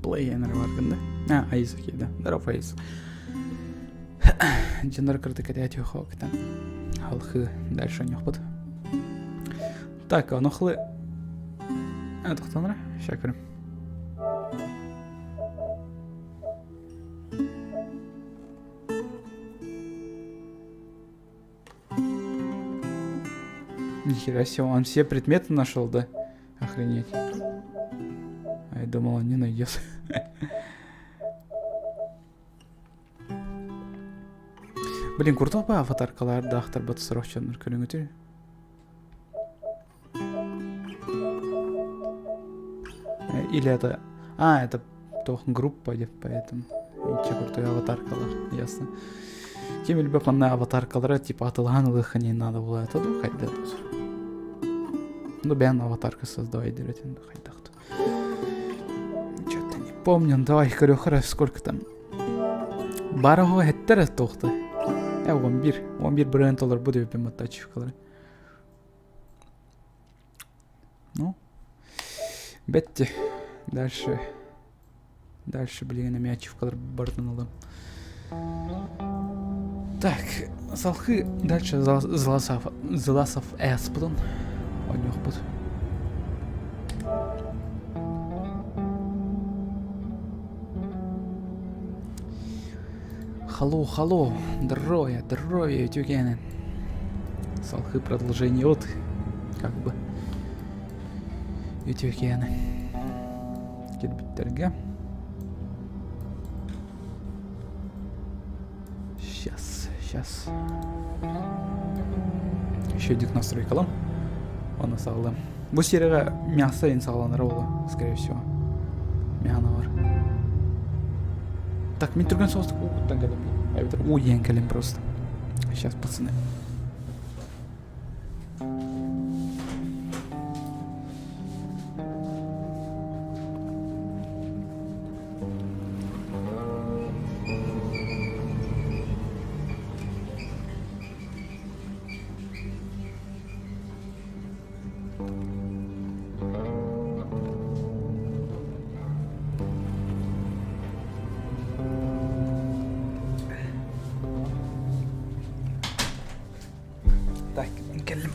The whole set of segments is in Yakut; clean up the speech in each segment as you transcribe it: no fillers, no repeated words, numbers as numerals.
Play эрэ баргын да. А, Айс окей, да. Здоров, Айс. Дьоннор кырдык кэтээтиэх кытан. Халхы дальше ньохпут. Так, онохлы... Тохтонра, ща көрүм. Нихера себе, он все предметы нашел, да? Охренеть. А я думал, он не найдет. Блин, куртов ба аватаркалар дахтар бат сорохчаннар көрүңүтүр. Или это... А, это то группа, поэтому. Ичи крутой аватаркалар, ясно. Ким билбэт манна аватаркалара типа атылаан ылыха не надо было это ду хайда Ну бэйэн аватарка создавай диретин хайдахту. Что-то не помню. Давай көрөхөрө сколько там. Бараho хеттер туохта. Э 11. 11 бренд олар бу деп ачивкалары. Ну, бетти. Дальше. Дальше, блин, эмиэ ачивкалар барытын ылым. Так, салхы дальше Зласов Эспутун ойнуохпут. Халло, халло, здоровья, здоровья, үтүкээнэ. Салхы продолжение от, как бы, үтүкээнэ. Кирбиттэргэ. Сейчас, сейчас. Еще один настройкалам. Оны сағылам. Бу серияға мясо ен сағаланар ола, скорее всего. Мяна бар. Так, мен түрген соғыстық уттан кәлем. Әбетер, у ең кәлем просто. Сейчас, пацаны. Так, мин кэллим.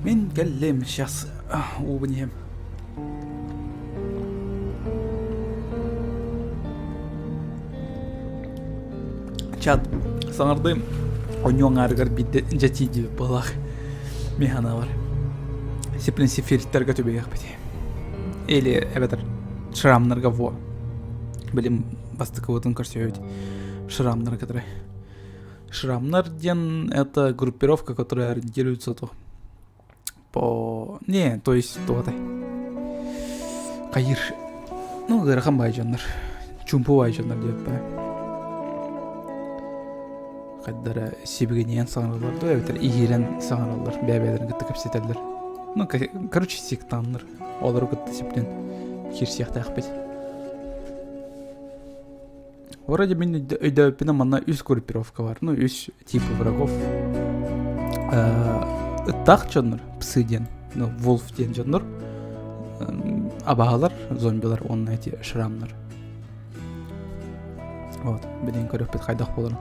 Мин кэллим, сейчас уубун иһэм. Чат саҥардым онньу аҥаарыгар биирдэ дьэ тиийдибит буоллах. Мин санаабар. Сиплин сифиртэргэ түбэһиэхпит. Или эбэтэр шрамнарга во. Билим бастакыбытын көрсөбүт шрамнар которые. Шрамнар диэн это группировка, которая ориентируется то по... Не, то есть туотай. Хайыр. Ну, ыарахан баай дьоннор. Чумпу баай дьоннор диэт баа. Хайдара сибигинийэн саҥараллар дуо эбэтэр иһиирэн саҥараллар, бэйэ-бэйэлэрин кытта кэпсэтэллэр. Ну, короче, сектаннар. Олору кытта сиптэн киирсиэхтээхпит. Вроде мин өйдөөбүппүнэн манна үс группировка бар. Ну, үс типа врагов. Ыттаах дьоннор, псы диэн, ну, wolf диэн дьоннор, абаһалар, зомбилар уонна эти шрамнар. Вот, билин көрөппүт хайдах буоларын.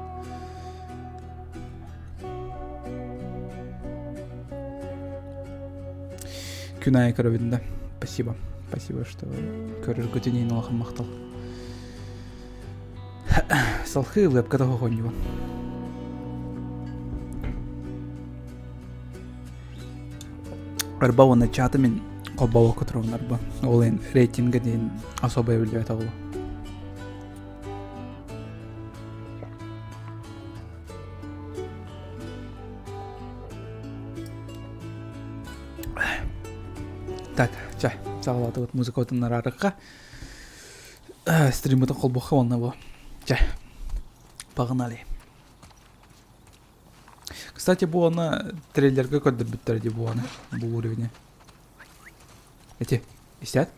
Күн аайы көрөбүн да. Спасибо. Спасибо, что көрөргүтүн улахан махтал. Салхыы вебка тоһоҕонньубун. Арба уонна чаты мин холбообокко турабын арба. Ол эн рейтингэ диэн особо эбиллибэт оҕоло. Так, чэ, саҕалаатыбыт музыкабытын араарыкка. Стриммытын холбуохха уонна бу. Чэ, погнали. Кстати, бу аны трейлерга көрдөрбүттэр дии бу аны, бу уровени. Эти, истят?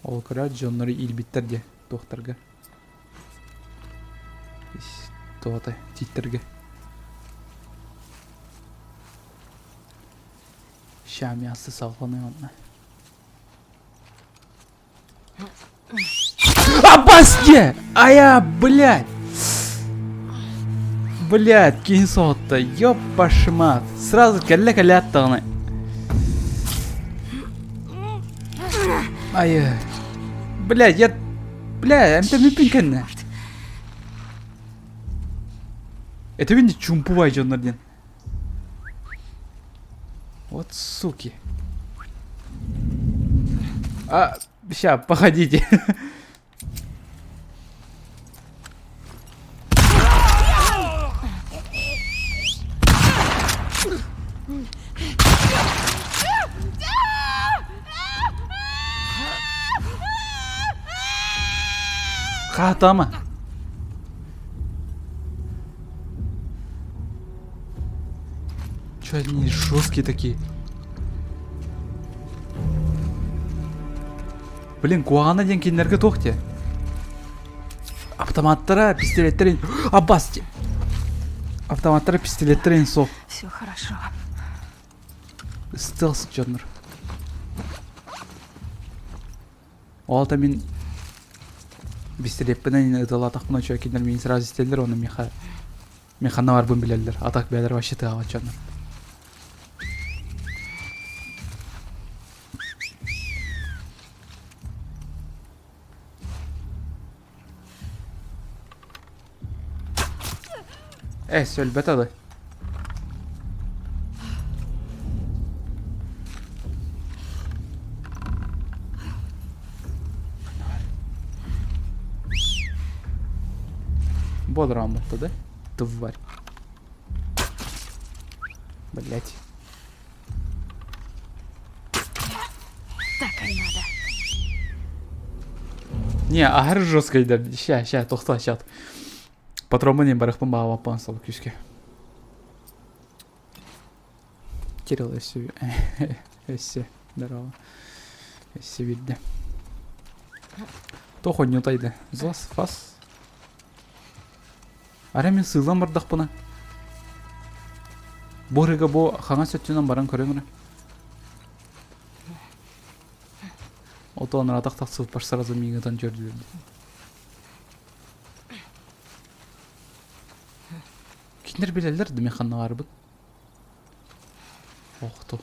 Ол көрөөт дьоннору иилбиттэр дии туохтарга. Туота тииттэргэ. Ща мясо салҕаныы онно. Абасте! Ая, блядь! Блядь, киһи соһутта. Ёп башмат. Сразу кэллэ кэлээт даҕаны. Ай, блядь, я... Бля, эмтэммиппин кэннэ. Этэбин чумпубай дьоннор диэн. Вот суки. А, ща, походите. Хаатама. Че они жесткие такие? Блин, куһаҕана диэн кинилэргэ туох диэ? Автоматтара, пистолеттэрин... Аббас! Автоматтара, пистолеттэрин суох. Все хорошо. Стелс дьоннор. Ол аата мин бистэлиэппинэн ыталаатахпына үчүгэй кинилэр миигин сразу истэллэр уонна миэхэ мин ханна барбын билэллэр а так бэйэлэрэ вообще тыаҕа дьоннор. Э, сөлбөт алы. Бодороммутта да? Тварь. Блять. Так и надо. Не, аһар жесткайдар. Ща, ща, тохтоо, ща. Патроммун иһин барыахпын баҕалаабаппын сол күүскэ. Кирилл өссө өссө здорово. Өссө биирдэ. Туох оонньуутай да? Зос, фас. Арай мин сыылан бардахпына? Бу ырыга бу хаҥас өттүнэн баран көрөҥ эрэ. Отон ыраатах тахсыбыппар сразу миигин көрдүлэр. Кинилэр билэллэр да мин ханна баарбын. Охто.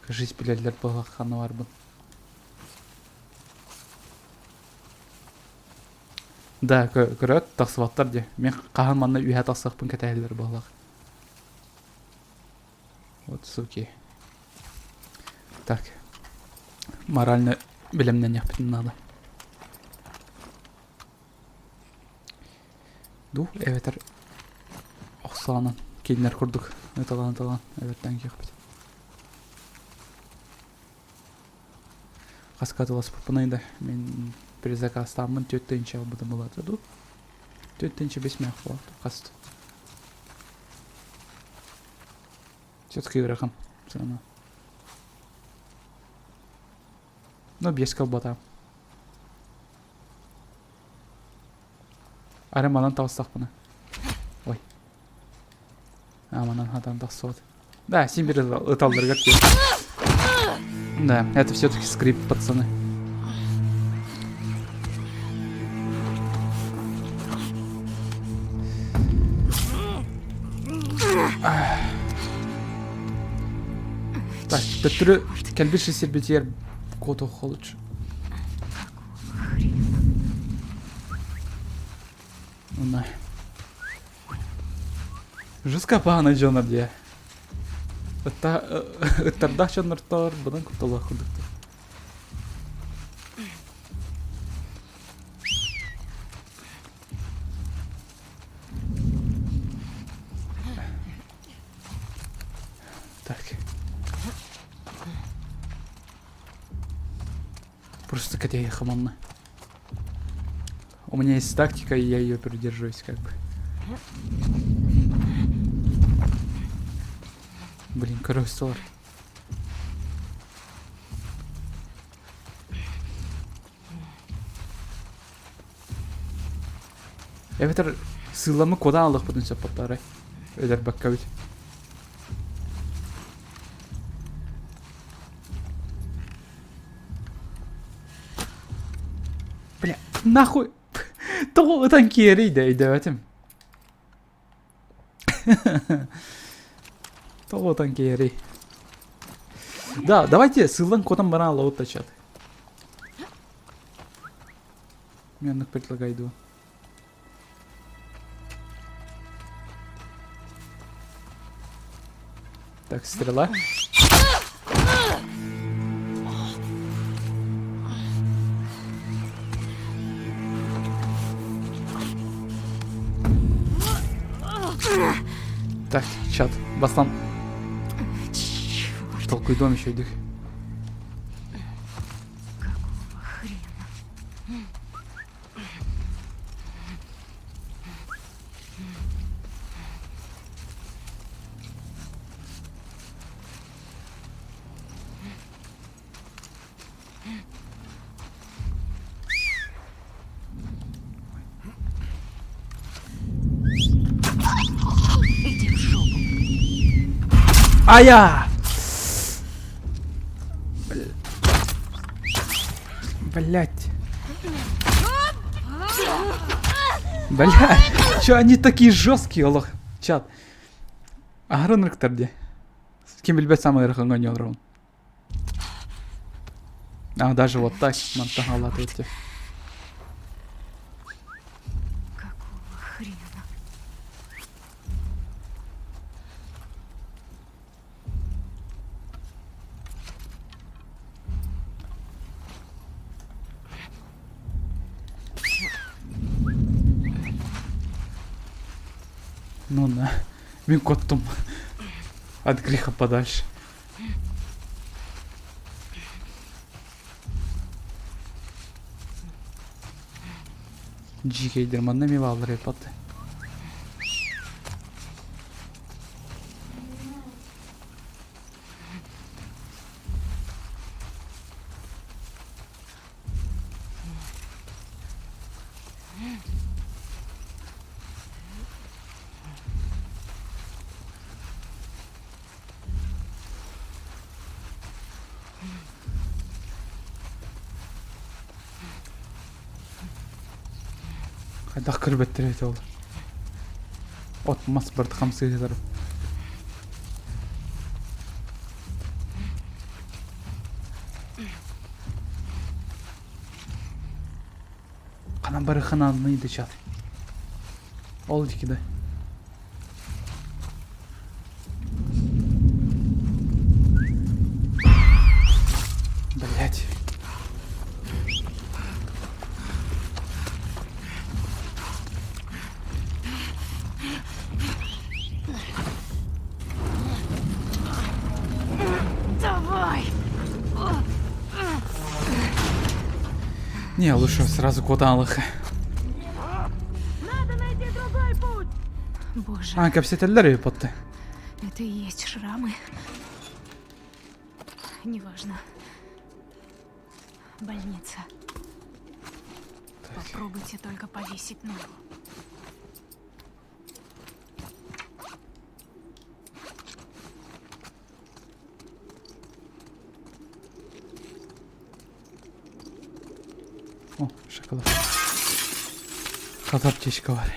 Кажись, билэллэр буоллах ханна баарбын. Да, көрөөт тахсыбаттар дии. Мин хаһан манна үөһэ тахсыахпын кэтэһэллэр буоллах. Вот суки. Так. Морально бэлэмнэниэхпитин наада. Ду эбэтэр охсоонон кинилэр курдук ыталаан-ыталаан эбэртээн киэхпит. Хаска атыласпыппыный да мин предзаказтааммын 4 тыһыынча ылбытым былаата дуу? 4 тыһыынча 5 мээх буолла хаст. Все-таки ыарахан сыана. Ну, биэскэ ылбатаҕым. Арай манан таҕыстахпына. Ой. А, манан хатан тахсыбат. Да, син бир ыталларыгар Да, это все-таки скрип, пацаны. Так, төттөрү кэлбит сирбитигэр куотуохха лучше. Уна. Жестко паана дьонор дии. Ыттардаах дьоннортоор быдан кутталлаах курдуктар. Так. Просто кэтэһиэххэ манна. У меня есть тактика, и я ее придерживаюсь как бы. Блин, короче, Эбэтэр сыыламмыт куотан алыахпытын сөп буолтаарай? Өлөрбөккөбүт. Бля, нахуй! Тоҕо ытан киэрий да өйдөөбөтүм. Тоҕо ытан киэрий. Да, давайте сыыллан куотан баран алабыт да чат. Мен оннук предлагаю дуо. Так, стрела. Так, чат, бастан. Толкуйдуом еще идик. Какого хрена? Иди в жопу. Ая! Блять. Бля, чё они такие жесткие, олох? Чат. Аһары ынырыктар дии. Ким билбэт самый ыарахан оонньуулар А, даже вот так мантан халаатыбыт Какого хрена? Ну на. Мин куоттум. От греха подальше. Дьиикэйдэр манна эмиэ бааллар эбит Хайдах көрбөттөр этэ ол? От мас барыта хамсыыр. Ханан барыххын анный да чат. Ол диэки да. Блять. Давай! Не, лучше сразу куотаалых. Надо найти другой путь! Боже. А, кэпсэтэллэр эбит Это и есть шрамы. Неважно. Больница. Так. Попробуйте только повесить ногу. О, шоколад. Хата аптечка бар.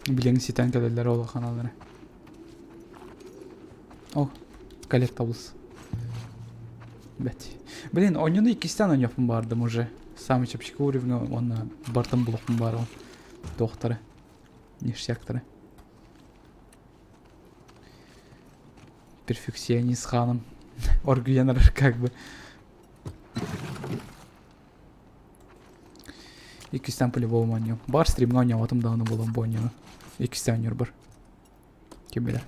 Билиҥ ситэн кэлэллэр улаханалары. О, коллектаблс. Бэт. Блин, оонньууну иккистээн оонньуохпун баардым уже. Самый чэпчэки уровень уонна бартын булуохпун баарым. Туохтары. Ништяктары. Перфекционист ханым. Оргуйан эрэр как бы. Иккистээн по-любому оонньуом. Бар стримҥа оонньообатым даҕаны буолан бу оонньууну. Иккистээн оонньуурбар. Ким билэр.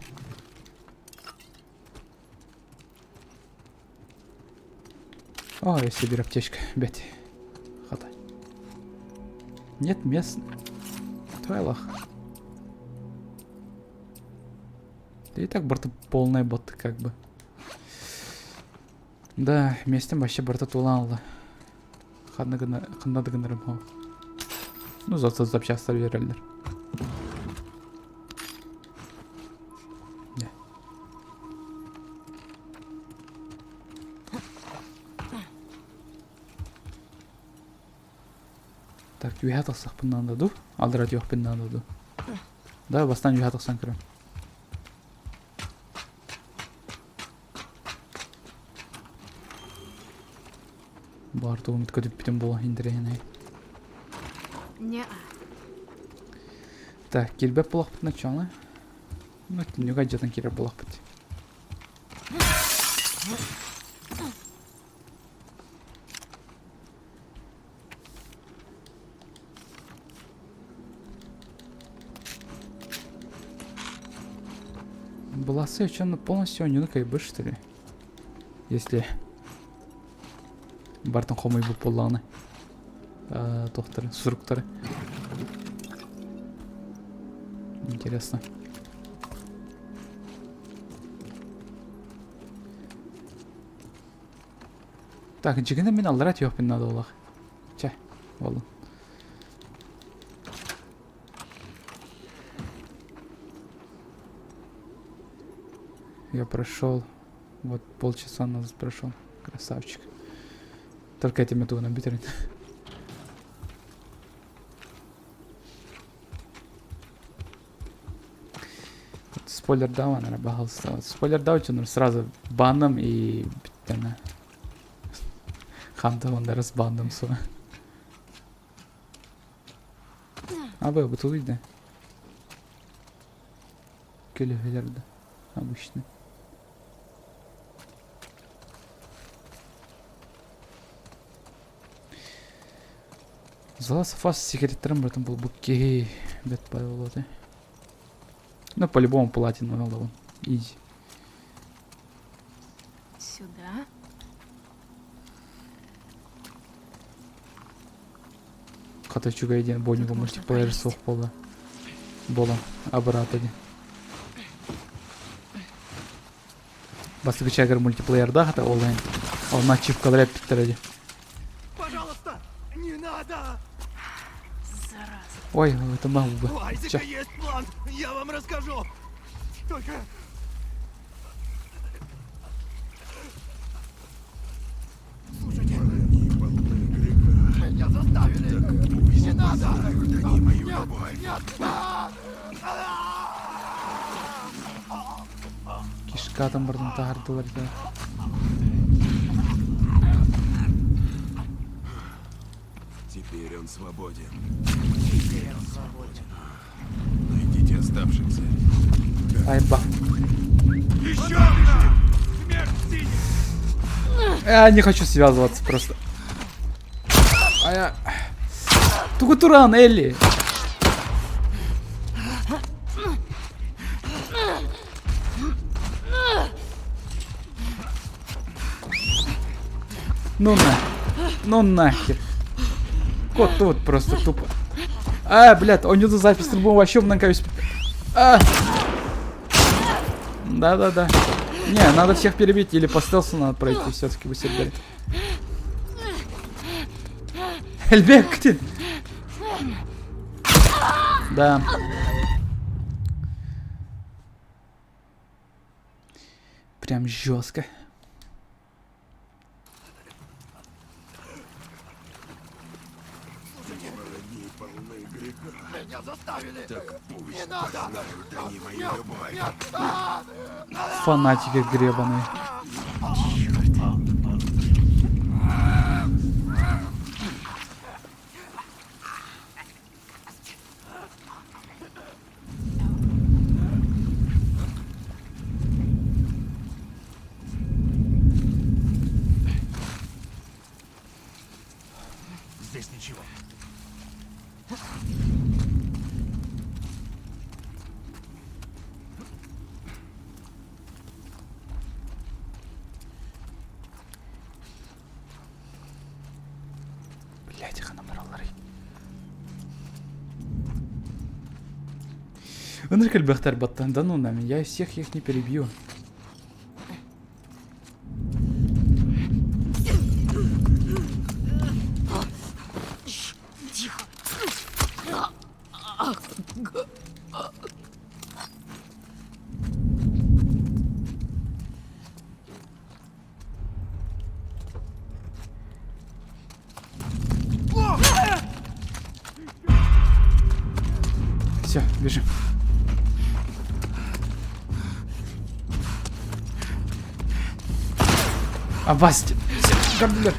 О, если биир аптечка. Бэт. Хата. Нет мест. Твайлах. Да и так барыта полная бот как бы. Да, миэстэм вообще барыта туолан ылла. Ханна гына ханна да гынарым ол. Ну, зато запчастар береллер. Да. Так, үөһэ тахсахпын наада дуу? Алдыра түһүөхпүн наада дуу? Да, бастаан үөһэ тахсан көрөм. Баар тугумут көтүппүтүм буолан интэриэһинэй. Не-а. Так, киирбэт буолахпытына чоҥа. Ну, түннүк алдьатан киирэр буолахпыт. Была совершенно полностью не кайбы, что ли? Если Бартын хомуйбут буоллаҕына туохтары суруктары интересно Так, дьигинэ мин аллара түһүөхпүн наада буоллах. Чэ, буоллун. Я прошел. Вот полчаса назад прошел. Красавчик. Только этими тугунан бүтэрин. Спойлер дал, наверное, пожалуйста. Спойлер дал, что сразу банном и бүттэҕинэ. Ханталаннары с бандом суо. Абы бутылый да. Көлөһөлөр да обычно. Зала Сафас секретарым братан был буккей. Бет Павел Ну, по-любому платину надо Изи. Сюда. Хата үчүгэй диэн бонньуга Тут можно мультиплеер поесть. суох буолла. Буолан абыраата диэн. Бастакы чаагар мультиплеердаах это ол иһин онно ачивкалары эппиттэрэ дии. Пожалуйста, не надо! Зараза. Ой, это мог бы. У Айзека Чэ. есть план, я вам расскажу. Только... Слушайте, меня заставили. Не надо! Нет, нет! Кишкатын бардын таһардылар да. Теперь он свободен. Теперь он свободен. Найдите оставшихся. Айба. Еще одна! Смерть синих! Я не хочу связываться просто. А я... Тугутуран, Элли! Ну на. Ну нахер. Кот тут просто тупо. А, блядь, он не запись трубу вообще в А! Да-да-да. Не, надо всех перебить или по стелсу надо пройти все-таки вы себе. Эльбек, ты! Да. Прям жестко. Фанатики гребаные. Здесь ничего. Блять, хана баралларый. Ынырык элбэхтэр баттан да ну нами, я всех их не перебью. Тихо. Все, бежим. Аббас, көрдүлэр.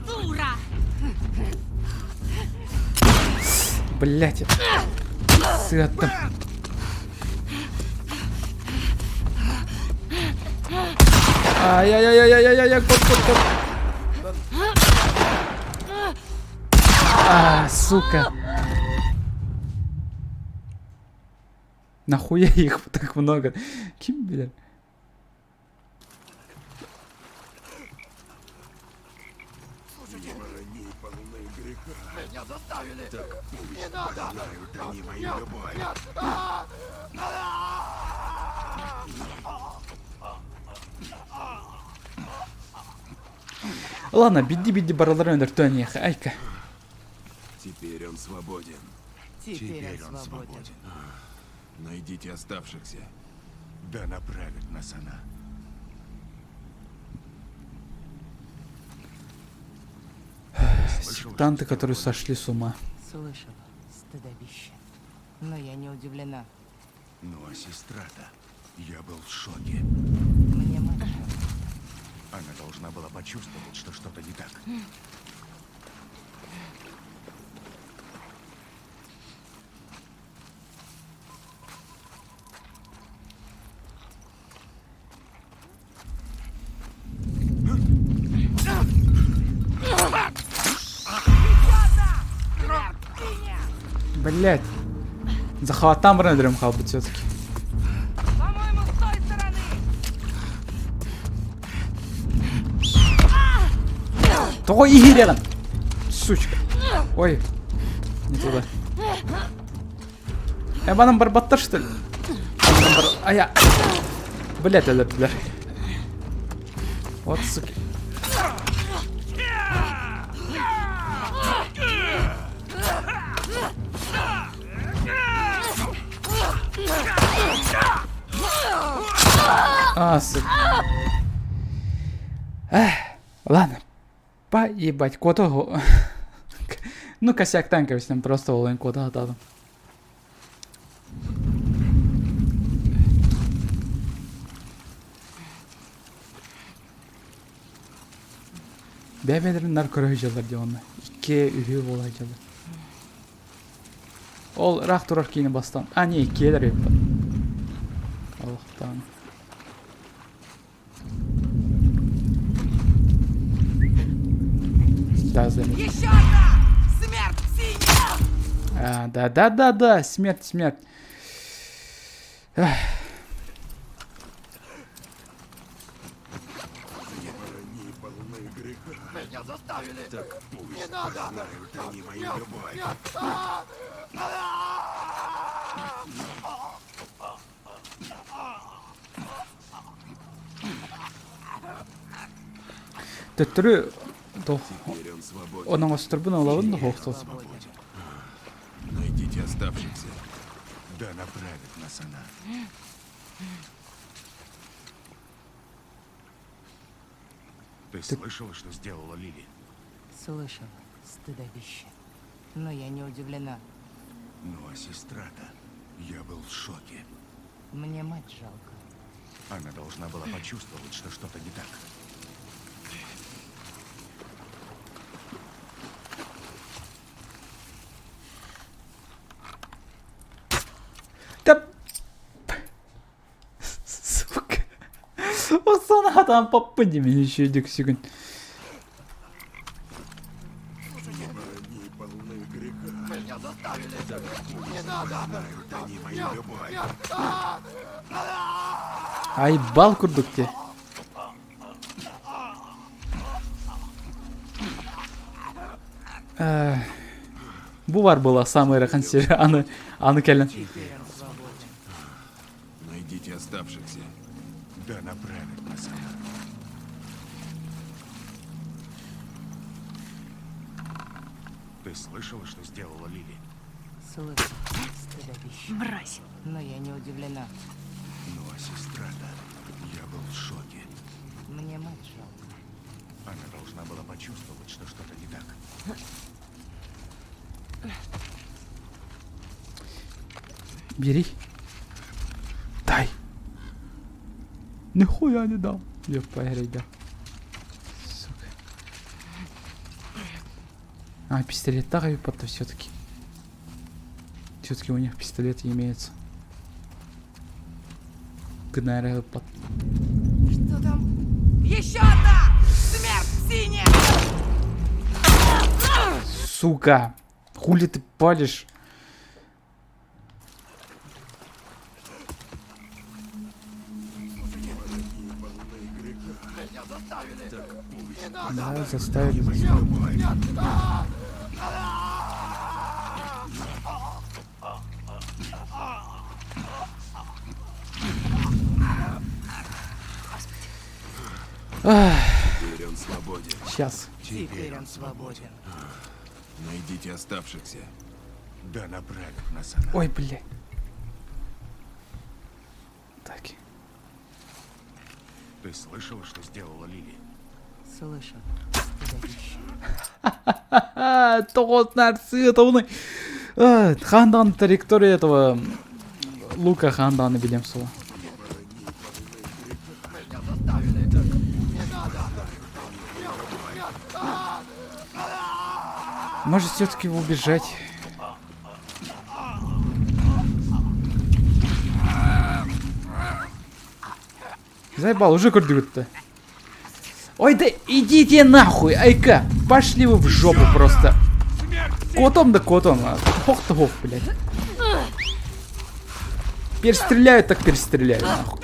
Дура! Блять. Сыаттым. Ай-яй-яй-яй-яй-яй, кот, кот, кот. А, сука. Нахуя их так много? Ким, бля? Они полны греха. Меня заставили! Так пусть Не надо! познают они мою Нет! любовь. Нет! А! Ладно, биирдии-биирдии барыларын өлөртүөххэ, айка. Теперь он свободен. Теперь он свободен. Найдите оставшихся. Да направит нас она. Сектанты, которые сошли с ума. Слышала. Стыдобище. Но я не удивлена. Ну а сестра-то? Я был в шоке. Мне мать жалко. Она должна была почувствовать, что что-то не так. Блять. Захватам рендером хаалбыт все-таки. По-моему, с той стороны! Тоҕо иһирэҕин? Сучка. Ой. Не туда. Э, банан барбаттар, что ли? Ая. Блять, өлөрдүлэр. Вот суки. А, сука. Эх, ладно, поебать, куотого. Ну, косяк танка, с ним просто олень куота атадым. Бэйэ-бэйэлэрин нар көрө сылдьаллар дии уонна икки үһү буола сылдьаллар. Ол ыраах турар киини бастан а не иккиэлэр эбиппин. Олохтоон. Да, заметил. Еще одна! Смерть синяя! А, да, да, да, да, смерть, смерть. Эх. Они полны греха. Меня заставили! Так пусть Не надо! познают они мою Нет! любовь. Нет! Төттөрү туох Теперь он свободен. оноҥосторбун олобун да хоохтол. Свободен. Найдите оставшихся. Да направит нас она. Ты слышала, что сделала Лили? Слышала. Стыдобище. Но я не удивлена. Ну а сестра-то? Я был в шоке. Мне мать жалко. Она должна была почувствовать, что что-то не так. Да... Сука. Охсон хатан поппын дии үчүгэйдик сүгүн. Они полны греха. Меня заставили! Так пусть Не надо! познают они мою Нет! любовь. Нет! Ай бал курдук дии. Бу бар была самый ыарахан сир аны аны кэлэн. Теперь он свободен. Найдите оставшихся. Да направят нас она. Ты слышала, что сделала Лили? Слышала. Стыдобище. Мразь. Но я не удивлена. Ну а сестра-то? Я был в шоке. Мне мать жалко. Она должна была почувствовать, что что-то не так. Бери. Дай. Нихуя не дал. Ёпа, Сука. А, пистолет так то все-таки. Все-таки у них пистолет имеется. Гнаря под... Что там? Еще одна! Смерть синяя! Сука! Хули ты палишь? Да, заставили. Теперь он свободен. Сейчас. Теперь он свободен. Найдите оставшихся. Да направят нас она. Ой, бля. Так. Ты слышала, что сделала Лили? Слышал. Стыдобище. Тоҕо сыа Хандан траектория этого Лука ханданы билем сула. Может все-таки убежать? Заебал, уже көрдүгүт Ой, да идите нахуй, айка! Пошли вы в жопу просто. Котом да котом, а. Хох то хох, блядь. Перестреляют, так перестреляют, нахуй.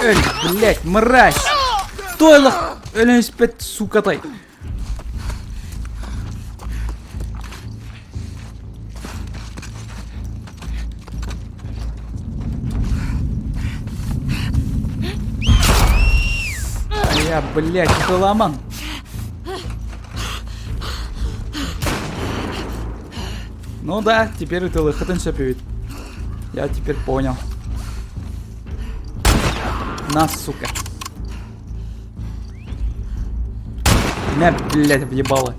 Эй, блядь, мразь! Стоило өлөн сука тай. Я, блядь, ломан. Ну да, теперь это лыхатын все Я теперь понял. На, сука. Меня, блядь, въебало.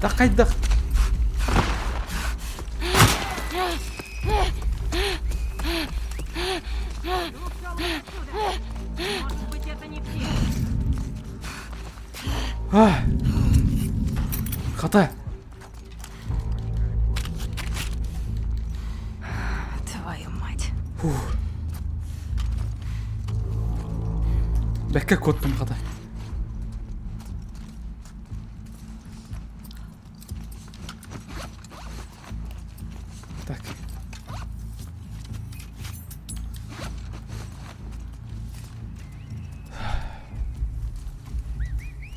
Да хайдах. Может быть, это не все. А! Хата. Твою мать. Фух. Бэккэ куоттум хата. Так.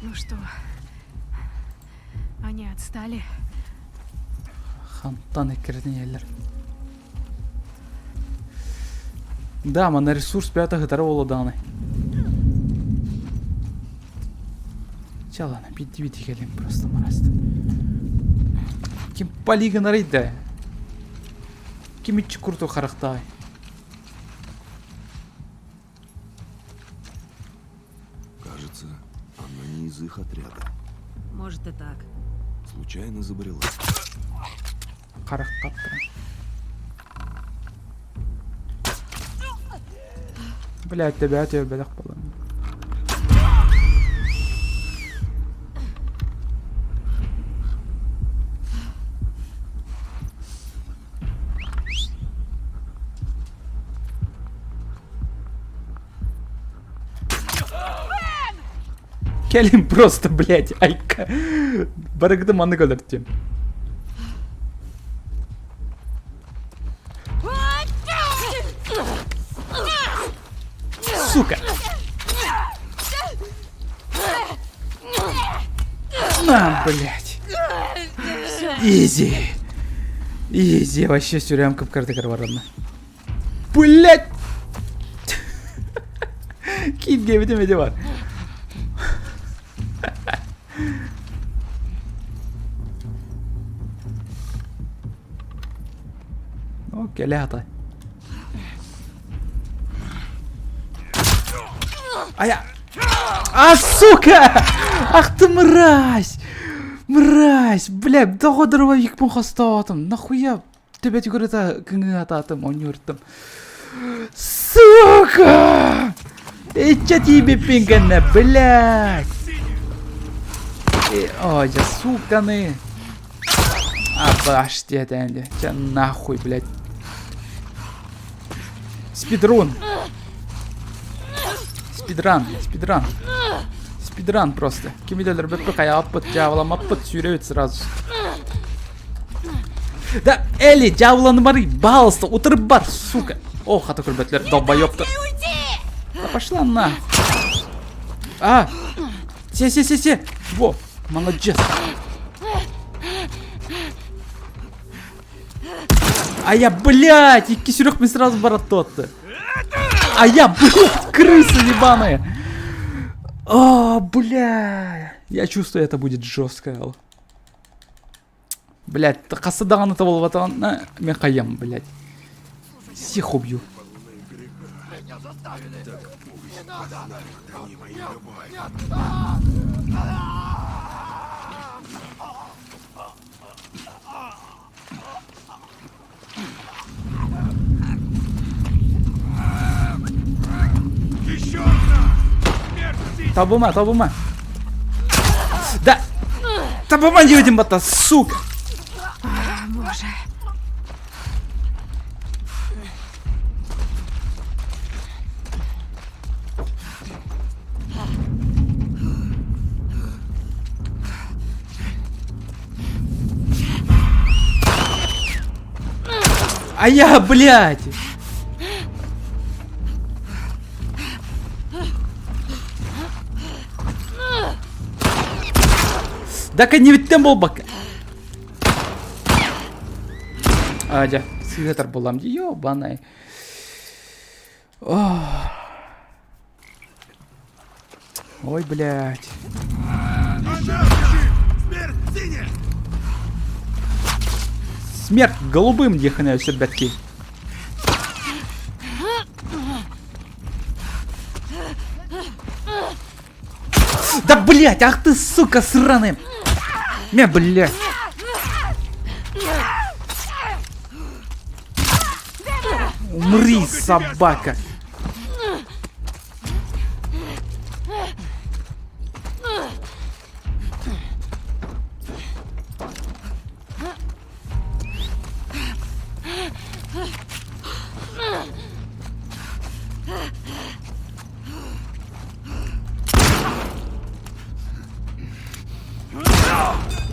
Ну что, они отстали? Хантан эккирэтэн Да, манна ресурс пятых здорового даны. Чэ ладно, биирдии кэлин просто мараст. Ким полигонарый да? Ким иччи курдук харахтаай? Кажется, она не из их отряда. Может и так. Случайно забрела. Харахтаттара. Блядь, төбөөт өлбөтөх буолан. Кэлин просто, блядь, айка. Барыгды маннык өлөртүм. На, блядь. Изи. Изи, вообще сүрөм кып-кырдыгар баранна. Блядь! Киит диэбитим ити бар. О, кэлэ атай. А я... А, сука! Ах ты мразь! Мразь! Бля, тоҕо дробовикпын хостоотум? Нахуя төбөтүгэр ыта кыҥыатаатым, оонньууртум. Сука! Иччэ тиийбиппин кэннэ, блядь! Ой, дьэ, суканы! Абаш диэтээн дьэ. Чэ, нахуй, блядь. Спидрун. Спидран, спидран. Спидран просто. Ким өлөрбөппүт, хайааппыт, дьаабыламмаппыт, сүүрэбит сразу. Да, Элли, дьаабыланы барый, пожалуйста, утырып бар, сука. О, хата көрбөтүлэр, долбоеб-то. Да пошла на. А, се, се, се, се. Во, молодец. А я, блядь, икки сүрэхпин сразу бараттуотты. А я, блядь, крыса ебаная. О, бля. Я чувствую, это будет жестко. Блядь, хаста даҕаны табылбатаҕына мен хайыам, блядь. Всех убью. Еще одна! Смерть Табыма, табыма. Да! Табыма диэбитим батта, сука! Боже. А я, блядь! Да кэннибиттэн буолбакка. А, дьэ, сыһыатар булам дии, ёбаный. Ой, блядь. Смерть голубым диханаю ребятки. Да блять, ах ты сука сраная! Мя, блять. Умри, собака!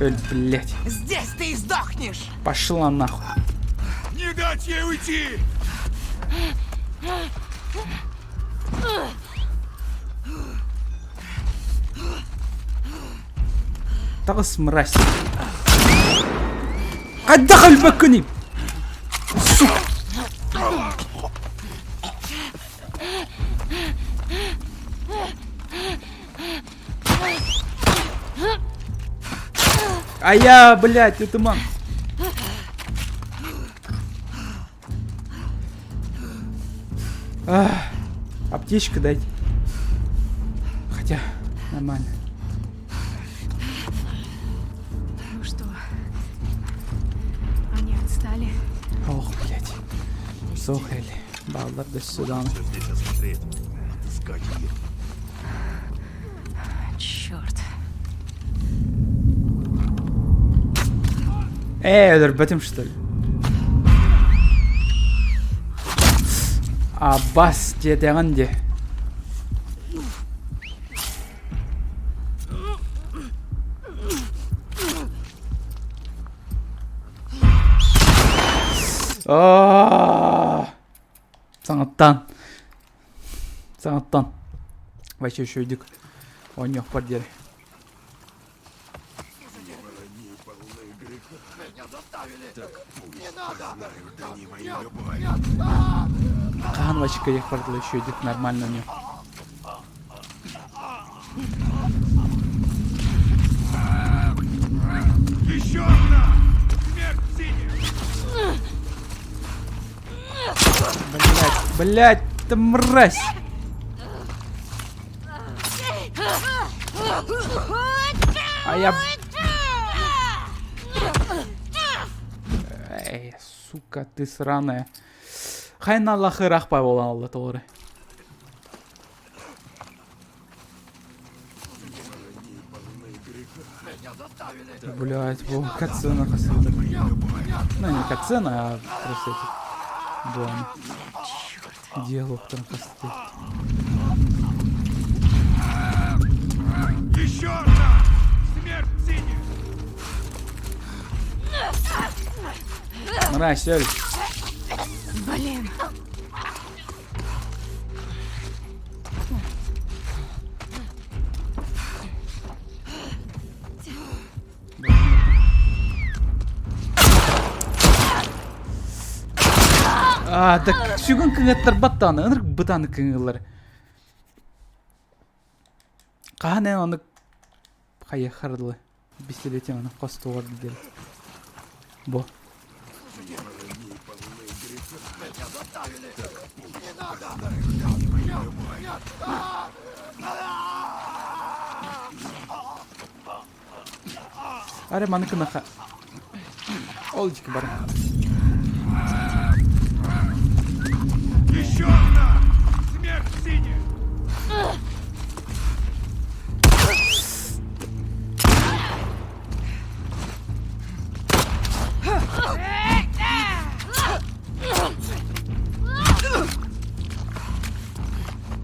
Эй, блять. Здесь ты и сдохнешь! Пошла нахуй. Не дать ей уйти! Таҕыс мразь. Хайдах өлбөккүнүй? Сука! А я, блядь, это мам. Ах, аптечка дайте. Хотя, нормально. Ну что, они отстали? Ох, блядь. Сохели. Баллар до сюда. Все здесь осмотреть. Отыскать ее. Черт. Э, өлөрбөтүм что ли? Аббас диэтэҕин дии. Саҥаттан. Саҥаттан. Вообще үчүгэйдик оонньуохпар диэри. Пусть познают они мою любовь. Хаһан вачка ехпардыла еще идет нормально мне. Еще одна! Смерть синих! Блять, блять, ты мразь! А я... Эй, сука, ты сраная. Хайна лахы рахпай болан алла тоғыры. Блять, бу катсцена касылды. Ну, не катсцена, а просто этот... Буаны. Диалогтарын касты. Еще одна! Смерть синих! Мразь, өл. Блин. А, да сүгүн кыҥаттарбат даҕаны, ынырык бытааны кыҥыыллар. Хаһан эн ону хайыаххар дылы бистилетиэм аны хостуоҕар диэри. Бу. Арай маны кынаха Ол дьики бары. Еще одна! Смерть синих!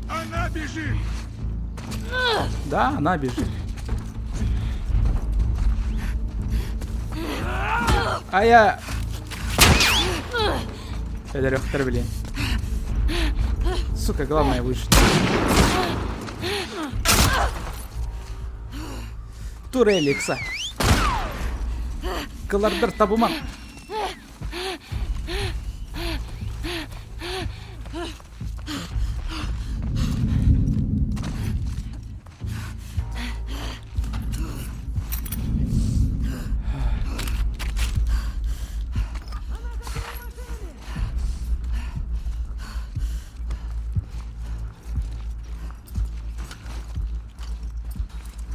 Она бежит! Да, она бежит. А я... Өлөрөхтөр блин. Сука, главное выжить. Туреликса. Кылардар табуман.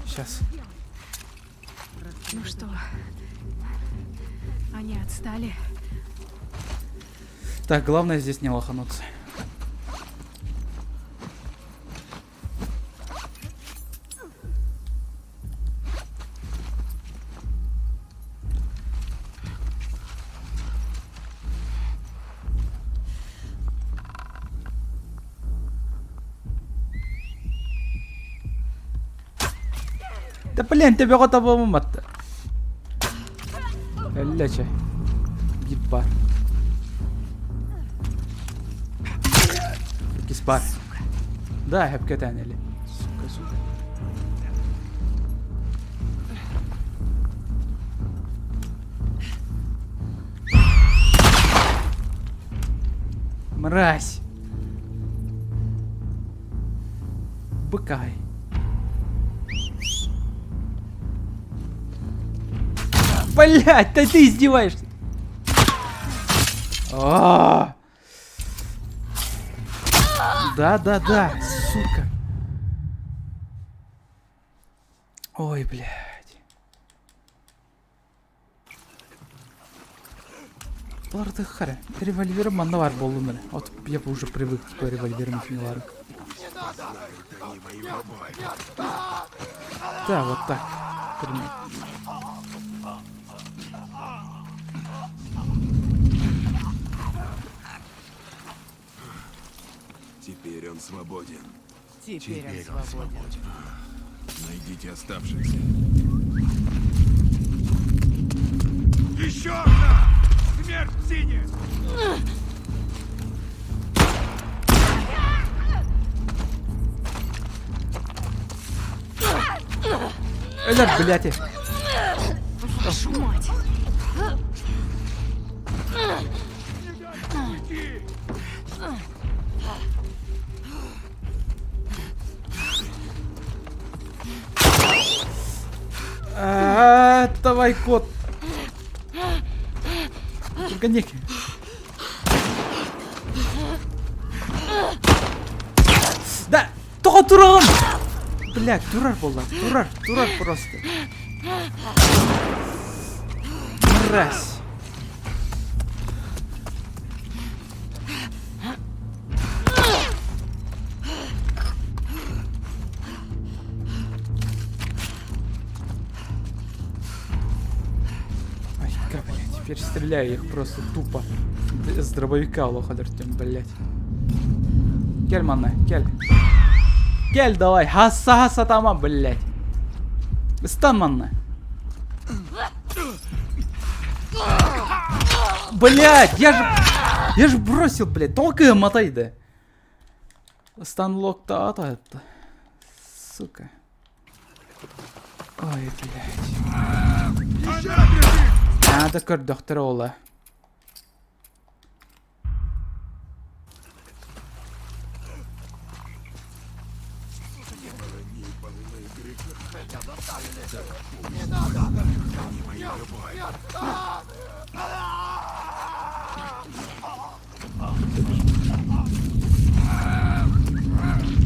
Сейчас. Ну что, они отстали? Так, главное здесь не лохануться. Да блин, ты бөҕө табаммат. Өллөчө. Биир баар. Иккис баар. Да, хэпкэ тээнэли. Сука, сука. Мразь! Быкай. Блять, да ты издеваешься. А! Да, да, да, сука. Ой, блядь. Буларды хара. Револьвер манна бар болдум эрэ. Вот я бы уже привык типа револьвером кинилары. Да, вот так. Примерно. Теперь он свободен. Теперь, он свободен. Найдите оставшихся. Еще одна! Смерть синих! Өлөр, блядь. Вашу мать! А, давай, кот. Только не. Да, тоҕо тураҕын? Блядь, турар буолла. Турар, турар просто. Мразь. Ай, блядь, теперь стреляю их просто тупо. С дробовика лоха блядь. Кел манна, кел. Кел давай, хасса хасса тама, блядь. Стан манна. Блядь, я же... Я же бросил, блядь, только мотайды. Станлок-то это. Сука. Ой, блядь. Надо көрдөхтөр ола.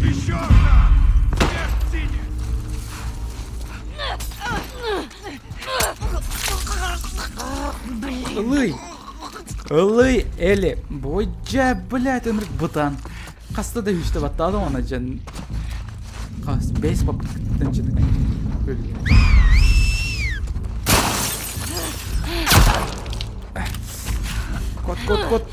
Еще одна! Смерть синих! Ылый! Ылый, Эли! Бойдьа, блядь, ынырык бытан. Хаста да үстэ баттаады уонна дьэн хас бэс попыткаттан дьэ Кот, кот, кот.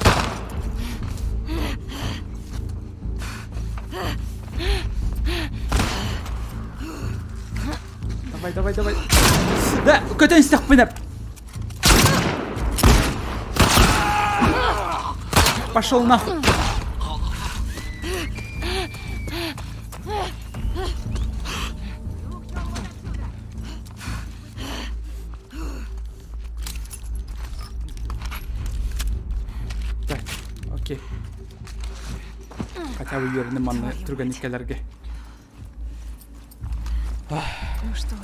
Давай, давай, давай. Да, көтөн истэхпинэ. Пошел нахуй. Так, окей. Хотя бы үөрэним манна түргэнник кэлэргэ. Ну что,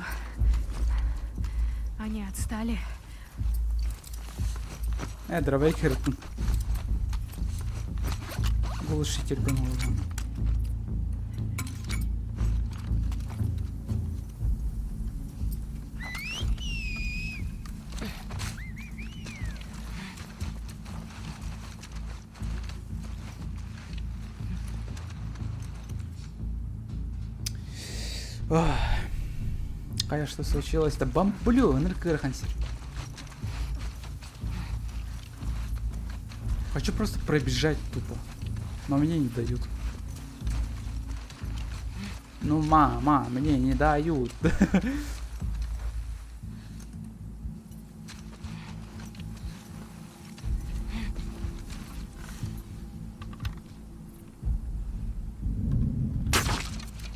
они отстали? Э, дробовик хырыттын. Глушитель гын Хайа, что случилось-то? Бамблю, ынырык ыарахан сир. Хочу просто пробежать тупо. Но мне не дают. Ну, мама, мне не дают.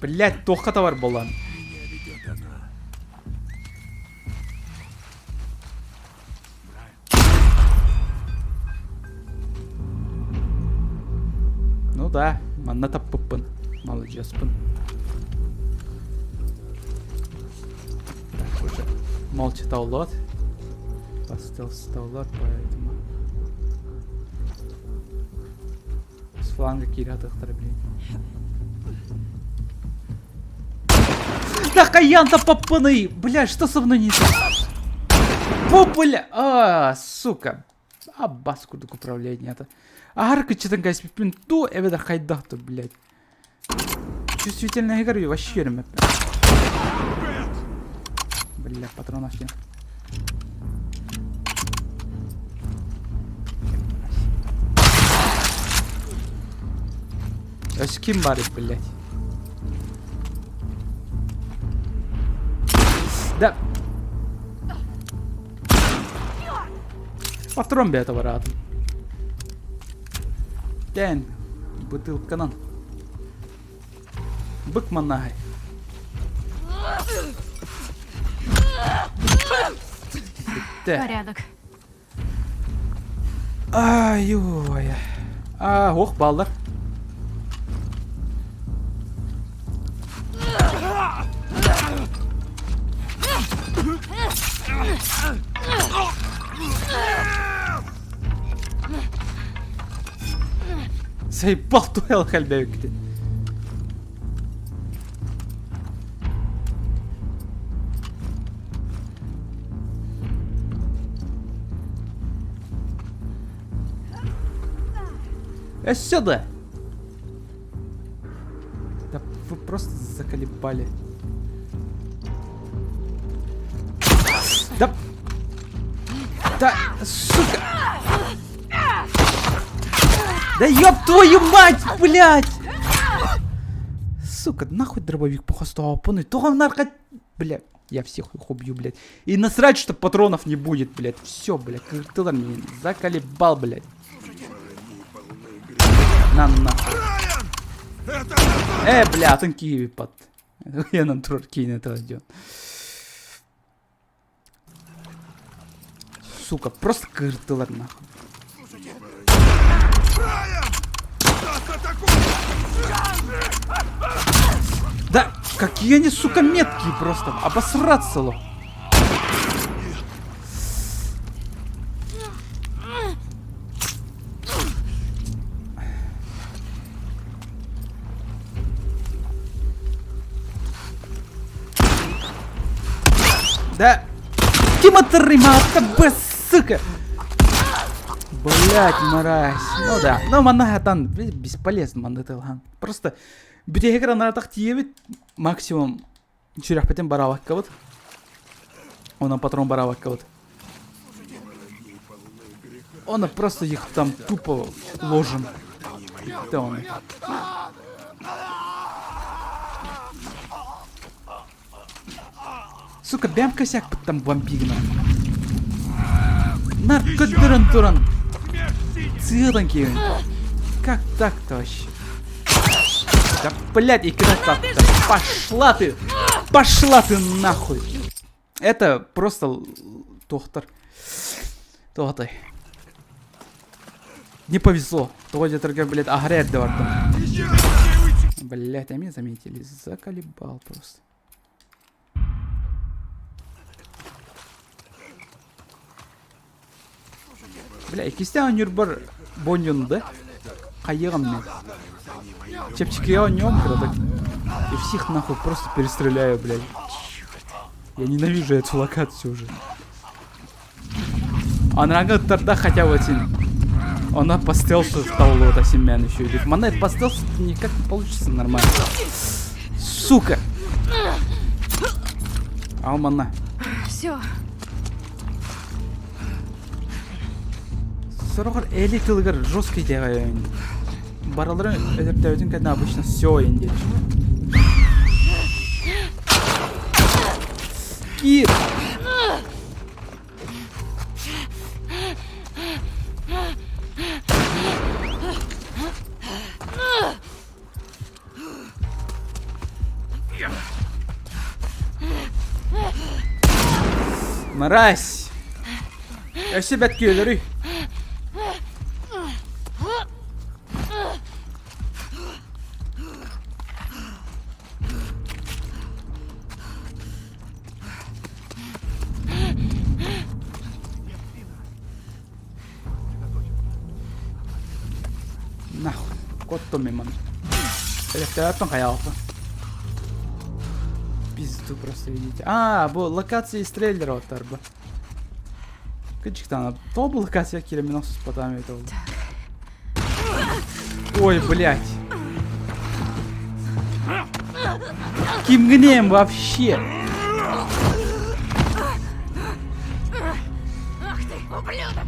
Блять, туохха товар буолан. Меня ведет она. Ну да, манна таппыппын. Маладьыаспын. Так, уже молча таулот. Остался таулот, поэтому... С фланга киирэ блин. Да Каян-то попаны! Бля, что со мной не так? Бу, бля! А, сука. Аббас курдук управление это. Арка читан блин, ту эбэдэр хайдах то, блядь. Чувствительная игра вообще ремеп. Бля, патронов нет. С ким барит, блядь? Да. Патрон бэйэтэ бараатын. Тэн, бытыылканан. Бык маннаһай. Бүттэ. Порядок. Ай-ой. А, ох, баллар. Заебал туэл хальбэбиккитин. Өссө да! Да вы просто заколебали. Да... Да, сука! Да ёб твою мать, блядь! Сука, нахуй дробовик похостопанный. Тоҕо нарко... Бля, я всех их убью, блядь. И насрать, что патронов не будет, блядь. Все, блядь, ты меня заколебал, блядь. На нахуй. Бля, атын киви пат. Я нам турар киинэ тылдьон. Сука, просто кыртылар нахуй. Да, какие они, сука, меткие просто. Обосраться лох. Да, Тима Б, сука! Блять, мразь. Ну да. Ну, манна там бесполезно манна тылхан. Просто бүтэһик гранатах тиебит максимум сүрэхпитин барабаккабыт. Онон патрон барабаккабыт. Он просто их там тупо ложим. Да он. Сука, бэм косяк там бомбигна. Наркодыран туран. Сыылан киирэн. Как так-то вообще? Да, блядь, и так Пошла ты! Пошла ты нахуй! Это просто доктор. Тоҕотой. Не повезло. Тоҕо диэтэргэ, блядь, аһара эрдэ бардым. Блядь, они заметили. Заколебал просто. Бля, иккистээн оонньуурбар бонньун да? Хайыаҕым мин. Чэпчэкигэ оонньуом кыратык. И всех нахуй просто перестреляю, блядь. Я ненавижу эту локацию уже. Анарааҥҥы ыттарда хотя бы син. Она по стелсу столлуота симмээн үчүгэйдик. Манна по стелсу никак не получится нормально. Сука! Ал манна. Все. Сороҕор эли тылыгар жесткий итэҕэйэбин. Бараларын өлөртөөбүтүн кэннэ обычно все диэччи. Киир! Мразь! Өссө бэрт күөлөрүй. Нахуй. Куоттум мин маны. Электроаттан хайаалпын. Пизду просто видите. А, бу локация стреллер оттар бу. Кычыктан, то бу локация киирэммин охсуспатаам эбит ол. Ой, блядь. Кимгинем вообще? Ах ты, ублюдок!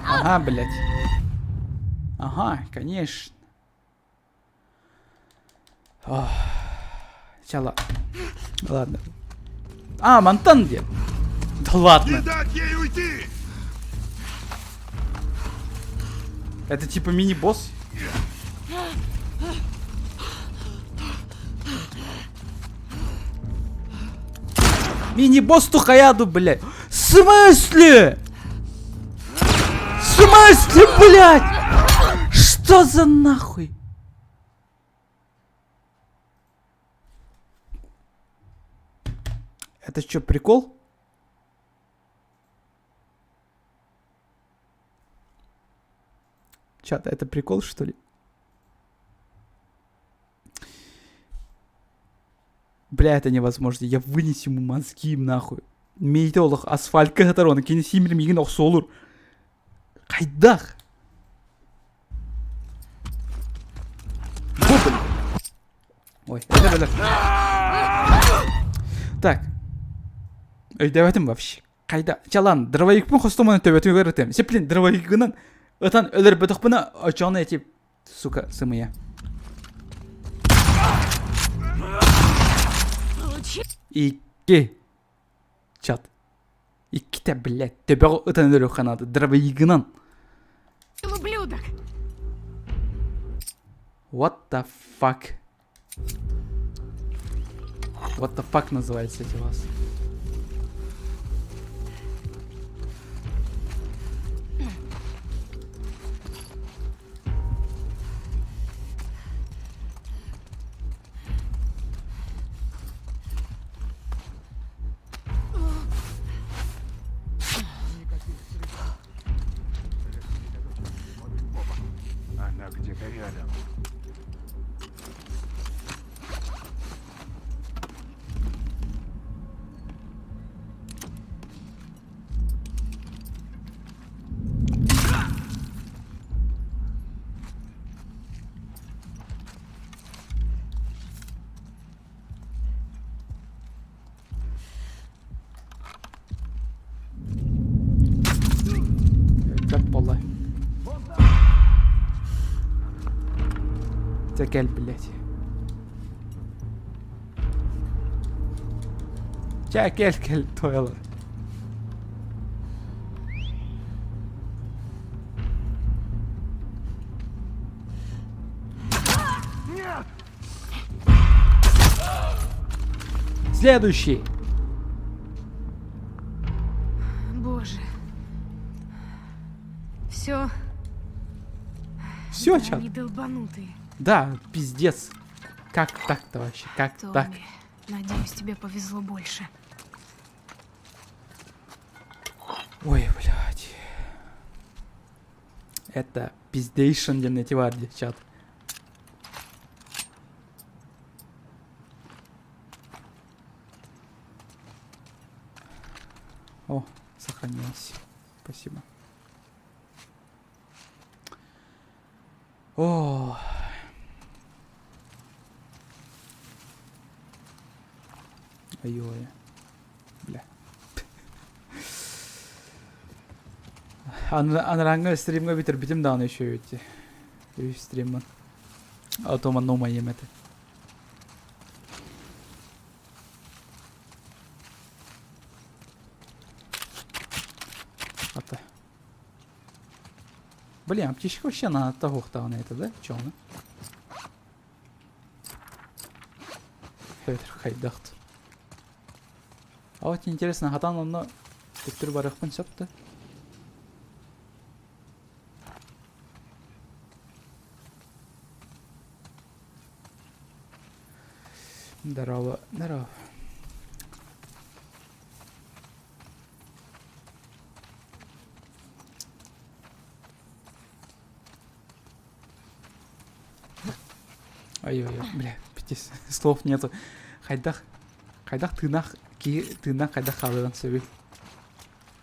Ага, блядь. Ага, конечно. Ох. Чала. Ладно. А, мантан где? Да ладно. Не дать ей уйти! Это типа мини-босс? Мини-босс тухаяду, блядь. В смысле? В смысле, блядь? Что за нахуй? Это что, прикол? Чат, это прикол, что ли? Бля, это невозможно. Я вынесу ему мозги им нахуй. Мейте олох асфальтка хатар оны кини симир мигин охсолур. Хайдах? Бу, блин. Ой, это бля. Так. Өйдөөбөтүм вообще. Хайда, чалан, дробовикпын хостоманы төбөтүгэр ытыам. Сеплин дробовигынан ытан өлөрбөтөхпүнэ очону эти сука сымыйа. Икки чат. Иккитэ, блядь, төбөҕө ытан өлөрүөххэ наада дробовигынан. Ублюдок! What the fuck? What the fuck называется эти вас? Она где-то рядом. Өлбөт буолла. Дьэ кэл, блядь. Дьэ кэл кэл туойалар. Следующий. Боже. Все. Все, чат. Они долбанутые. Да, пиздец. Как так-то вообще? Как Томми, так? надеюсь, тебе повезло больше. Ой, блядь. Это пиздейшн диэн эти варди, чат. О, сохранилось. Спасибо. О. Ай-ой. Бля. Анарааҥҥы стримҥа бүтэрбитим даҕаны еще эти. Үһүс стриммын. А то манна умайым этэ. Ата. Блин, аптечка вообще на того на это, да? Че он? Хайдахт. А вот интересно, хатан онно төттөрү барыахпын сөп да? Здорово, здорово. Ай-ой-ой, бля, пиздец, слов нету. Хайдах, хайдах тыынах, ки тыынах хайдах хаалыан сөбүй?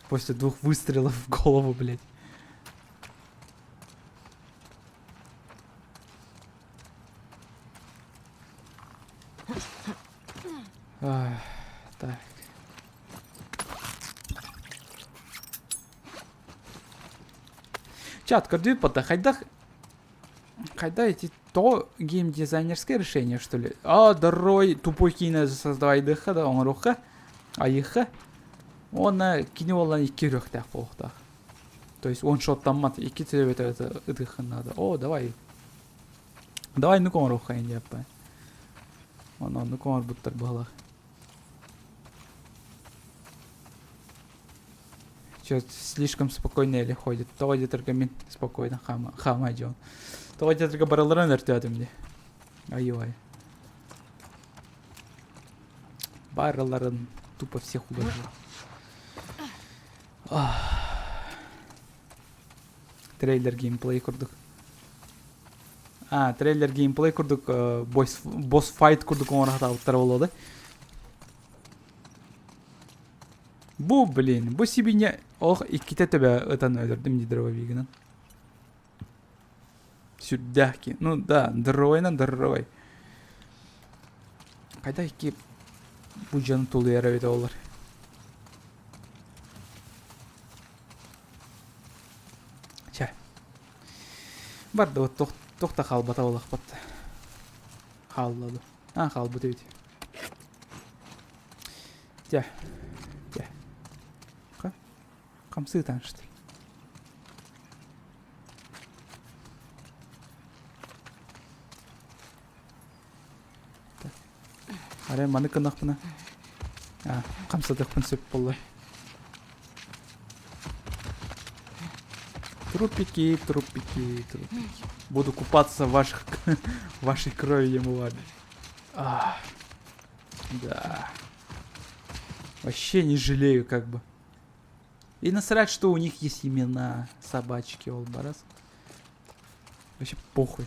После двух выстрелов в голову, блядь. Ах, так. Чат, көрдүү пота хайдах хайда эти то геймдизайнерское решение, что ли? А, дорой тупой киинэ создавайдыхха да оҥоруохха, айыхха. Уонна кини буоллан икки үрүөхтээх буолуохтаах. То есть он шоттаммат, икки төбөтө ытыаххын наада. О, давай. Давай ну оҥоруохха диэппэ. Онно оннук оҥорбуттар быһалаах. Чё, слишком спокойно эле ходит. Тоҕо диэтэргэ мин спокойно хаама, хаама дьон. Тоҕо диэтэргэ барыларын өртөөтүм дии. Ай-ой. Барыларын тупо всех уложил. Трейлер геймплей курдук. А, трейлер геймплей курдук босс, босс файт курдук оҥоро сатаабыттара буолуо да. Бу, блин, бу сибиинньэ олох иккитэ төбө ытан өлөрдүм дии дробовигынан. Сүрдээх ки. Ну да, дровойынан дровой. Хайдах икки бу дьон тулуйар эбит олор. Чэ. Бардыбыт туох туох да хаалбата буоллахпыт. Хаалла ду. А, хаалбыт эбит. Дьэ, дьэ. Хамсыытаан что ли? Арай маны гыннахпына хамсатыахпын сөп буолла. Трупики, трупики, трупики. Буду купаться в ваших, вашей крови, ему А, да. Вообще не жалею, как бы. И насрать, что у них есть имена собачки Олбарас. Вообще похуй.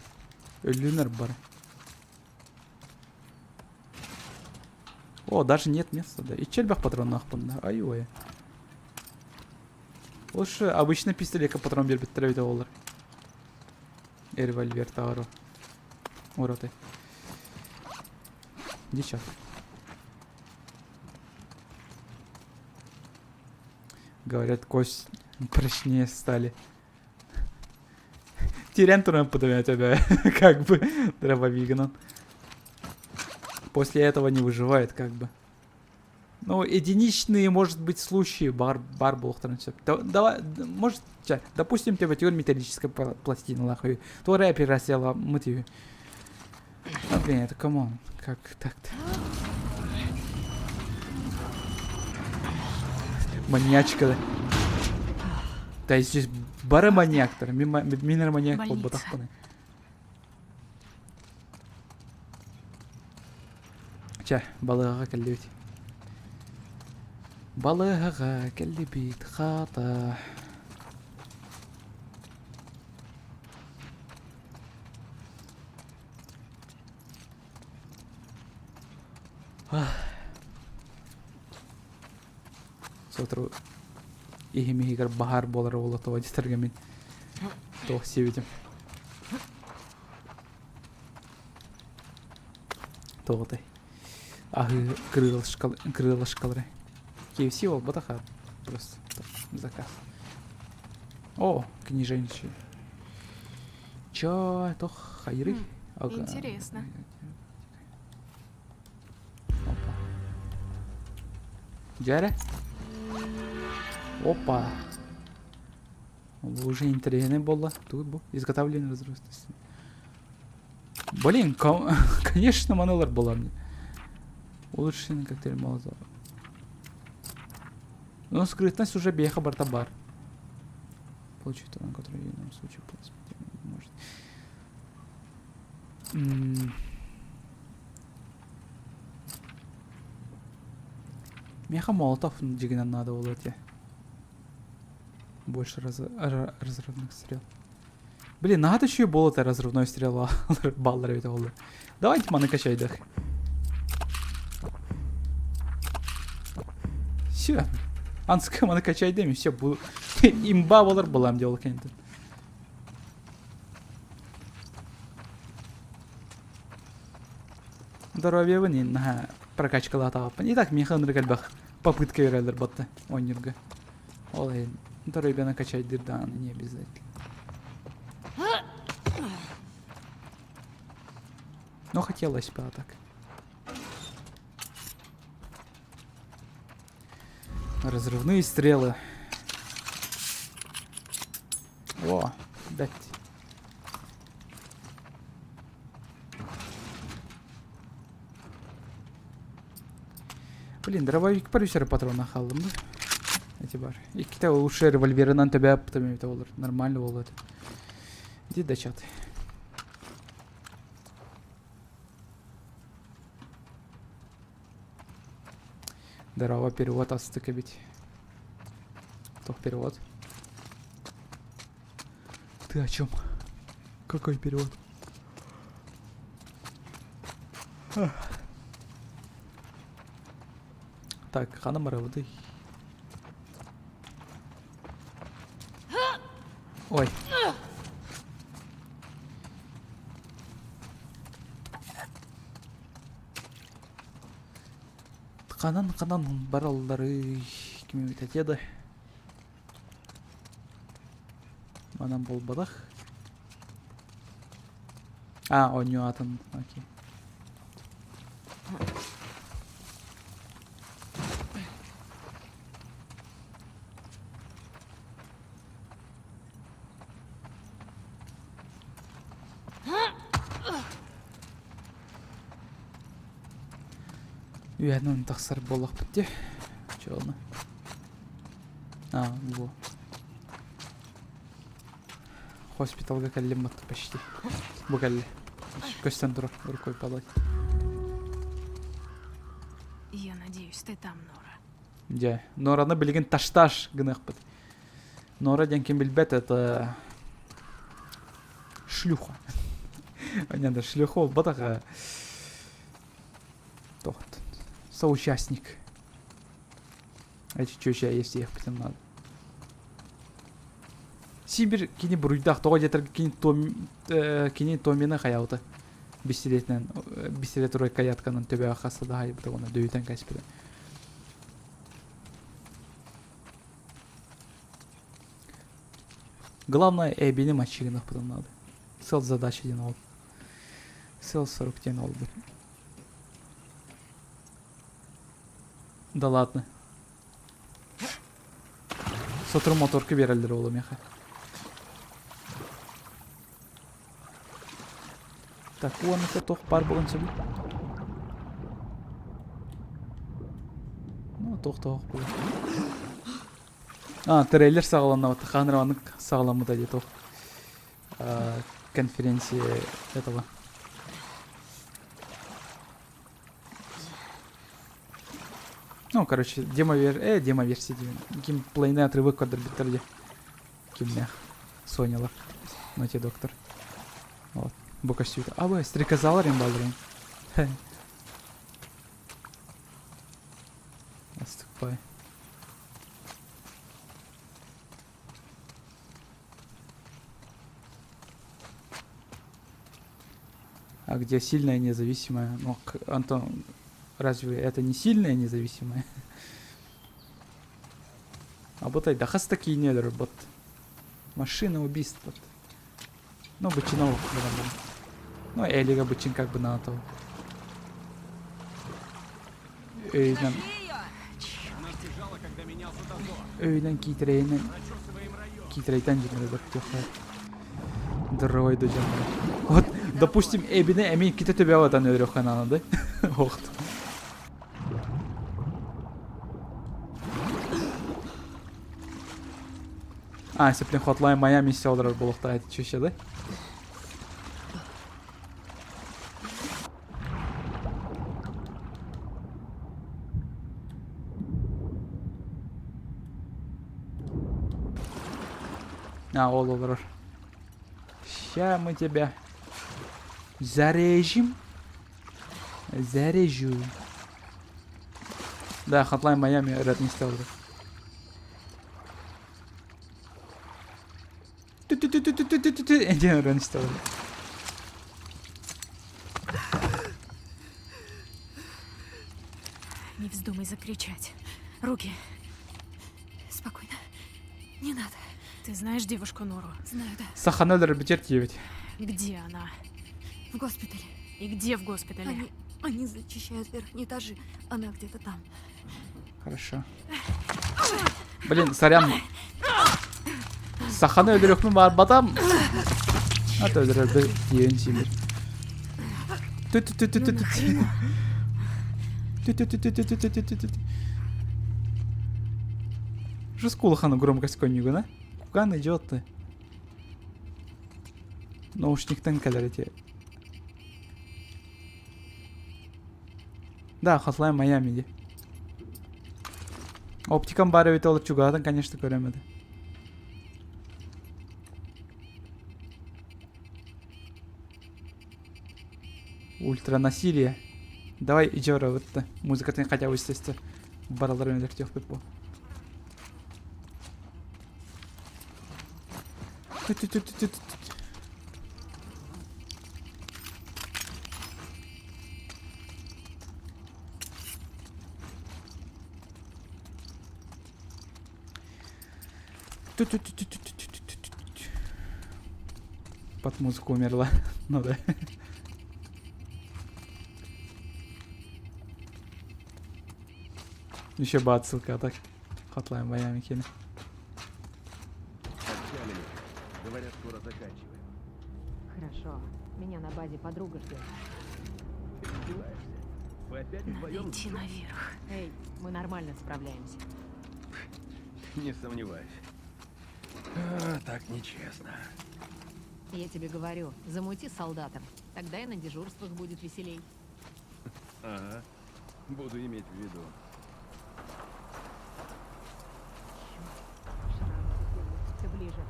Люнер бар. О, даже нет места, да. И чельбах патронах да. Ай-ой. Лучше обычно пистолетка патрон биэрбиттэр эбитэ буоллар. Револьвер таару. Уроты. Дичат. Говорят, кость прочнее стали. Тирен туран тебя, как бы, дробовигынан. После этого не выживает, как бы. Ну, единичные, может быть, случаи бар, бар буолуохтарын сөп. Давай, может, допустим, тебя металлическая пластина лахаю. Туора операцияла мытью. А, блин, это come on. Как так-то? Маньячка, да. Да, здесь бары маньяктар. Минер маньяк буолбатахпын. Чэ, балыыһаҕа кэллибит. Балыыһаҕа кэллибит хата. Сотору иһим иһигэр баһаар буолар уола тоҕо дьитэргэ мин туох сиэбитим. Тоҕотой. Аһыы крылышкалары. KFC буолбатах а просто заказ. О, книженчи. Чё, тох хайры? Интересно. Опа. Дьэрэ. Опа. Уже интэриэһинэй буолла. Тугуй бу? Изготовление разрывности. Блин, конечно, манылар была мне. Улучшение коктейль Молотова. Но скрытность уже беха барта бар. Получить талант, который в ином случае может. Меха Молотов дьигинэн надо было те. Больше раз, разрывных стрел. Блин, надо еще и болото разрывной стрела. Баллар ведь олды. Давайте маны качайдах. Все. Анска маны качайдым, все, бу... Имба болар булам делал кенті. Здоровьебын наһаа прокачкалаатаҕаппын. И так миэхэ ынырык элбэх попытка берэллэр батта оонньуурга. Ол иһин здоровьены качайдыр даҕаны не обязательно. Но хотелось бы а так. Разрывные стрелы. О, бэт. Блин, дробовик парюсер патрона халлым да. Ити бар. Иккитэ лучше револьверынан төбө эбитэ болар. Нормально болот. Иди дочат. Здорово, перевод астык эбит. Туох перевод? Ты о чем? Какой перевод? Так, хана барабыдый. Ой. Ханан ханан баралларый ким эбит да. Манан буолбатах. А, оонньуу аатын, окей. Үөһэнэн тахсар буоллахпыт дии. Чуолна. А, во. Хоспиталга кэллим батта почти. Бу кэллэ. Көстөн турар, рукой подать. Я надеюсь, ты там, Нора. Дьэ, Нораны билигин ташташ гыныахпыт. Нора диэн ким билбэт, это шлюха. Не, да шлюха буолбатах. Тохт. Соучастник. Эти чуть есть ехать надо. Сибир кини буруйдаах тоҕо диэтэр кини том кини Томины хайаабыта бистилиэтинэн бистилиэт рукоятканан төбөҕө хаста да хайбыта уонна дөйүтэн кэспитэ. Главное Эбини мочигинахпытын надо. Сыл задача диэн ол. Сыл сорук диэн олбут. Да ладно. Сотору моторка биэрэллэр уолу миэхэ. Так, уонна туох баар буолан сөбүй? Ну, туох туох буолан. А, трейлер саҕаланна, хаһан эрэ маннык саҕаламмыта дии туох конференция этого. Ну, короче, демо-вер... демо-версия диэн. Геймплейный отрывок көрдөрбүттэр дии. Кимнээх? Сонялар. Naughty Доктор. Вот. Бу көстүүтэ. А, бу стрекозалар им балларын. Наступай. А где сильная независимая? Ну, Антон, разве это не сильная независимая? А вот да хас такие не бот. Машина убийства. Ну, бычинов. Ну, Элига бычин как бы на то. Өйүнэн өйүнэн киитэрэйинэн киитэрэйтэн дьоннору бэртиэххэ дорогой дьоннору. Вот, допустим, эбине эмиэ ките төбөҕө өлөрүөххэ наада Охт. А, сеплин Hotline Miami олорор буолуохтаах ити чүщэ да? А, ол олорор. Ща мы тебя зарежем. Зарежу. Да, Hotline Miami ырыатын истэ олорор. Диэн ырыаны истэ олорор. Не вздумай закричать. Руки. Спокойно. Не надо. Ты знаешь девушку Нору? Знаю, да. Саханы өлөрбүтэр тиийбит. Где она? В госпитале. И где в госпитале? Они, они зачищают верхние этажи. Она где-то там. Хорошо. Блин, сорян. Саханы өлөрүөхпүн баарбатам. Ата өлөрөрбү тиийэн сиибир. Тү-тү-тү-тү-тү. Тү-тү-тү-тү-тү-тү-тү-тү. Жестко улахан громкость көнньүгүн, а? Кукан идет ты. Наушниктан кэлэр эти. Да, Hotline Miami ди. Оптикам баар эбит ол чугаһатын, конечно, көрөм этэ. Ультранасилие. Давай ижора бытты. Музыкатын хотя бы естественно. Баралар өлөртүөхпүт бу. Под музыку умерла. Ну да. Еще бы отсылка, а так. Hotline Miami киэнэ. Отчалили. Говорят, скоро заканчиваем. Хорошо. Меня на базе подруга ждет. Ты издеваешься? Вы опять Надо вдвоем? идти наверх. Эй, мы нормально справляемся. Не сомневаюсь. А, так нечестно. Я тебе говорю, замути с солдатом. Тогда и на дежурствах будет веселей. Ага. Буду иметь в виду. Шрамы все ближе.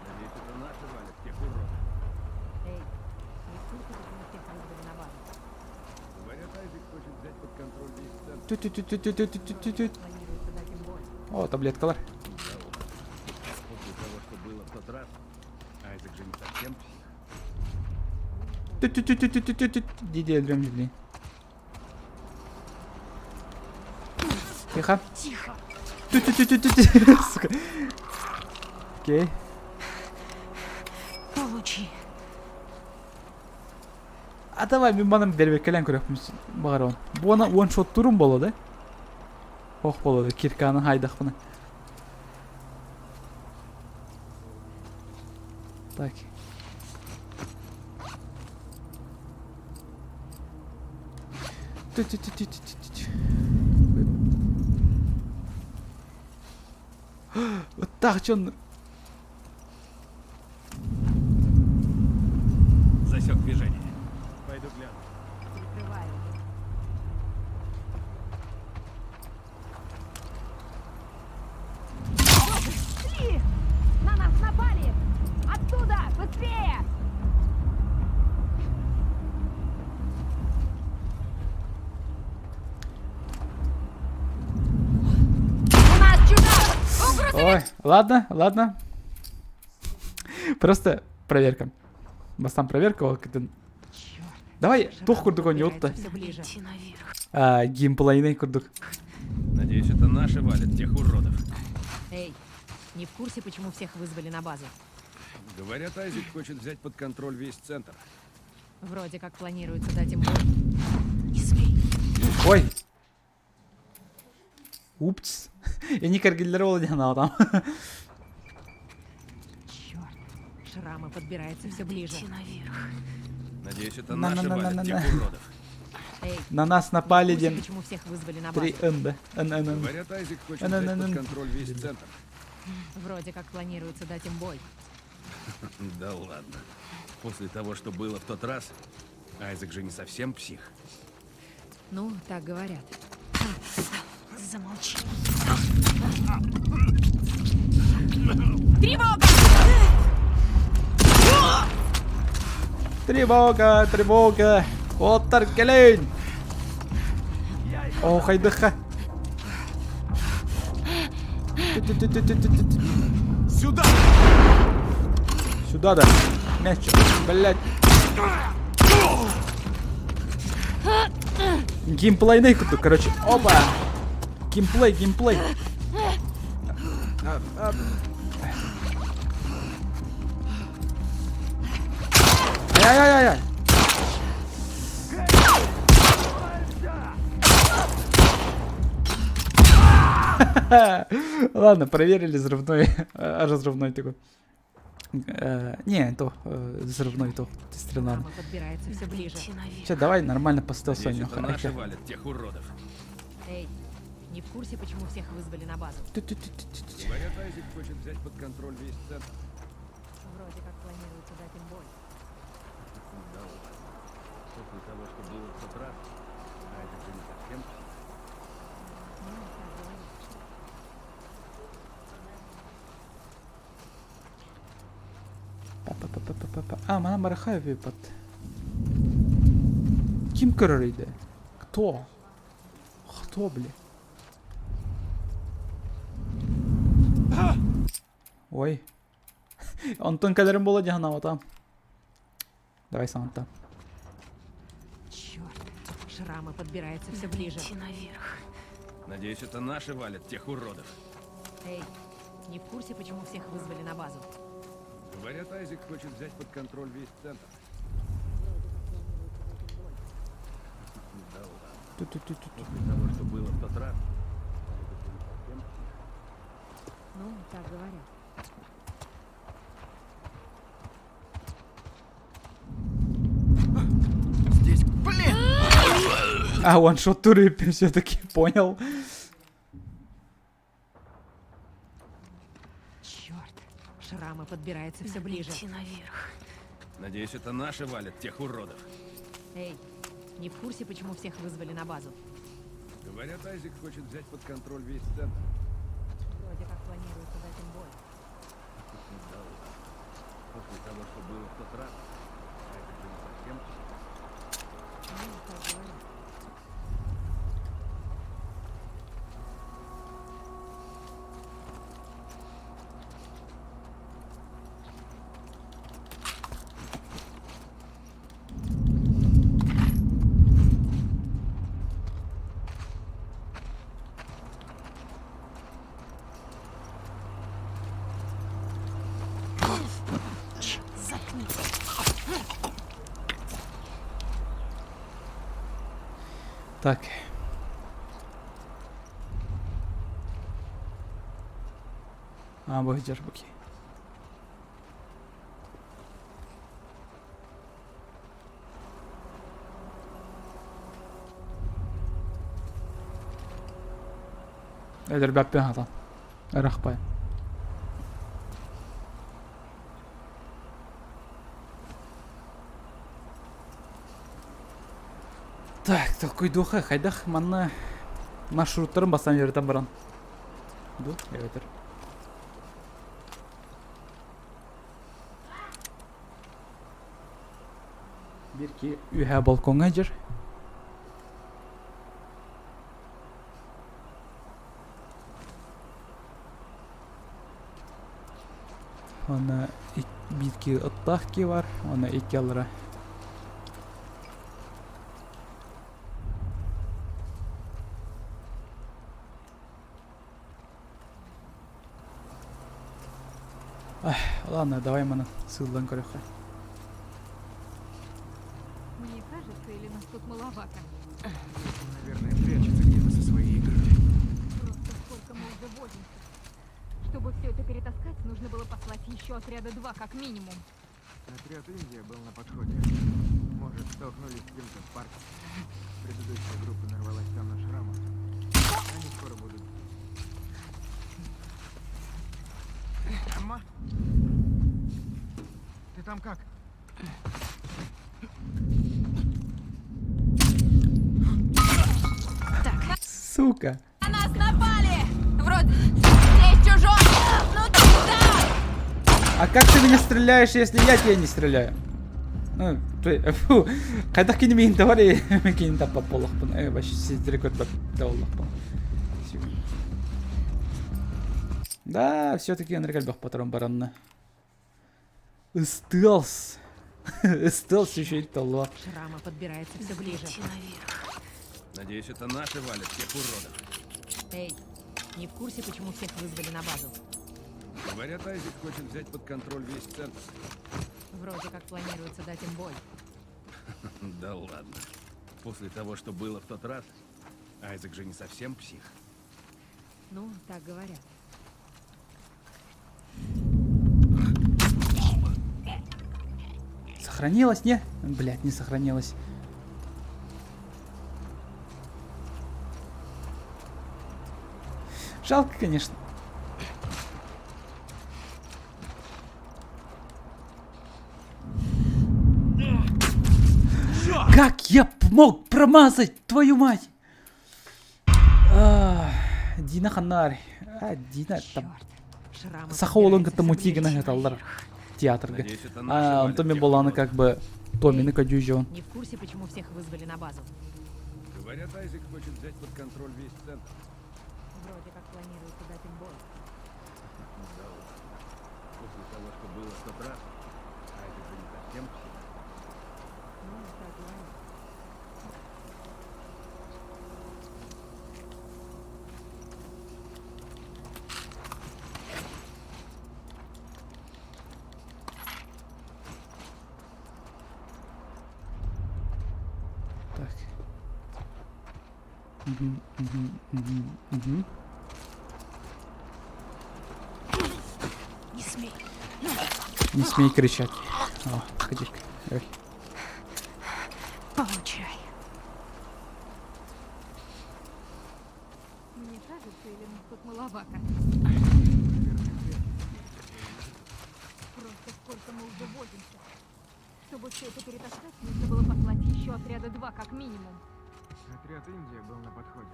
Надеюсь, это наши валят тех уродов. Эй, не в курсе, почему всех вызвали на базу? Говорят, Айзек хочет взять под контроль весь центр. Тю-тю-тю-тю-тю-тю-тю-тю. Планируется дать им бой. О, таблеткалар. Да уж. После того, что было в тот раз, Айзек же не совсем псих. Тю-тю-тю-тю-тю-тю-тю. Диди өлөрөм дии. Тихо. Тихо. Тю-тю-тю-тю-тю. Сука. Окей. Получи. А давай мин манан бэрбэккэлээн көрүөхпүн баҕарабын. Бу ана one shot турум буолуо да? Ох буолуо да кирканы хайдахпына. Так. Тю-тю-тю-тю-тю-тю. Вот дьон Засек движение. Пойду гляну. Прикрываю. Ли! На нас напали! Оттуда! Быстрее! У нас чужак! Ой, ладно, ладно. Просто проверка. Бастан проверка, ол кытын. Давай, туох курдук оонньуутта. Все ближе. Идти наверх. А, геймплейный курдук. Надеюсь, это наши валят тех уродов. Эй, не в курсе, почему всех вызвали на базу? Говорят, Айзек хочет взять под контроль весь центр. Вроде как планируется дать им бой. Не смей. Ой. Упс. Я не каргиллер диэн там. Черт, шрамы подбираются все ближе. Идти наверх. Надеюсь, это На- на- наши на- на- валят на- тех на. уродов. Эй, На нас не в напали курсе, диэн. почему всех вызвали на базу? 3 Н, да. Н, Н, Н. Говорят, Айзек хочет На- на- взять на- под на. контроль весь центр. Вроде как планируется дать им бой. Да ладно. После того, что было в тот раз, Айзек же не совсем псих. Ну, так говорят. Замолчи. Тревога! Тревога, тревога. Уолаттар кэлиҥ. О, хайдыха. Тю-тю-тю-тю-тю-тю. Сюда! Сюда, да. Мяч. Блять. Геймплейный курдук, короче. Опа. Геймплей, геймплей. А, а. Ай-яй-яй-яй. Ладно, проверили взрывной, разрывной такой. Не, то, взрывной то, стрела. Шрамы подбираются все ближе. Идти наверх. Че, давай нормально по стелсу Надеюсь, это оонньуохха. наши валят тех уродов. Эй, Не в курсе, почему всех вызвали на базу? Ту-ту-ту-ту-ту. Говорят, Айзек хочет взять под контроль весь центр. Вроде как планируется дать им бой. Да ладно. После того, что было в тот раз, Айзек же не совсем псих. Ну, так говорят. Па-па-па-па-па-па. А, манан барахай выпад. Ким көрөр иде? Кто? Кто, бля? Ой. Онтон кэлэрим буола дии санаабатам. Давай саҥаттан. Черт, шрамы подбираются все ближе. Идти наверх. Надеюсь, это наши валят тех уродов. Эй, не в курсе, почему всех вызвали на базу? Говорят, Айзек хочет взять под контроль весь центр. Да ладно. Ту-ту-ту-ту. После того, что было в тот раз, Айзек же не совсем псих. Ну, так говорят. Здесь... Блин! А, ваншот туры все-таки понял. Черт, шрамы подбираются все ближе. Идти наверх. Надеюсь, это наши валят тех уродов. Эй, не в курсе, почему всех вызвали на базу? Говорят, Айзек хочет взять под контроль весь центр. Вроде как планируется дать им бой. Да ладно. После того, что было в тот раз, Айзек же не совсем псих. Ну, так говорят. Заткнись. Так. А, бу сылдьар, окей. Өлөрбөппүн хатан. Ырахпай. Так, толкуйдуоха хайдах манна маршруттарын бастан үөрэтэн баран. Ду, эбэтэр. Биир ки үөһээ балкоҥҥа дьэр. Уонна биир ки ыттаах ки бар, уонна икки аллара. Ладно, давай маны сыыллан көрүөххэ. Мне кажется, или нас тут маловато? Наверное, прячется где-то со своей игрой. Просто сколько мы уже возимся. Чтобы все это перетаскать, нужно было послать еще отряда два, как минимум. Отряд Индия был на подходе. Может, столкнулись с кем-то в парке. Предыдущая группа нарвалась там на шрамов. Они скоро будут. Эмма? Ты там как? Сука! На нас напали! Вроде здесь чужой! Ну ты да! А как ты меня стреляешь, если я тебя не стреляю? Ну, ты, фу, хайдах кини миин тавари кини таппат буоллахпын. Э, вообще сиздери көрбөт да буоллахпын. Да, все-таки ынырык элбэх патрон баранна. Ыстыалс. Ыстыалс еще и толла. Шрама подбирается все ближе. Идти наверх. Надеюсь, это наши валят тех уродов. Эй, не в курсе, почему всех вызвали на базу? Говорят, Айзек хочет взять под контроль весь центр. Вроде как планируется дать им бой. Да ладно. После того, что было в тот раз, Айзек же не совсем псих. Ну, так говорят. Сохранилась, не? Блять, не сохранилась. Жалко, конечно. Как я мог промазать, твою мать? Дина ханнаар. А, Дина там саха уолун кытта мути гына сыталлар театрга. А, онтон мен боланы как бы Томины кадюжон. Не в курсе, почему всех вызвали на базу. Говорят, Айзек хочет взять под контроль весь центр. Вроде как планирует дать им бой. Да ладно. После того, что было в тот раз, Айзек же не совсем псих. Ну, так говорят. Так. Угу. Не смей. Не смей кричать. О, ходи. Ой. Получай. Мне кажется, или нас тут маловато? Просто сколько мы уже возимся. Чтобы все это перетаскать, нужно было послать еще отряда два, как минимум. Отряд Индия был на подходе.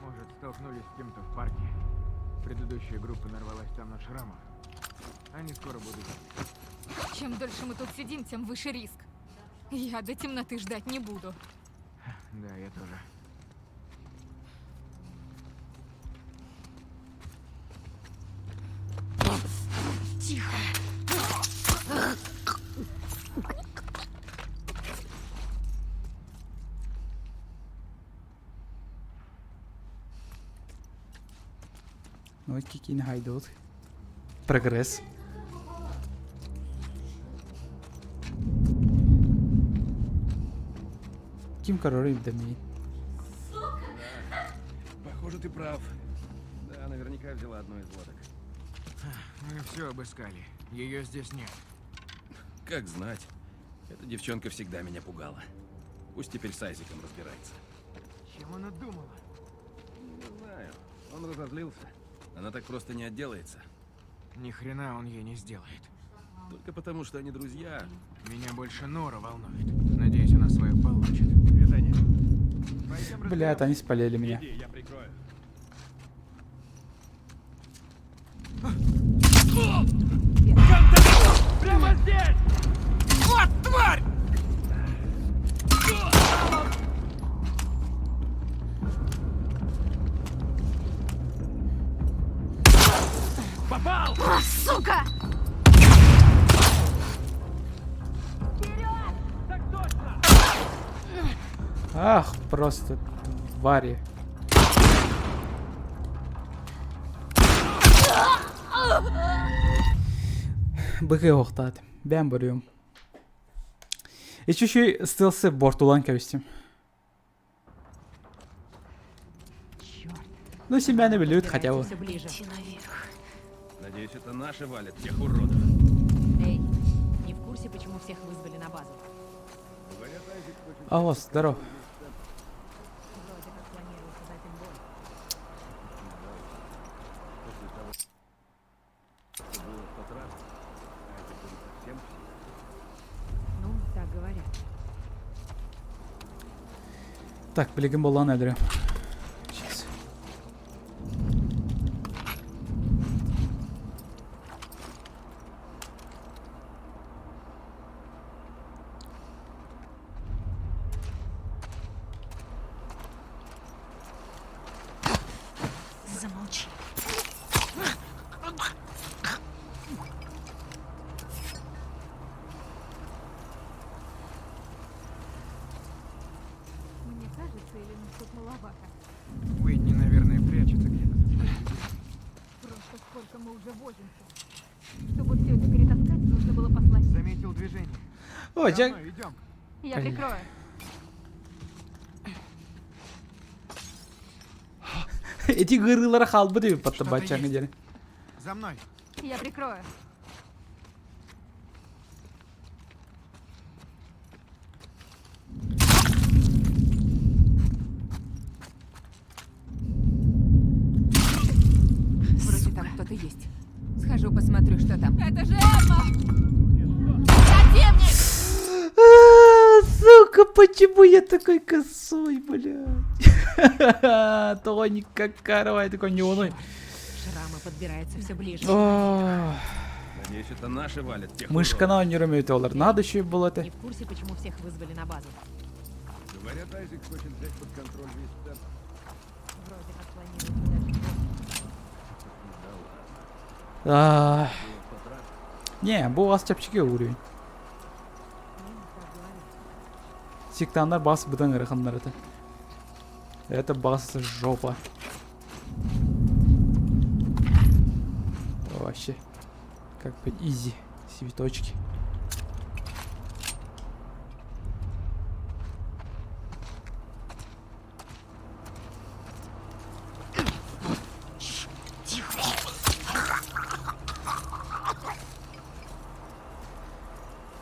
Может, столкнулись с кем-то в парке. Предыдущая группа нарвалась там на шрамов. Они скоро будут здесь. Чем дольше мы тут сидим, тем выше риск. Я до темноты ждать не буду. Да, я тоже. Тихо. Ну, кикин хайдут. Прогресс. Ким король дами. Похоже, ты прав. Да, наверняка взяла одну из лодок. Мы все обыскали. Ее здесь нет. Как знать. Эта девчонка всегда меня пугала. Пусть теперь с Айзеком разбирается. Чем она думала? Не знаю. Он разозлился. Она так просто не отделается. Ни хрена он ей не сделает. Только потому, что они друзья. Меня больше Нора волнует. Надеюсь, она свое получит. Движение. Пойдем Бля, это они спалили меня. Иди, я прикрою. Прямо здесь! Вот тварь! Попал! Сука! Так точно! Ах, просто твари. Быгы охтат. Бэм барыым. Ичүшүй стелсы бортулан кэбистим. Черт. Ну, себя не билют хотя бы. Все ближе. Идти наверх. Надеюсь, это наши валят тех уродов. Эй, не в курсе, почему всех вызвали на базу? Говорят, Айзек хочет Алло, здоров. Вроде как планируют дать им бой. после того, что было в тот раз. Айзек же не совсем псих. Ну, так говорят. Так, билигин буолан эдре. Сейчас. Замолчи. Мне кажется, или нас тут маловато? Уитни, наверное, прячется где-то со своими людьми. Просто сколько мы уже возимся. Чтобы все это перетаскать, нужно было послать. Заметил движение. О, За дьэ. мной, идем. Я Блин. прикрою. Эти гырылара хаалбыт эбит Что-то баччаҥҥа есть. диэри. За мной. Я прикрою. Сука, почему я такой косой, блядь? Тоник какая такой не оной. Шрамы подбираются все ближе. Ох. Надеюсь, это наши валят тех Мышкана не олар. Надо еще было это. Не в курсе, почему всех вызвали на базу. уродов. Говорят, Айзек хочет взять под контроль весь центр. Вроде как планируют дать им бой. А. Не, бу аз чэпчэки уровень. Сектаннар бас быдан ыараханнар это. Это бас жопа. Вообще. Как бы изи. Цветочки.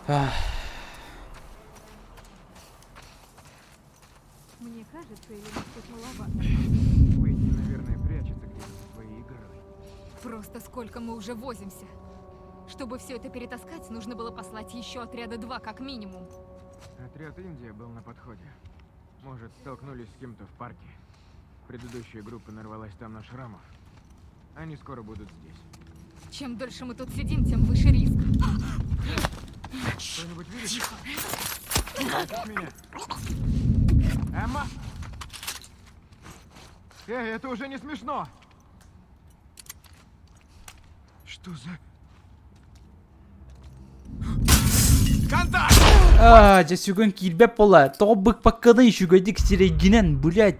Ах. Мне кажется, или нас тут маловато? Уитни, наверное, прячется где-то со своей игрой. Просто сколько мы уже возимся. Чтобы все это перетаскать, нужно было послать еще отряда два, как минимум. Отряд Индия был на подходе. Может, столкнулись с кем-то в парке. Предыдущая группа нарвалась там на шрамов. Они скоро будут здесь. Чем дольше мы тут сидим, тем выше риск. Кто-нибудь видит? Тихо! Меня? Эмма! Эй, это уже не смешно! Что за... А, дьэ сүгэн киирбэт буолла. Тоҕо быкпакканый үчүгэйдик сирэйгинэн, блядь.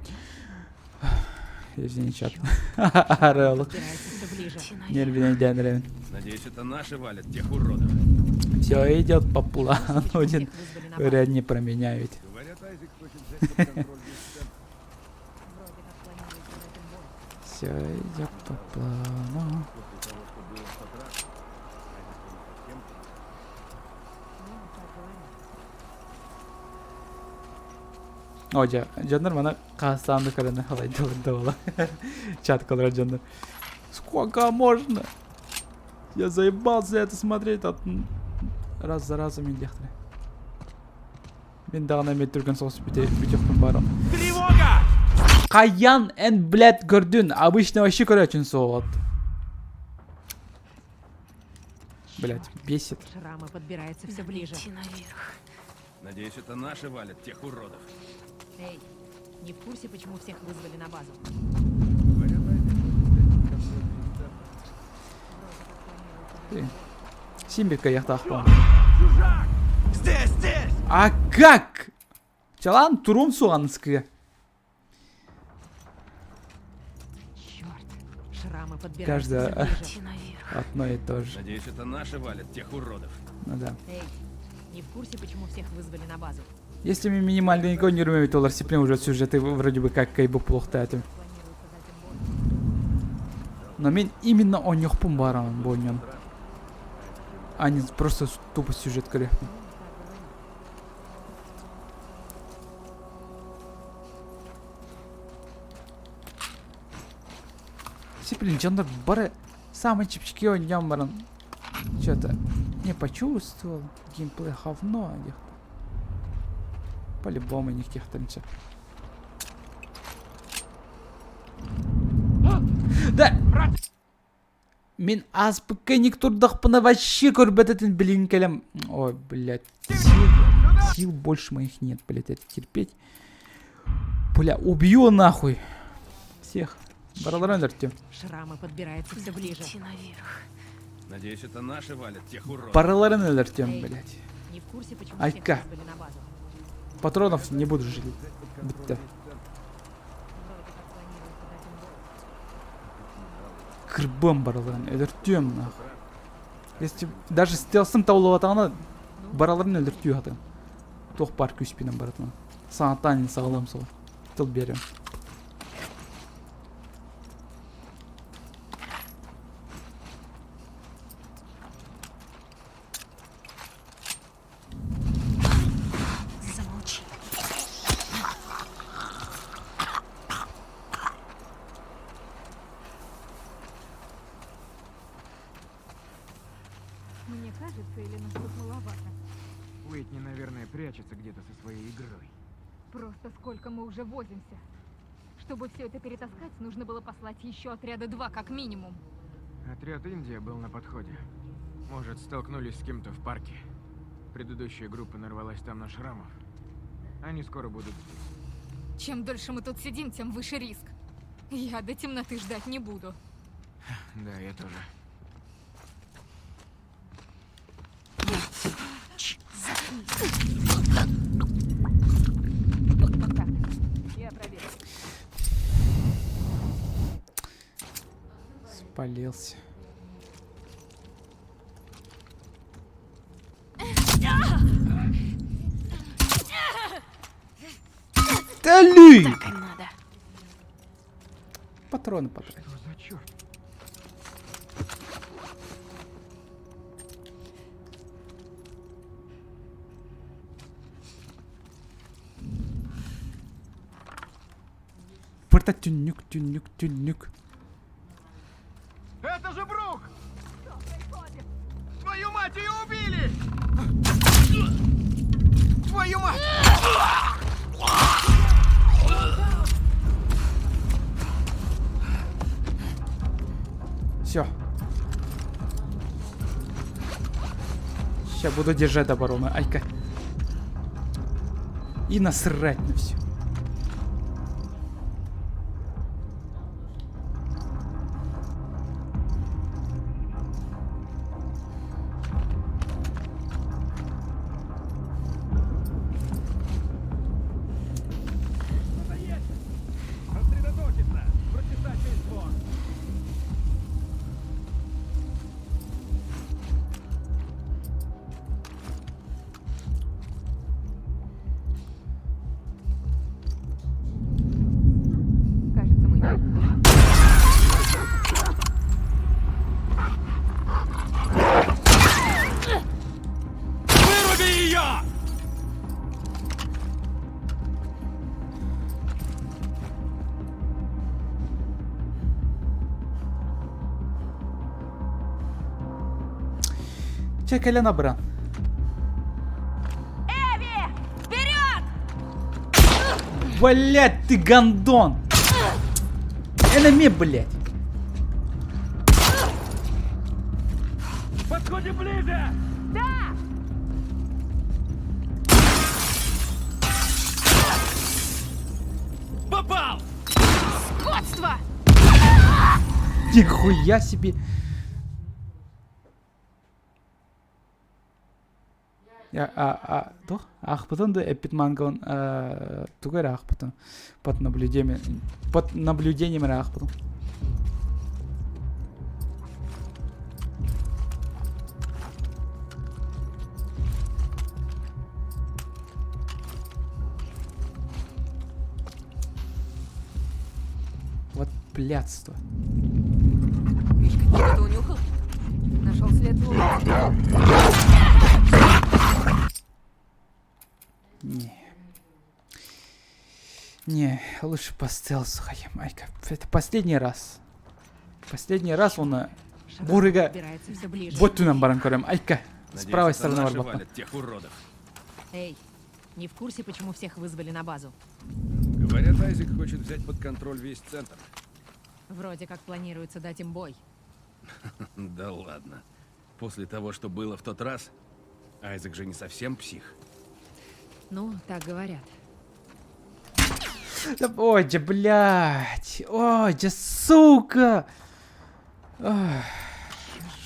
Извини, чат. Арыалык. Подбираются все ближе. Идти наверх. Нервинейдээн эрэбин. Надеюсь, это наши валят тех уродов. Все идет по плану. Почему Один всех вызвали на базу. вряд не променяют. Говорят, Айзек хочет взять под контроль весь центр. Вроде как планируют дать им бой. Все идет по плану. После того, что было в тот раз, Айзек не совсем псих. Ну, так говорят. О, дьэ, дьоннор маны хаастаан көрөн халайдылар да Чат колор дьоннор. Сколько можно? Я заебался это смотреть от раз за разом диэхтэрэ. Мин даҕаны эмиэ түргэн соҕус бүтүөхпүн баар. Тревога! Хайаан эн, блядь, көрдүн. Обычно вообще көрөөччүн суох. Блядь, бесит. Шрамы подбираются все ближе. Идти наверх. Надеюсь, это наши валят тех уродов. Эй, не в курсе, почему всех вызвали на базу? Говорят, Айзек хочет взять под контроль весь центр. Син биир кыайыахтаахпын. Чужак! Здесь, здесь! А как? Чалан турум суҕаныскыга. Черт, шрамы подбираются Каждая- все ближе. Идти наверх. Одно и то же. Надеюсь, это наши валят тех уродов. Ну да. Эй, не в курсе, почему всех вызвали на базу? Если мы минимально не румем, то ларсиплен уже сюжеты вроде бы как бы плохо этим. Планируют дать им бой. Но мин именно оонньуохпун баҕарабын бу оонньууну. А не просто тупо сюжет көрө. Ну, так говорят. Блин, дьоннор бары самый чэпчэки оонньоон баран. Что-то не почувствовал. Геймплей говно. По-любому не тех Да! Мин ааспыкка турдахпына вообще көрбөт этим, блин, кэлэн. Ой, блядь. Сил, сил больше моих нет, блядь, это терпеть. Бля, убью нахуй. Всех. Бараларын өлөртүөм. Шрамы подбираются все ближе. Идти наверх. Надеюсь, это наши валят тех уродов. Бараларын өлөртүөм, Эй. блядь. Не в курсе, почему Айка. всех вызвали на базу? Патронов не буду жалеть. Бүттэ. Вроде как планируют дать им бой. Кырбым бараларын өлөртүөм нахуй. Если даже стелсым табылбатаҕына бараларын өлөртүү хатым. Туох баар күүспүнэн барытын. Саҥаттан саҕалыам суоҕа. Тыл биэриэм. Замолчи. Мне кажется, или нас тут маловато? Уитни, наверное, прячется где-то со своей игрой. Просто сколько мы уже возимся. Чтобы все это перетаскать, нужно было послать еще отряда два, как минимум. Отряд Индия был на подходе. Может, столкнулись с кем-то в парке. Предыдущая группа нарвалась там на шрамов. Они скоро будут здесь. Чем дольше мы тут сидим, тем выше риск. Я до темноты ждать не буду. Да, я тоже. Так, я проверю. Спалился. Дали! Так и надо. Патроны потратил. Что за черт? Пырта түннүк, түннүк, түннүк. Это же Брук! Твою мать, ее убили! Твою мать! Все. Сейчас буду держать оборону. Айка. И насрать на все. Сосредоточиться! Прочесать весь двор! Кажется, мы... Выруби ее! Чэ, кэлэн абыран. Эви! Вперед! Блять, ты гондон! Энеми, блять! Подходим ближе! Да! Попал! Скотство! Нихуя себе! Я, а, а, туох? Аахпытын да эппит мангабын тугу эрэ аахпытын под наблюдением под наблюдением эрэ аахпытым. Вот блядство. Мишка, что-то унюхал? Нашел след двух. Не. Не, лучше по стелсу хаем. Айка, это последний раз. Последний раз он Бурыга Подбирается все ближе. вот баран көрем. Айка, с Надеюсь, правой это стороны наши барбатта. валят тех уродов. Эй, не в курсе, почему всех вызвали на базу? Говорят, Айзек хочет взять под контроль весь центр. Вроде как планируется дать им бой. Да ладно. После того, что было в тот раз, Айзек же не совсем псих. Ну, так говорят. Да, ой, да, блядь. Ой, да, сука. Ах,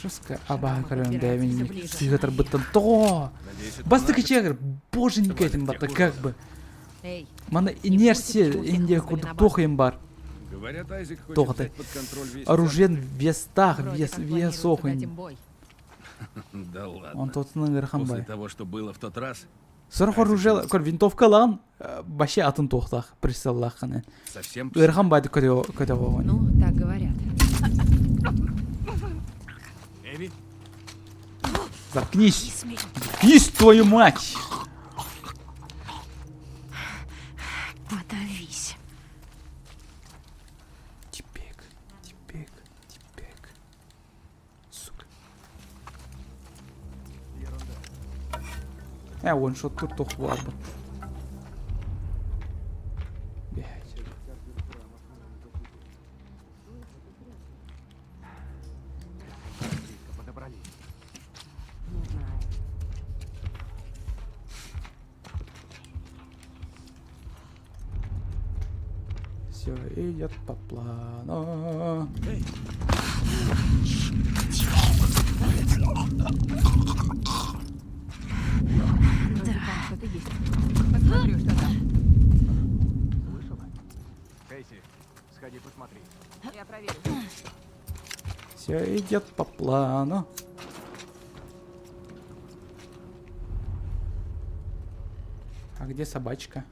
Жестко. Абахан Шрамы көрөм подбираются дэвин всё ближе. сыгатар то. Надеюсь, это Бастык наши чегр, боженька этим Валят батта, тех как уродов. бы. Эй, Мана курсе, инерция почему всех Индия вызвали курдук на базу? тохайым бар. Говорят, Айзек хочет Тоҕо взять под контроль весь Оружиен вестах, вроде вес как вес планируется дать охын. им бой. центр. Да ладно. Он тотунан ырхан После бай. того, что было в тот раз, Сорох оружие, көр винтовка лан, баше атын тохтах, прицеллах ханы. совсем псих. Ырхан байды көтө көтө болгон. Ну, так говорят. Эви? Заткнись. Не смей. Заткнись, твою мать! Подавись. Типек, типек, типек. Сука. Э, one shot тур тох буолбут. Все идет по плану. Вроде там что-то есть. Посмотрю, что там. Слышала? Кейси, сходи посмотри. Я проверю. Все идет по плану. А где собачка?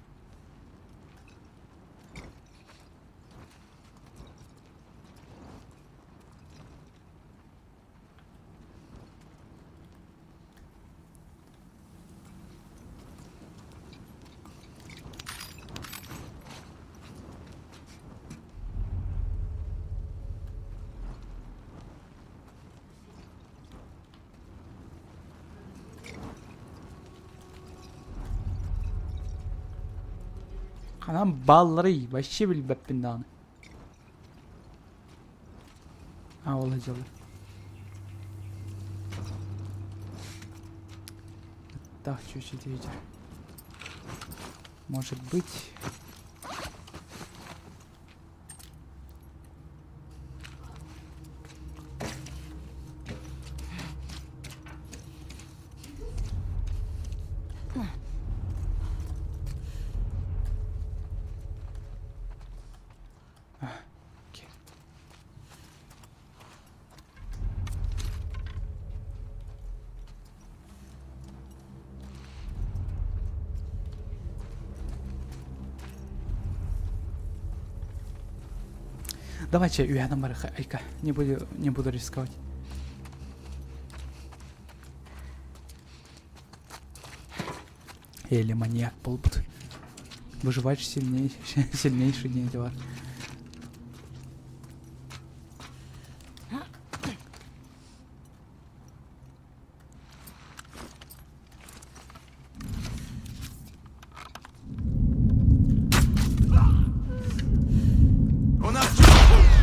Ханан баалларый, вообще билбэппин даҕаны. А, ол дьылы. Так, чуть-чуть ветер. Может быть... Окей. Давайте үөһэнэн барыха айка. Не буду, не буду рисковать. Или маньяк буолбут. Выживач сильнейший, сильнейший не дела.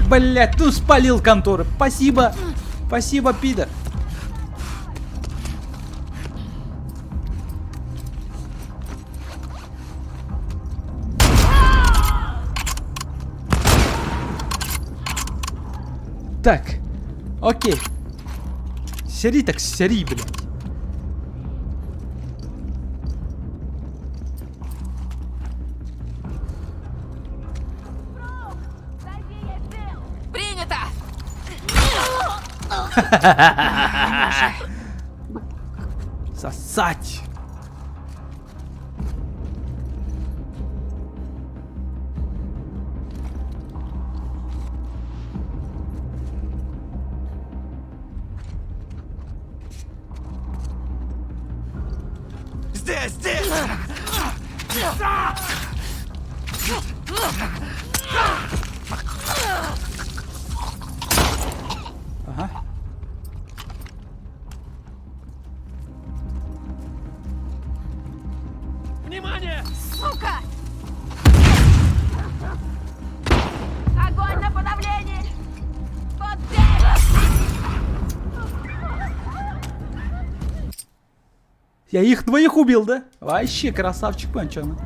Блять, ну спалил конторы. Спасибо. Спасибо, пидор. Так, окей. Сери так сери, блядь. Принято! Сосать! Здесь, здесь! Ага. Внимание! Сука! Огонь на подавление! Вот здесь! Я их двоих убил, да? Вообще красавчик конченый.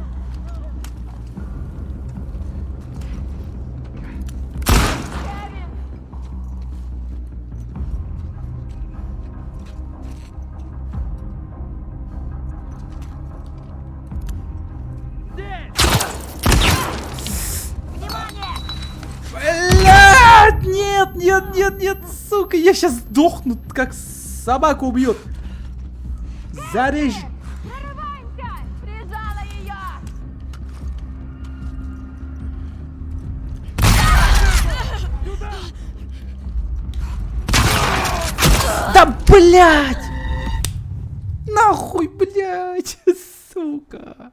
Блядь, нет, нет, нет, нет, сука, я сейчас сдохну, как собаку убьют. Зарежь. Прорываемся! Прижала ее! Да, блядь! Нахуй, блядь, сука.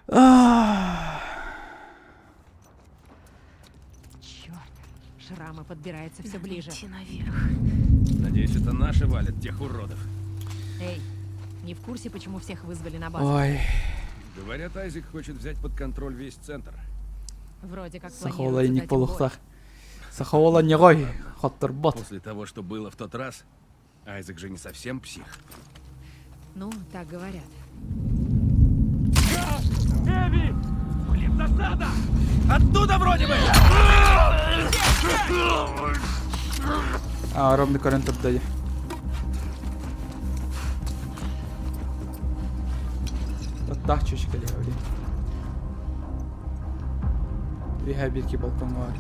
Ах. Черт, шрамы подбираются все ближе. Идти наверх. Надеюсь, это наши валят тех уродов. Эй, не в курсе, почему всех вызвали на базу? Ой, Говорят, Айзек хочет взять под контроль весь центр. Вроде как сахола планируется не дать им бой. полухтах. Сахола не гой, хоттербот. После того, что было в тот раз, Айзек же не совсем псих. Ну, так говорят. Эви! Блин, засада! Оттуда вроде бы! А, ровно көрөн турда дии. Оттаах чүчкэлиэ блин. Үһэ биирки балкоҥҥа бар.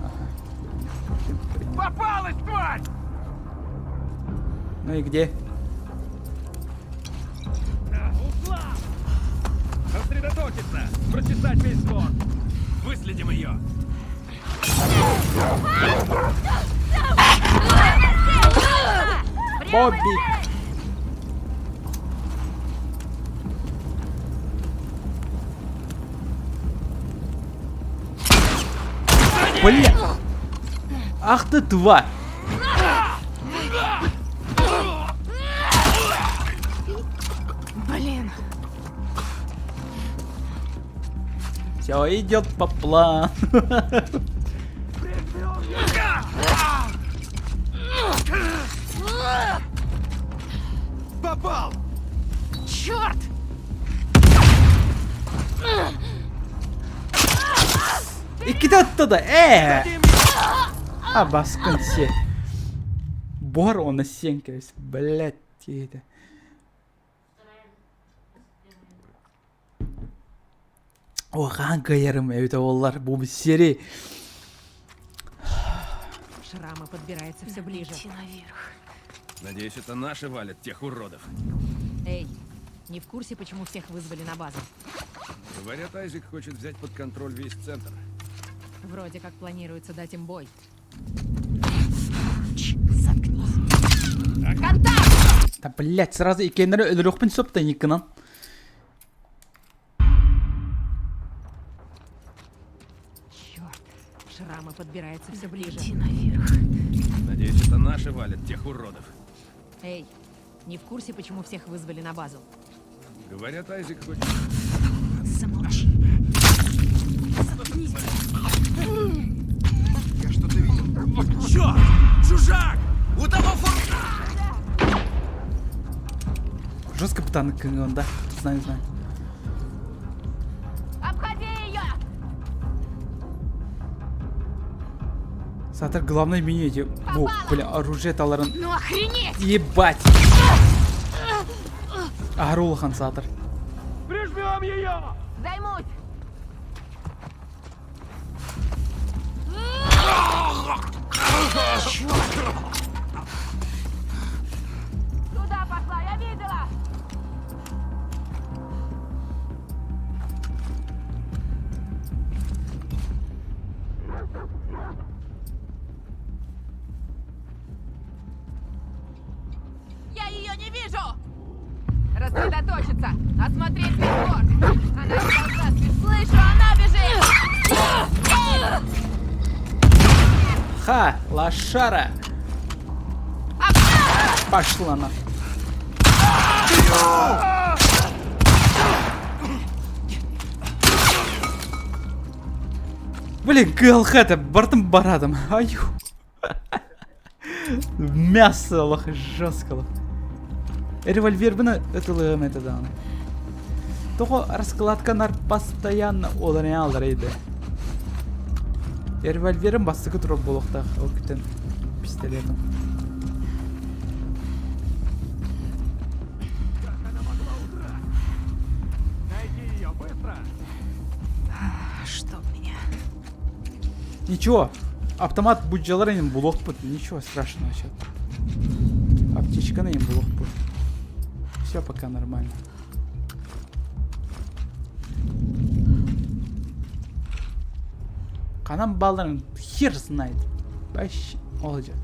Ага. Попалась, тварь! Ну и где? Ушла! Сосредоточиться! Прочесать весь двор! Выследим ее! Бобби! Бля! Ах ты тварь! Блин. Все идет по плану. Попал! Черт! Иккитэ отто да ээ! А баскын се. Бор оны сен кэбис. Блять, это. О, хаан кыайарым эбитэ буоллар бу сири. Шрамы подбираются все ближе. Идти наверх. Надеюсь, это наши валят тех уродов. Эй, не в курсе, почему всех вызвали на базу? Говорят, Айзек хочет взять под контроль весь центр. Вроде как планируется дать им бой. Ч, заткнись. Да блять, сразу иккиэннэри өлөрүөхпүн сөп да иккинан. Черт, шрамы подбираются все ближе. Идти наверх. Надеюсь, это наши валят тех уродов. Эй, не в курсе, почему всех вызвали на базу? Говорят, Айзек хочет... Замолчи. Заткнись. Я что-то видел. Черт! Чужак! У того фор... Жестко капитан да? Знаю, знаю. Обходи ее! Саатар главное меню эти. Бу, бля, оружие таларын. Ну охренеть! Ебать! Аһары улахан саатар. Прижмем ее! Займусь! Туда пошла, я видела! Я ее не вижу! Рассредоточиться! Осмотреть весь двор! Она не должна спешить. Слышу, она бежит! Ха! Лошара! Пошла на. Блин, КЛХ-то бартым барадым. Аю. Мясо олох жестко. олох. Револьвербын ытылыгым это даҕаны. Тоҕо раскладканар постоянно оларыйаллар эйде. Револьверым бастакы турар буолуохтаах ол күтэн пистолетом. Найди ее, быстро! Чтоб меня. Ничего, автомат буддьалар им булуохпут, ничего страшного сейчас. Аптечканы им булуохпут. Все пока нормально. Ханан бааларын хер знает. Вообще olacak.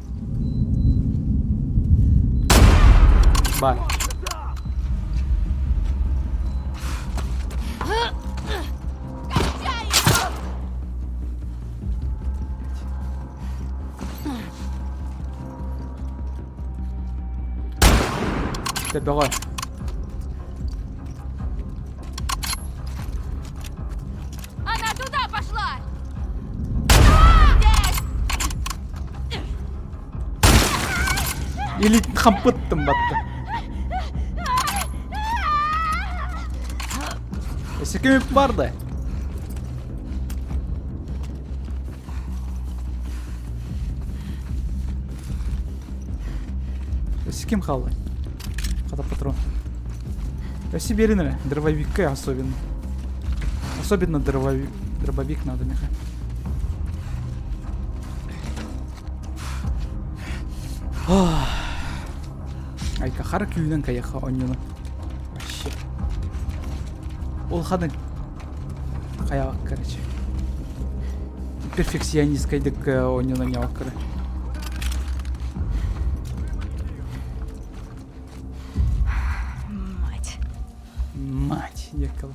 Бар. Төбөҕө. Она туда пошла! Здесь! Илиитин хампыттым батта. Өссө ким бар да? Өссө ким хаалла? Хата патрон. Өссө биэрин эрэ. Дробовикка особенно. Особенно дробовик, дробовик надо меха. Айка хара күүнэн кайаха онньуну. Вообще. Улаханы хайаҕак короче. Перфекционисткайдык онньуну ньаваккары. Мать. Мать, дьеккала.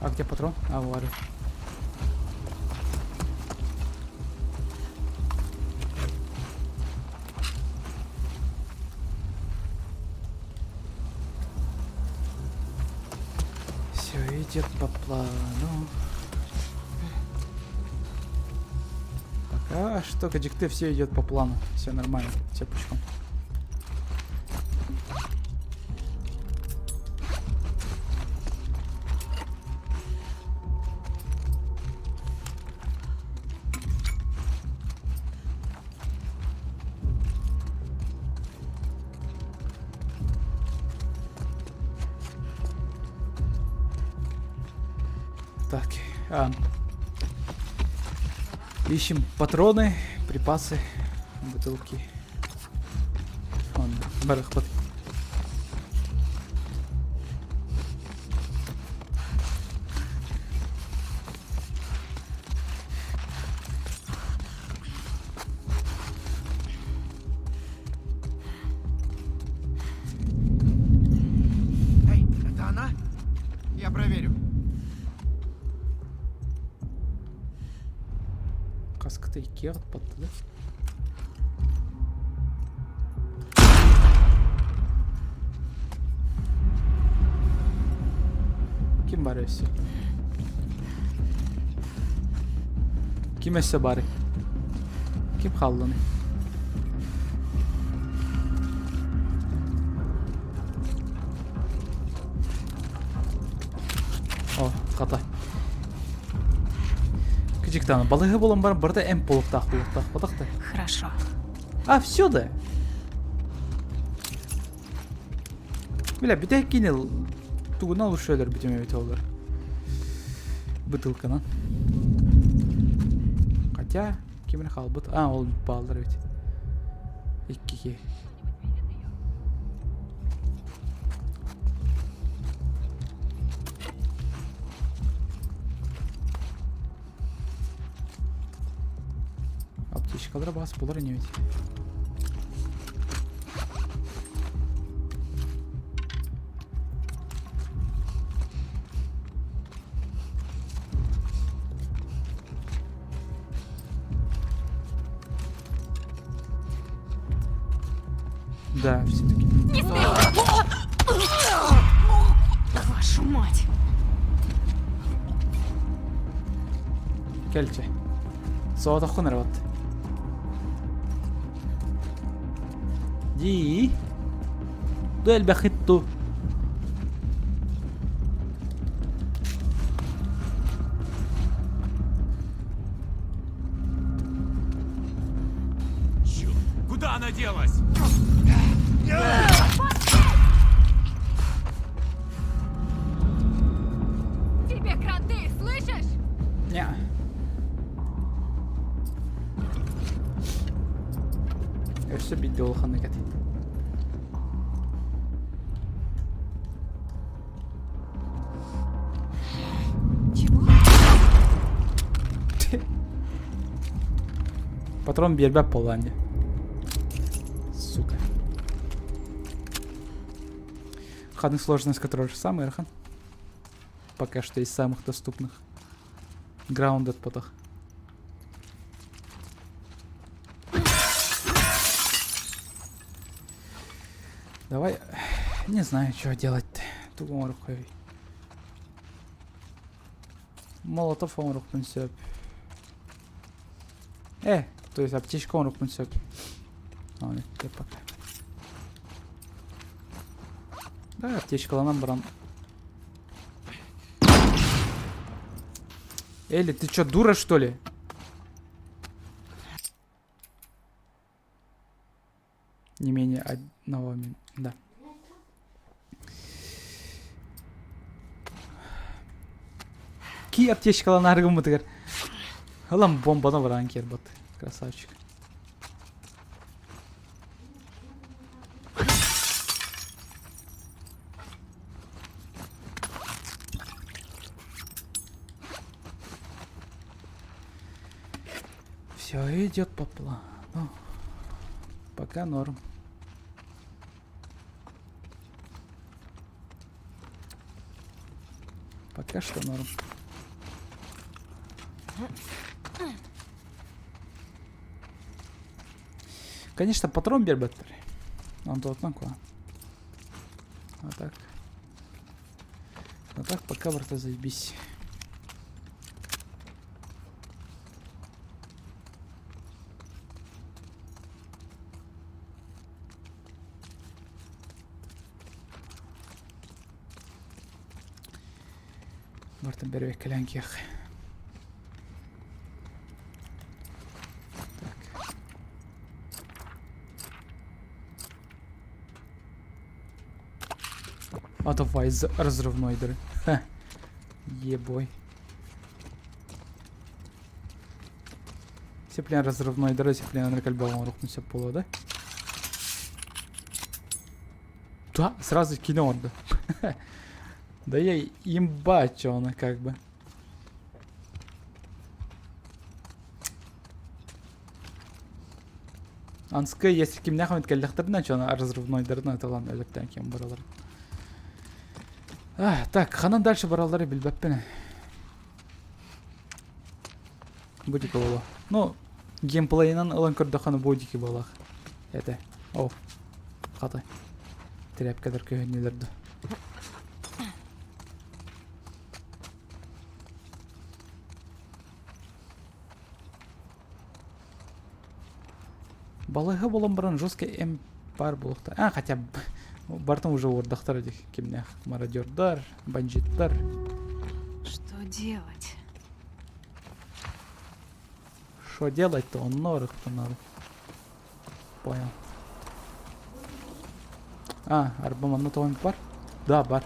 А где патрон? А, вары. Все идет по плану. Пока что кадикты все идет по плану. Все нормально, все пучком. Так, а, ищем патроны, припасы, бутылки. Он, барахпат. Эй, это она? Я проверю. Каската икки атпатты да? Ким бар өссө? Ким өссө бары? Ким хаалланы? О, хата. Кычыктаны балыһы болон баран барыта эмп буолуохтаах буолуохтаах батахта. Хорошо. А, все да. Бля, бүтэһик киинэ тугунан лучше өлөрбүтүм эбит олор. Бытылканан. Хотя, ким эрэ хаалбыт. А, ол бааллар эбит. Икки Аптечкалара бас булар ини ведь. Да, все-таки. Не смей! Вашу мать! Кэлчэ. Соҕотоххун эрэ вот. Дии. Ду элбэххит ту. Черт, куда она делась? Тебе кранты, слышишь? Не. Өссө биирдэ улаханнык этэ. Чего? Патрон биэрбэт буоллаан дии. Сука. Ханнык сложность которая же самый ыарахан. Пока что из самых доступных. Grounded потох. Давай, не знаю, что делать. Тугу рукой. Молотов оҥоруохпун сөп. Э, то есть аптечка оҥоруохпун сөп. Аны пока. Да, аптечкаланан баран. Элли, ты чё, дура, что ли? Не менее одного мин... Да. Ки аптечкаланар гыммытыгар. Ылан бомбаны баран киэрбат. Красавчик. Все идет по плану. Пока норм. Пока что норм. Конечно, патрон биэрбэттэр. Онтуоттан куһаҕан. А так. А так пока барыта заебись. Бартын бэрбэккэлээн киэх. Так. А давай разрывной дыры. Ха. Ебой. Сеплен разрывной дыры, сеплен рыкальбалон рухнуть все пола, да? Да, сразу кино да. Да я имба, чё она как бы. Анскы, если кимнээх эмит кэллэхтэринэ, чё разрывнойдарына ыталан өлөктөөн ким баралар. А, так, ханан дальше бараллары билбэппин. Бу дики буолуо. Ну, геймплейынан ылан көрдөххө бу дики буолах. Это, о, хата. Тряпкалар көһүннүлэр ду. Балыыһа буолан баран жесткий эм баар буолуохтаах. А, хотя бартын уже уордахтар этих кимнээх мародердар, бандиттар. Что делать? Что делать-то? Он норых-то надо. Понял. А, арба манна тоҕон бар? Да, бар.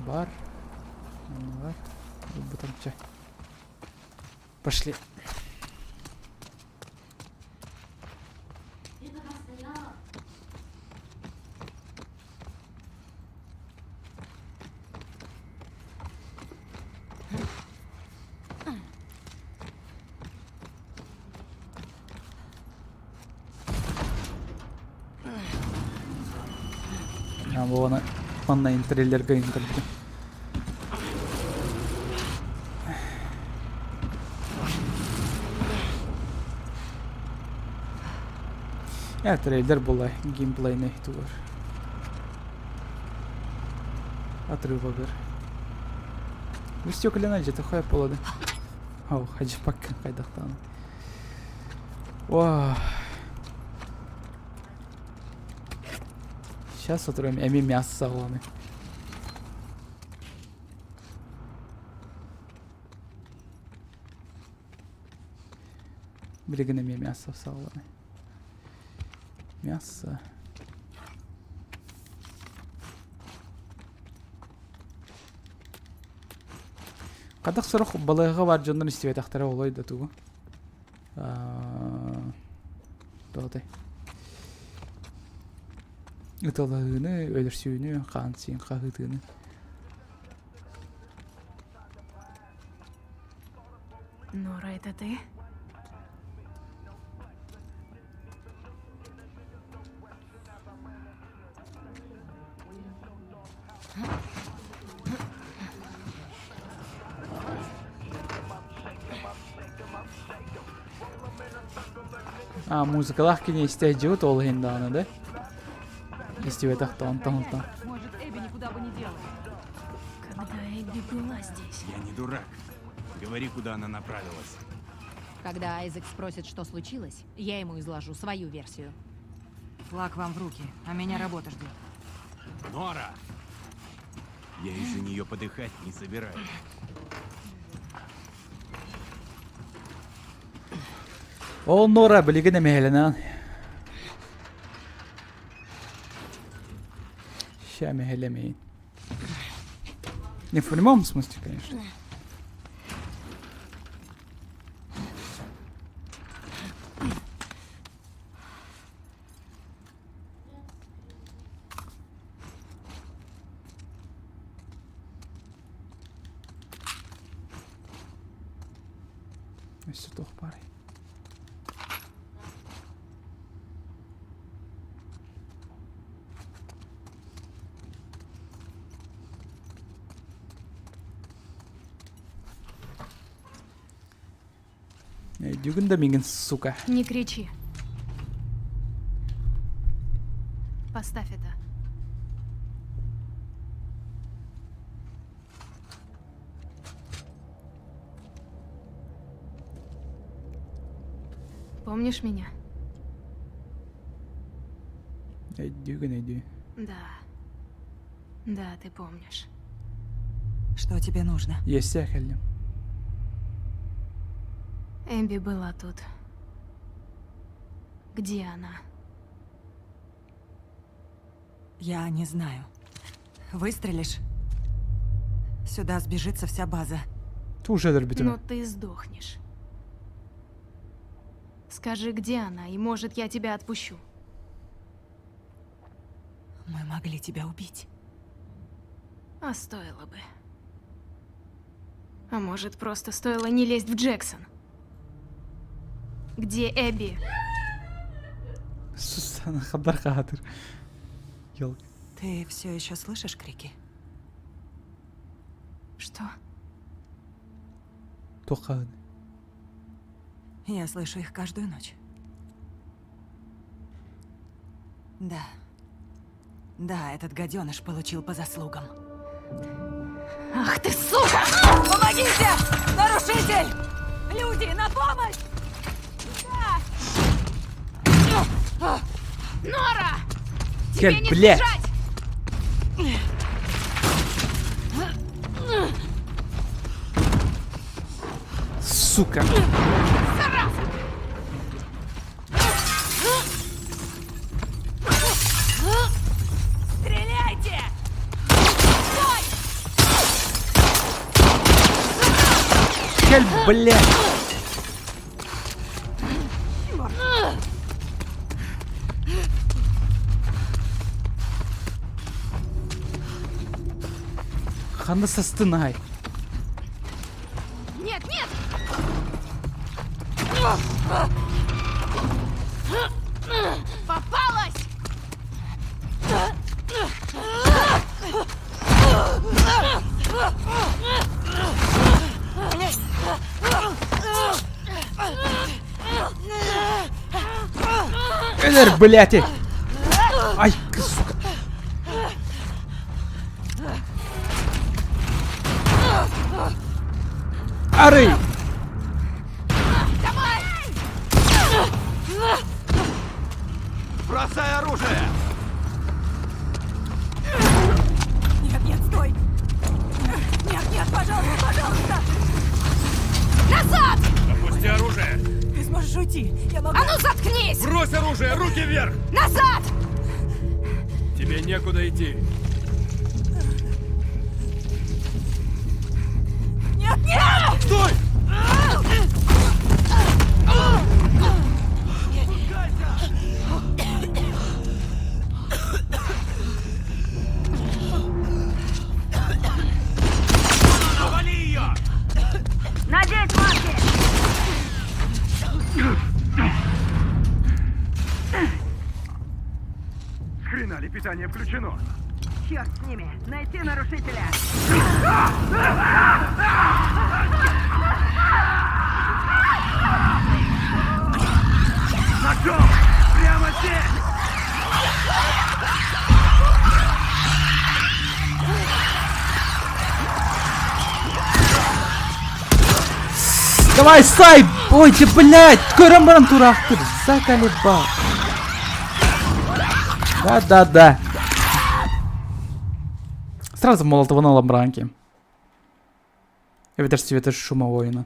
Бар. Манна бар. Бутамча. Пошли. Буона онлайн трейлерга интербүтүм. Э, трейлер була геймплейный тугар. Отрывогар. Выстеклена где-то хай полады. Ау, хаджипакка хайдахтан. О. Сейчас отроем эми мясо саҕаланы. Билигин эмиэ мясо саҕаланы. Мясо. Хадах сорох балыыһаҕа баар дьоннор истибэтэхтэрэ олой да тугу. Тоҕотой. Ыталаһыыны, өлөрсүүнү, хаан-сиин хаһыытыыны. Нора, это ты? А, музыкалаах кини истээдьибит ол иһин даҕаны да? Истибэтэх да онтон онтон. Может, Эбби никуда бы не делась. Когда Эбби была здесь? Я не дурак. Говори, куда она направилась. Когда Айзек спросит, что случилось, я ему изложу свою версию. Флаг вам в руки, а меня работа ждет. Нора! Я из-за нее подыхать не собираюсь. Ол Нора билигин эмэһэлэнэн. Ща эмэһэлэмэйин. Не в прямом смысле, конечно. Өссө туох баарый? Өйдүүгүн да миигин, сука. Не кричи. Поставь это. Помнишь меня? Өйдүүгүн өйдүү. Да. Да, ты помнишь. Что тебе нужно? Иэссэ кэллим. Эбби была тут. Где она? Я не знаю. Выстрелишь? Сюда сбежится вся база. Тугу өлөрбүтүм. Но ты сдохнешь. Скажи, где она, и, может, я тебя отпущу. Мы могли тебя убить. А стоило бы. А может, просто стоило не лезть в Джексон? Где Эбби? Хабар хаатыр. Елка. Ты все еще слышишь крики? Что? Туох Я слышу их каждую ночь. Да. Да, этот гаденыш получил по заслугам. Ах ты, сука! Помогите! Нарушитель! Люди, на помощь! Нора! Кэл, Тебе не блядь! сбежать! Сука! Стреляйте! Кэл, блядь! Ханна састынай. Нет, нет! Попалась! Өлөр, блядь! Ай, сука! Арый! Давай! Бросай оружие! Нет, нет, стой! Нет, нет, пожалуйста, пожалуйста! Назад! Опусти оружие! Ты сможешь уйти! Я могу... А ну заткнись! Брось оружие! Руки вверх! Назад! Тебе некуда идти. Нет, нет! Стой! Завали ее! Надеть маски! С хрена ли питание включено? Черт с ними! Найти нарушителя! Нашел! Прямо здесь! Давай, сай! Ой, ты, блядь! Көрөн баран тураахтыр. Заколебал. Да-да-да. Сразу молотована ламбранки. Эбэтэр света шума воина.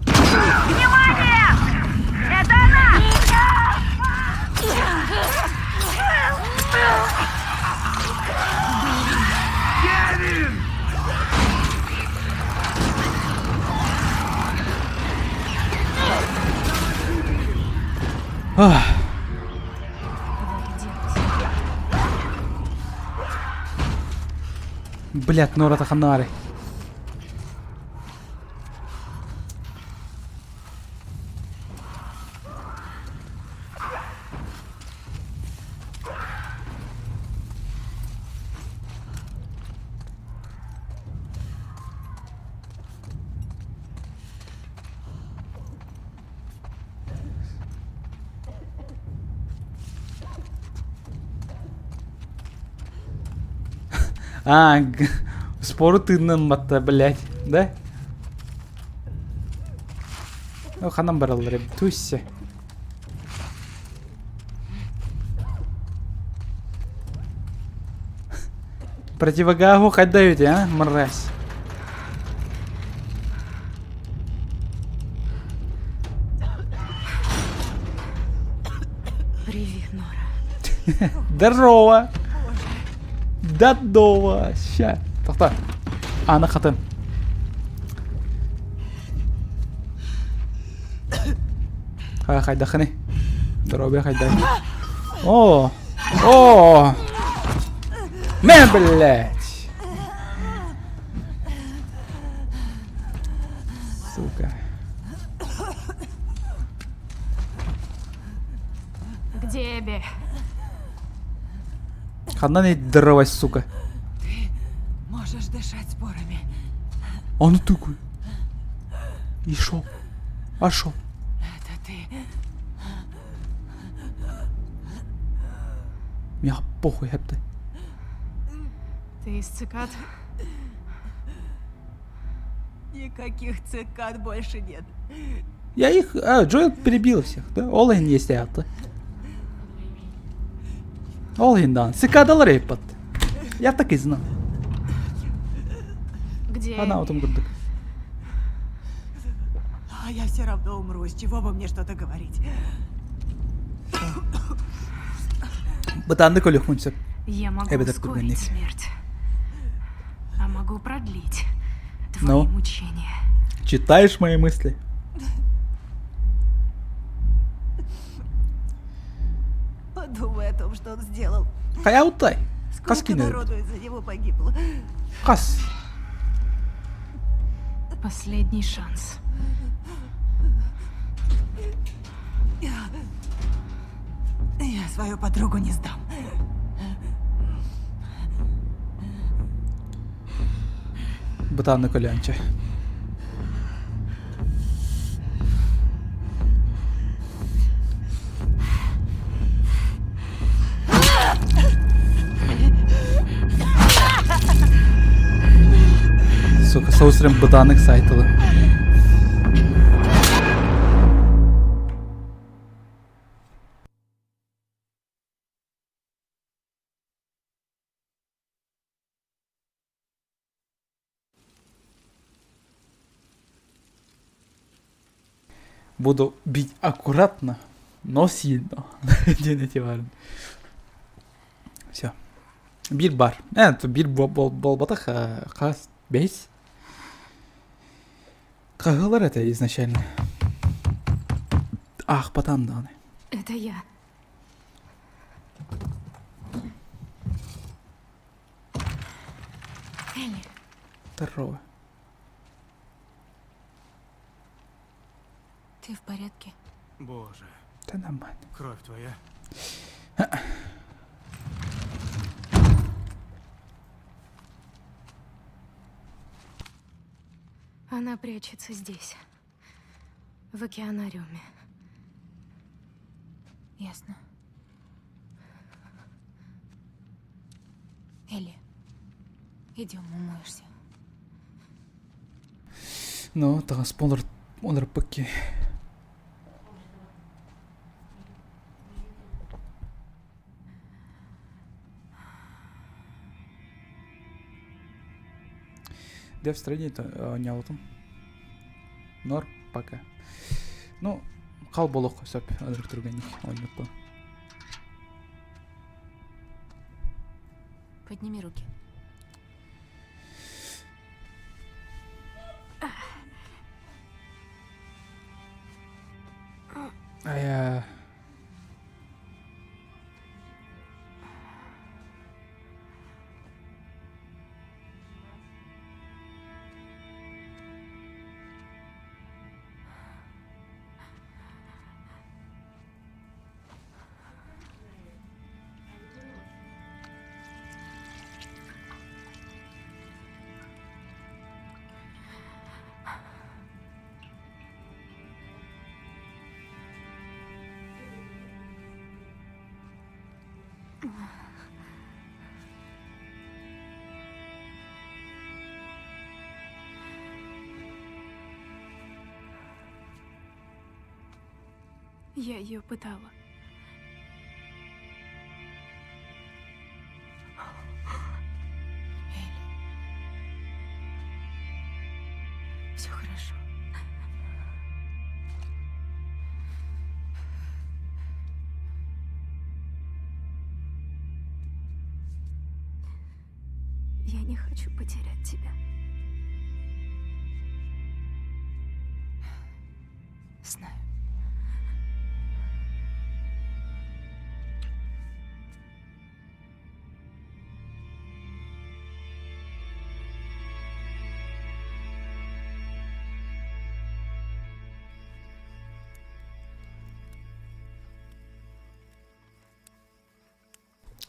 Внимание! Это она! Ах. Блядь, Нора Таханари. А, спору тыыннан батта, блядь, да? Ну, ханан бараллар эбит, туйся. Противогагу хоть даете, а, мразь? Привет, Нора. Здорово! Додова! Ща. Тохта. Ана хатын. Хай хайдахыны. Здоровье хайдай. О! О! Мэ, блядь! Сука. Где Эбби? Ханна здоровая, сука. Ты можешь дышать спорами. Он такой. И шо? А шо? Это ты. Меня похуй, хэпты. Ты из цикад? Никаких цикад больше нет. Я их... А, Джоэл перебил всех, да? Ол иһин иэстээтэ. Ол иһин даҕаны. Цикадалар эппат. Я так и знал. Где Она Эбби? отом курдук. А я все равно умру. С чего бы мне что-то говорить? Бытааннык өлүөхпүн сөп. Я могу Эбэтэр ускорить түргэнник. смерть. А могу продлить твои Ну? мучения. Читаешь мои мысли? Подумай о том, что он сделал. Хайа утай. Хас Сколько кини народу из-за него погибло. Хас. Последний шанс. Я свою подругу не сдам. Бытааннык өлөөнчө. Сука, соусрым бытааннык сайтылы. Буду бить аккуратно, но сильно. Диэн эти баар. Все. Биир бар. Э, биир буолбатах хас бэс. Хаһыалар этэ изначально. Аахпатам даҕаны. Это я. Элли. Здорово. Ты в порядке? Боже. Да нормально. Кровь твоя. Она прячется здесь, в океанариуме. Ясно. Элли, идем, умоешься. Ну, таҥаспын уларыппыт киһи. Death Stranding оонньообутум. Нор пока. Ну, хал буолуохха сөп ынырык түргэнник оонньууппун. Подними руки. Айа. Я ее пытала. Элли. Все хорошо. Я не хочу потерять тебя. Знаю.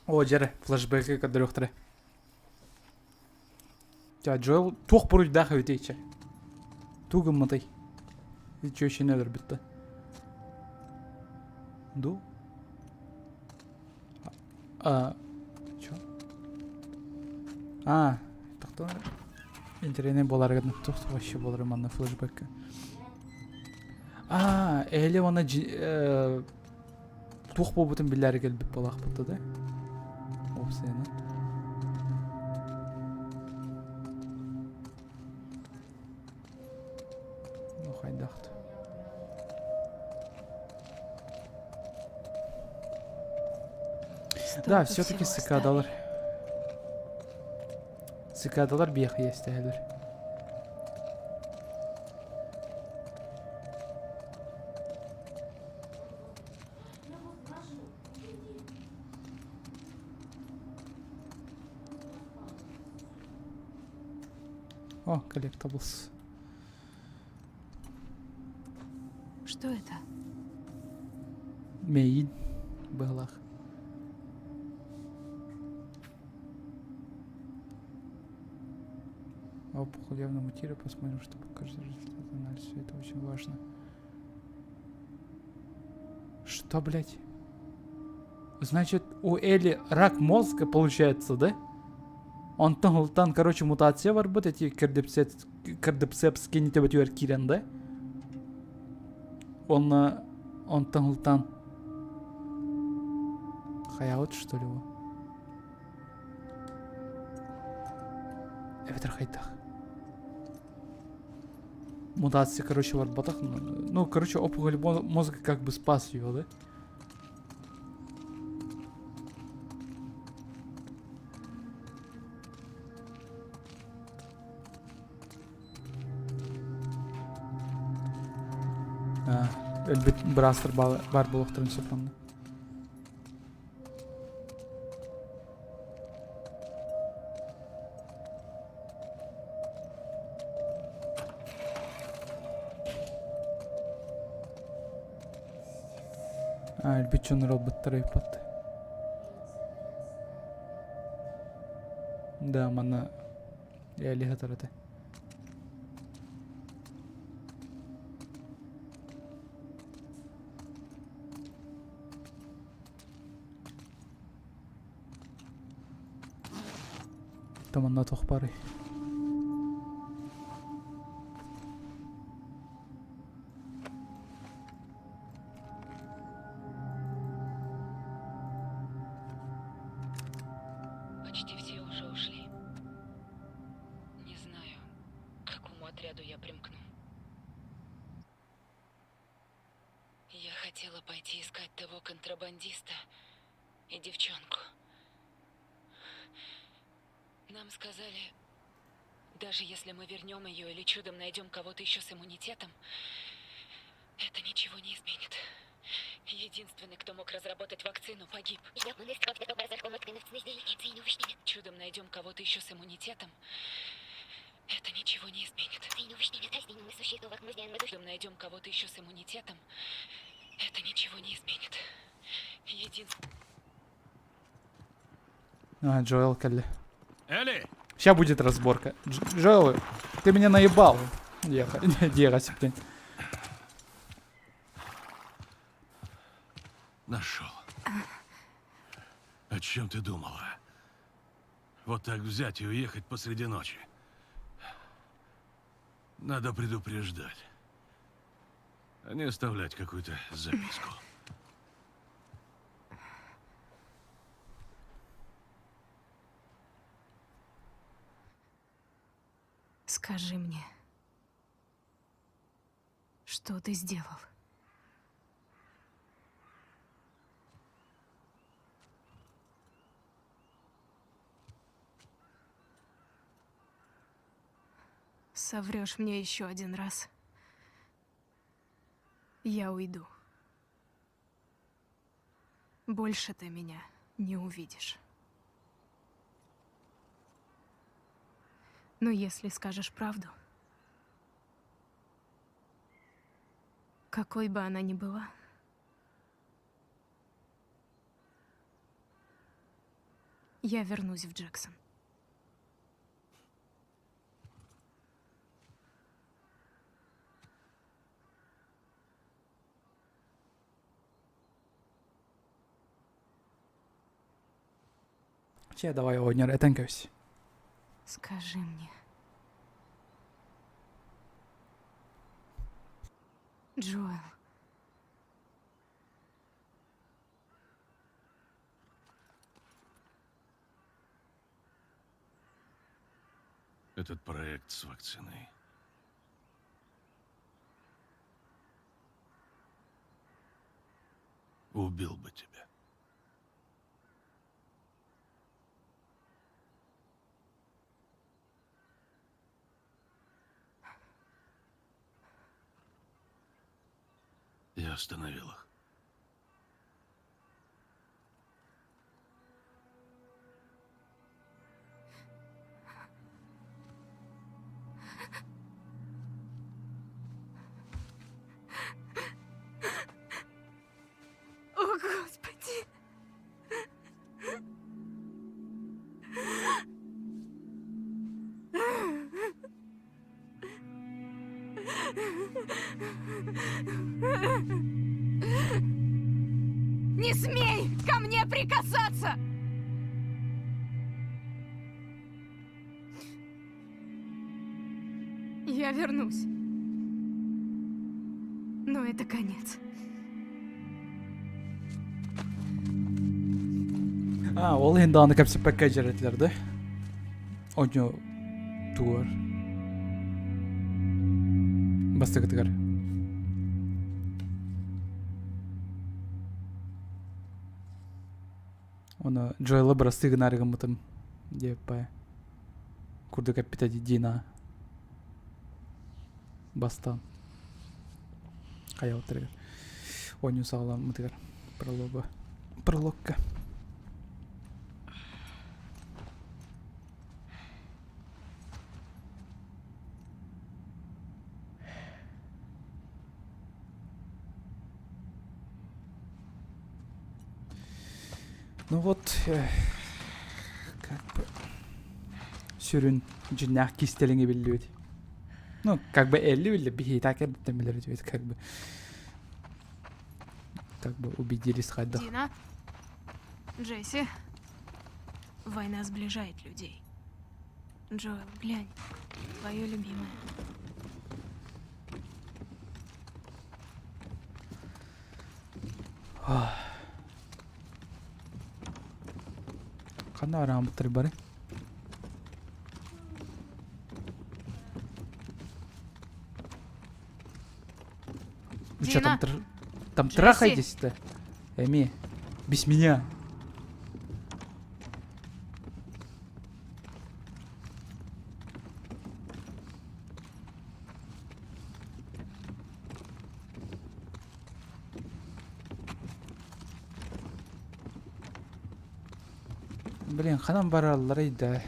Оо, дьэрэ, флешбеги көрдөрүөхтэрэ. Дьэ, Джоэл туох буруйдаах эбитий чэ? Туу гыммытай? Чүөчэни өлөрбүт да. Ду? А, чё? А, тохтоо. Интэриэһинэй буолаары гына туох вообще буолар манна флешбекка. А, Элли уонна туох буолбутун билээри кэлбит буолаахпыт да уопсайынан ну хайдахт да все-таки цикадалар цикадалар биэх иэстэһэлэр О, collectibles. Что это? Мейин быһылаах. Опухоль явно мутирует, посмотрим, что покажет результат анализа. Это очень важно. Что, блядь? Значит, у Эли рак мозга получается, да? Онтон ылтан, короче, мутация барбыт, эти кордицепс кинитебетүгэр киирэн, да? Онно онтон ылтан хайаабыт, что ли, его? Эбэтэр хайдах? Мутация, короче, барбатах. Ну, короче, опухоль мозга как бы спас ее, да? Өлбүт быраастар баар буолуохтарын сөп онно. А, өлбүт дьоннор ылбыттар ыйыппат. Да, манна Эли сытар этэ. Таманна туох баарый? Контрабандиста и девчонку. Нам сказали, даже если мы вернем ее или чудом найдем кого-то еще с иммунитетом, это ничего не изменит. Единственный, кто мог разработать вакцину, погиб. Чудом найдем кого-то еще с иммунитетом, это ничего не изменит. Чудом найдем кого-то еще с иммунитетом, это ничего не изменит. Единственный... А, Джоэл кэллэ. Элли! Сейчас будет разборка. Джоэл, ты меня наебал. Диэҕэ блин. Нашел. О чем ты думала? Вот так взять и уехать посреди ночи. Надо предупреждать. А не оставлять какую-то записку. Скажи мне, что ты сделал? Соврешь мне еще один раз. Я уйду. Больше ты меня не увидишь. Но если скажешь правду, какой бы она ни была, я вернусь в Джексон. Чэ, давай оҕонньор этэн кэбис. Скажи мне. Джоэл. Этот проект с вакциной. Убил бы тебя. Я остановил их. О, Господи! Не смей ко мне прикасаться! Я вернусь. Но это конец. А, ол иһин даҕаны кэпсэппэккэ дьэрэтилэр да? Оонньуу тугар бастакытыгар Оны Джоэла бырастыы гынаары гыммытым диэппэ курдук эппитэ Дина бастаан хайалыттарыгар оонньуу саҕаламмытыгар пролога прологка Ну вот, э, как бы сүрүн дьиннээх кистэлиҥи биллибит. Ну, как бы элли билле, биһи так эрдэттэн билэр как бы. Как бы убедились хайдах. Дина, Джесси, война сближает людей. Джоэл, глянь, твое любимое. Ханна араамыттар бары? Вы что, там, Дина! там Джесси! трахаетесь-то? Эми. Без меня. Блин, ханан баралларый да?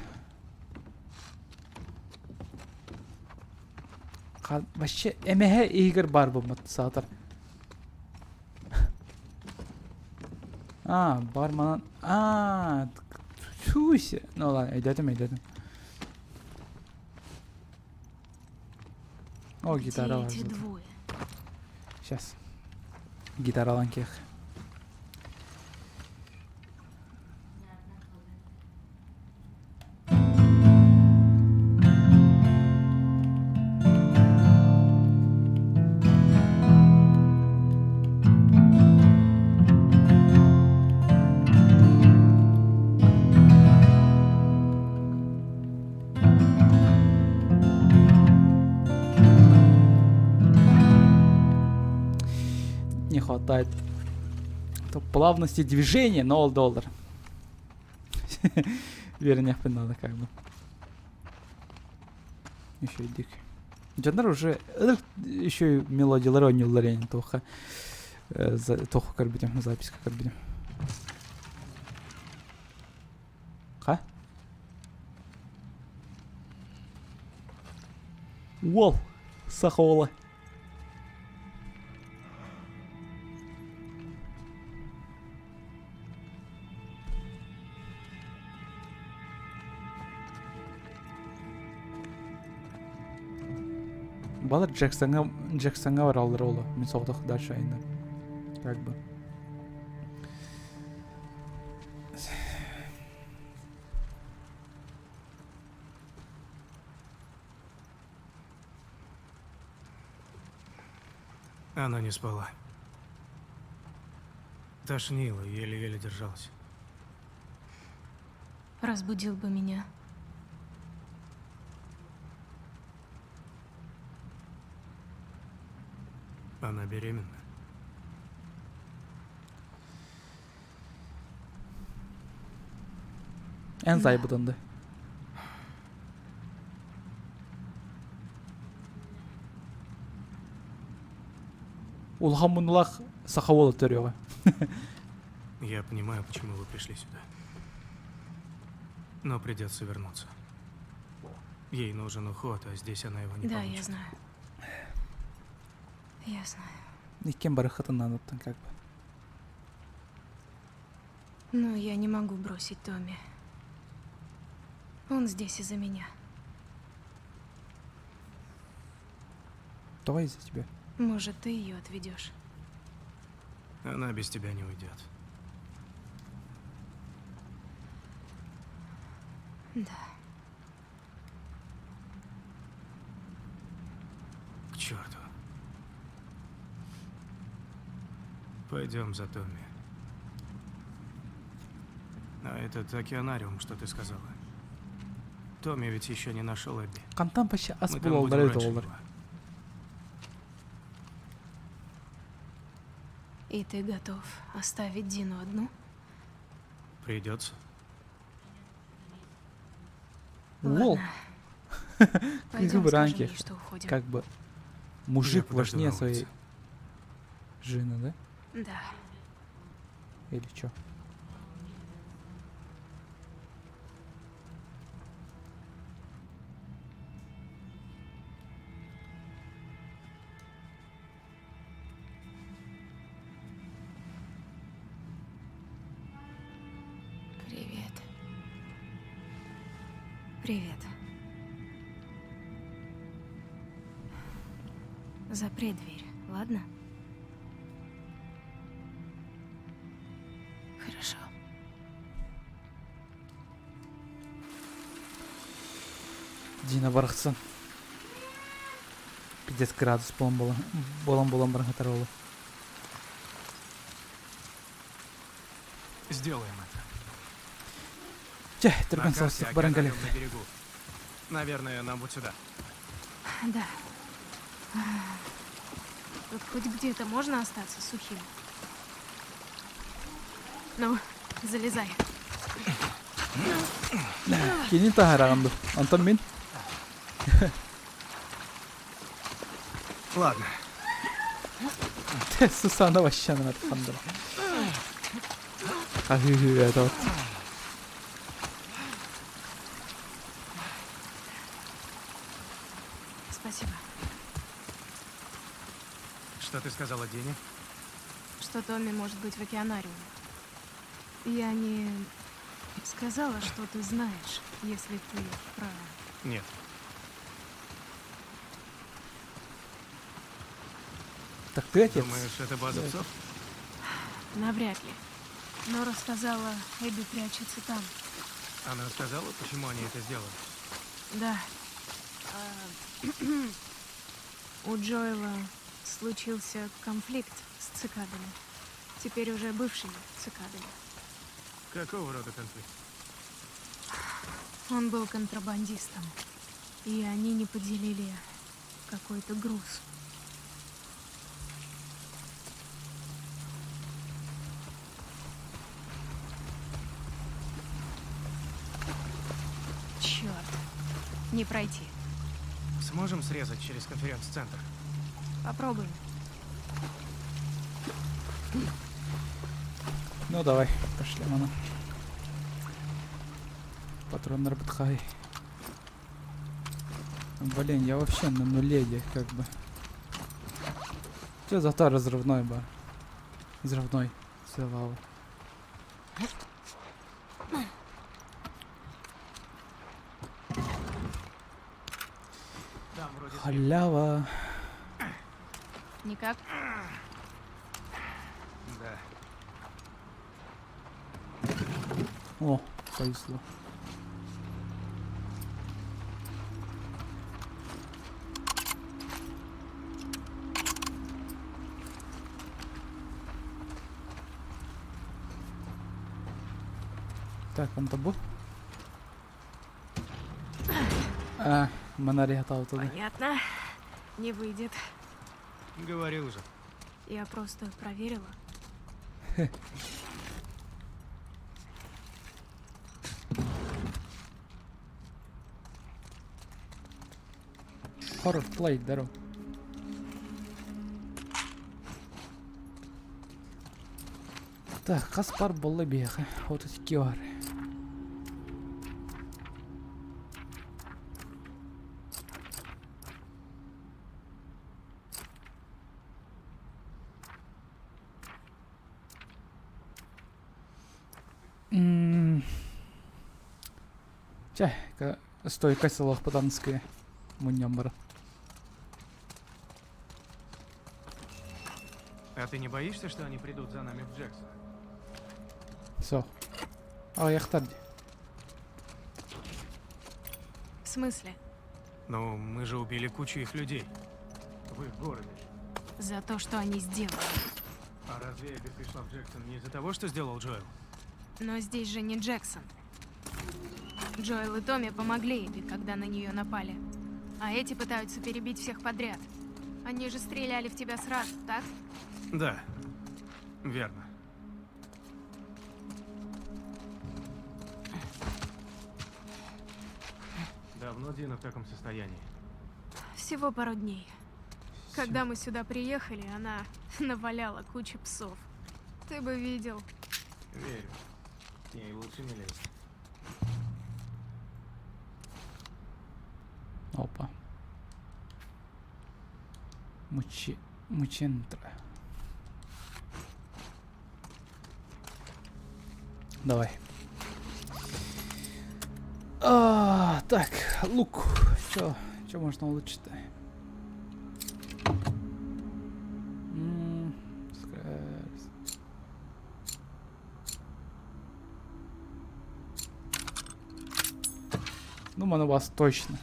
Вообще, эмэһэ иһигэр баар буолбат саатар. А, бар манан... А, тусь. Ну ладно, өйдөөтүм, өйдөөтүм. О, гитара Где эти двое? Сейчас. Гитаралан кех. Не хватает плавности движения, но доллар. Верняхпин надо как бы. Еще и дик. Дьоннор уже еще и мелодиялары оонньууллар эҥин туохха туохха көрбүтүм записка көрбүтүм. Ха? Уол саха уола. Балар Джексоҥҥа Джексоҥҥа бараллар оло мин соҕотох дальше айаннан как бы Она не спала. Тошнила, еле-еле держалась. Разбудил бы меня. Она беременна. Эн сайбытынды. Улахан муннулаах саха уола төрүөҕэ. Я понимаю, почему вы пришли сюда. Но придется вернуться. Ей нужен уход, а здесь она его не Да, получит. я знаю. Я знаю. Иккиэн барыххытын наадаттан как бы. Но я не могу бросить Томми. Он здесь из-за меня. Давай из-за тебя. Может, ты ее отведешь? Она без тебя не уйдет. Да. К черту. Пойдем за Томми. А этот океанариум, что ты сказала. Томми ведь еще не нашел Эбби. Хантан вообще ас Мы там булаллара будем это раньше олар. него. И ты готов оставить Дину одну? Придется. Лол. Ладно. Пойдем Как бы скажем ранки. ей, что уходим. Как бы мужик Я подожду важнее на своей улице. жены, да? Да. Или чё? Привет. Привет. Запри дверь, ладно? Хорошо. Дина барахсан. Пиздец градус буолан буолан буолан буолан баран хатар уолу. Сделаем это. Чэ, На түргэн карте соҕустук баран кэлиэх. океанариум на берегу. Наверное, нам вот сюда. Да. Тут хоть где-то можно остаться сухим? Ну, залезай. Кини таһараҕын ду. Онтон мин? Ладно. Сусана вообще хандыр. Хаһыы это вот. Спасибо. Что ты сказала Дине? Что Томми может быть в океанариуме. Я не сказала, что ты знаешь, если ты про... Нет. Так ты отец? Думаешь, это база Да. псов? Навряд ли. Но рассказала, Эбби прячется там. Она сказала, почему они это сделали? Да. А, У Джоэла случился конфликт с цикадами. Теперь уже бывшими цикадами. Какого рода конфликт? Он был контрабандистом. И они не поделили какой-то груз. Черт. Не пройти. Сможем срезать через конференц-центр? Попробуем. Ну давай, пошли, мана. Патрон Рабтхай. Блин, я вообще на нуле, я как бы. Че зато разрывной бар? Взрывной. Силава. Там вроде Халява. Никак? Да. О, повезло. Так, он табу. А, Манари туда. Понятно. Не выйдет. Говорил же. Я просто проверила. Хоррор плей, здорово. Так, Каспар буолла биһиэхэ. 32 бар. Чэ, стойка сылахпытанская мунньан баран. А ты не боишься, что они придут за нами в Джексон? Все. Аҕыйахтар дии. В смысле? Ну, мы же убили кучу их людей. В их городе. За то, что они сделали. А разве Эбби пришла в Джексон не из-за того, что сделал Джоэл? Но здесь же не Джексон. Джоэл и Томми помогли Эбби, когда на нее напали. А эти пытаются перебить всех подряд. Они же стреляли в тебя сразу, так? Да. Верно. Давно Дина в таком состоянии? Всего пару дней. Когда мы сюда приехали, она наваляла кучу псов. Ты бы видел. Верю. К ней лучше не лезть. Опа. Мучи... Мучентра. Давай. А, так, лук. Чё, чё можно улучшить-то? Ну, у вас точно.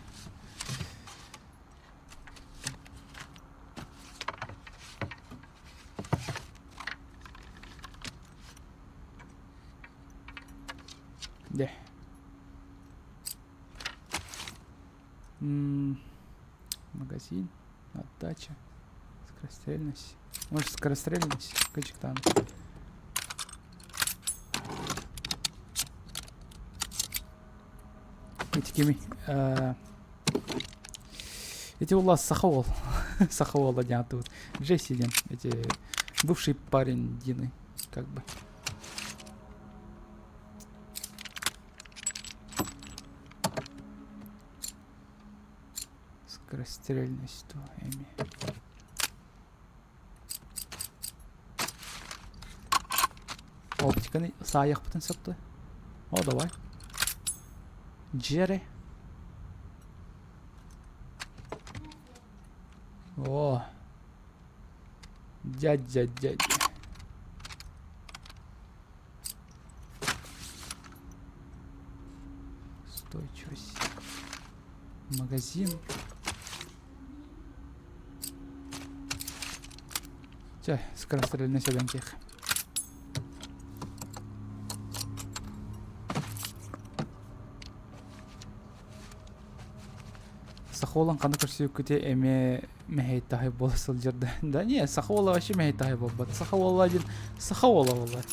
Где? Магазин, отдача, скорострельность. Может, скорострельность? Качектан. Ити кими? Эти ула саха уол. Саха уола диэн ааттыыбыт. Джесси диэн. Эти бывший парень Дины, как бы. Скорострельность Эми. Оптиканы саайахпытын сөптө. О, давай. Джерри. О. Дядя, дядя. Устойчивость. Магазин. Чэ, скорострельный сөбөн киэх. Сахолан ханна көрсүөккүтэ эмиэ мэһэй-таһай буола сылдьар да. Да не, саха уола вообще мэһэй-таһай буолбат. Саха уола один саха уола буолар.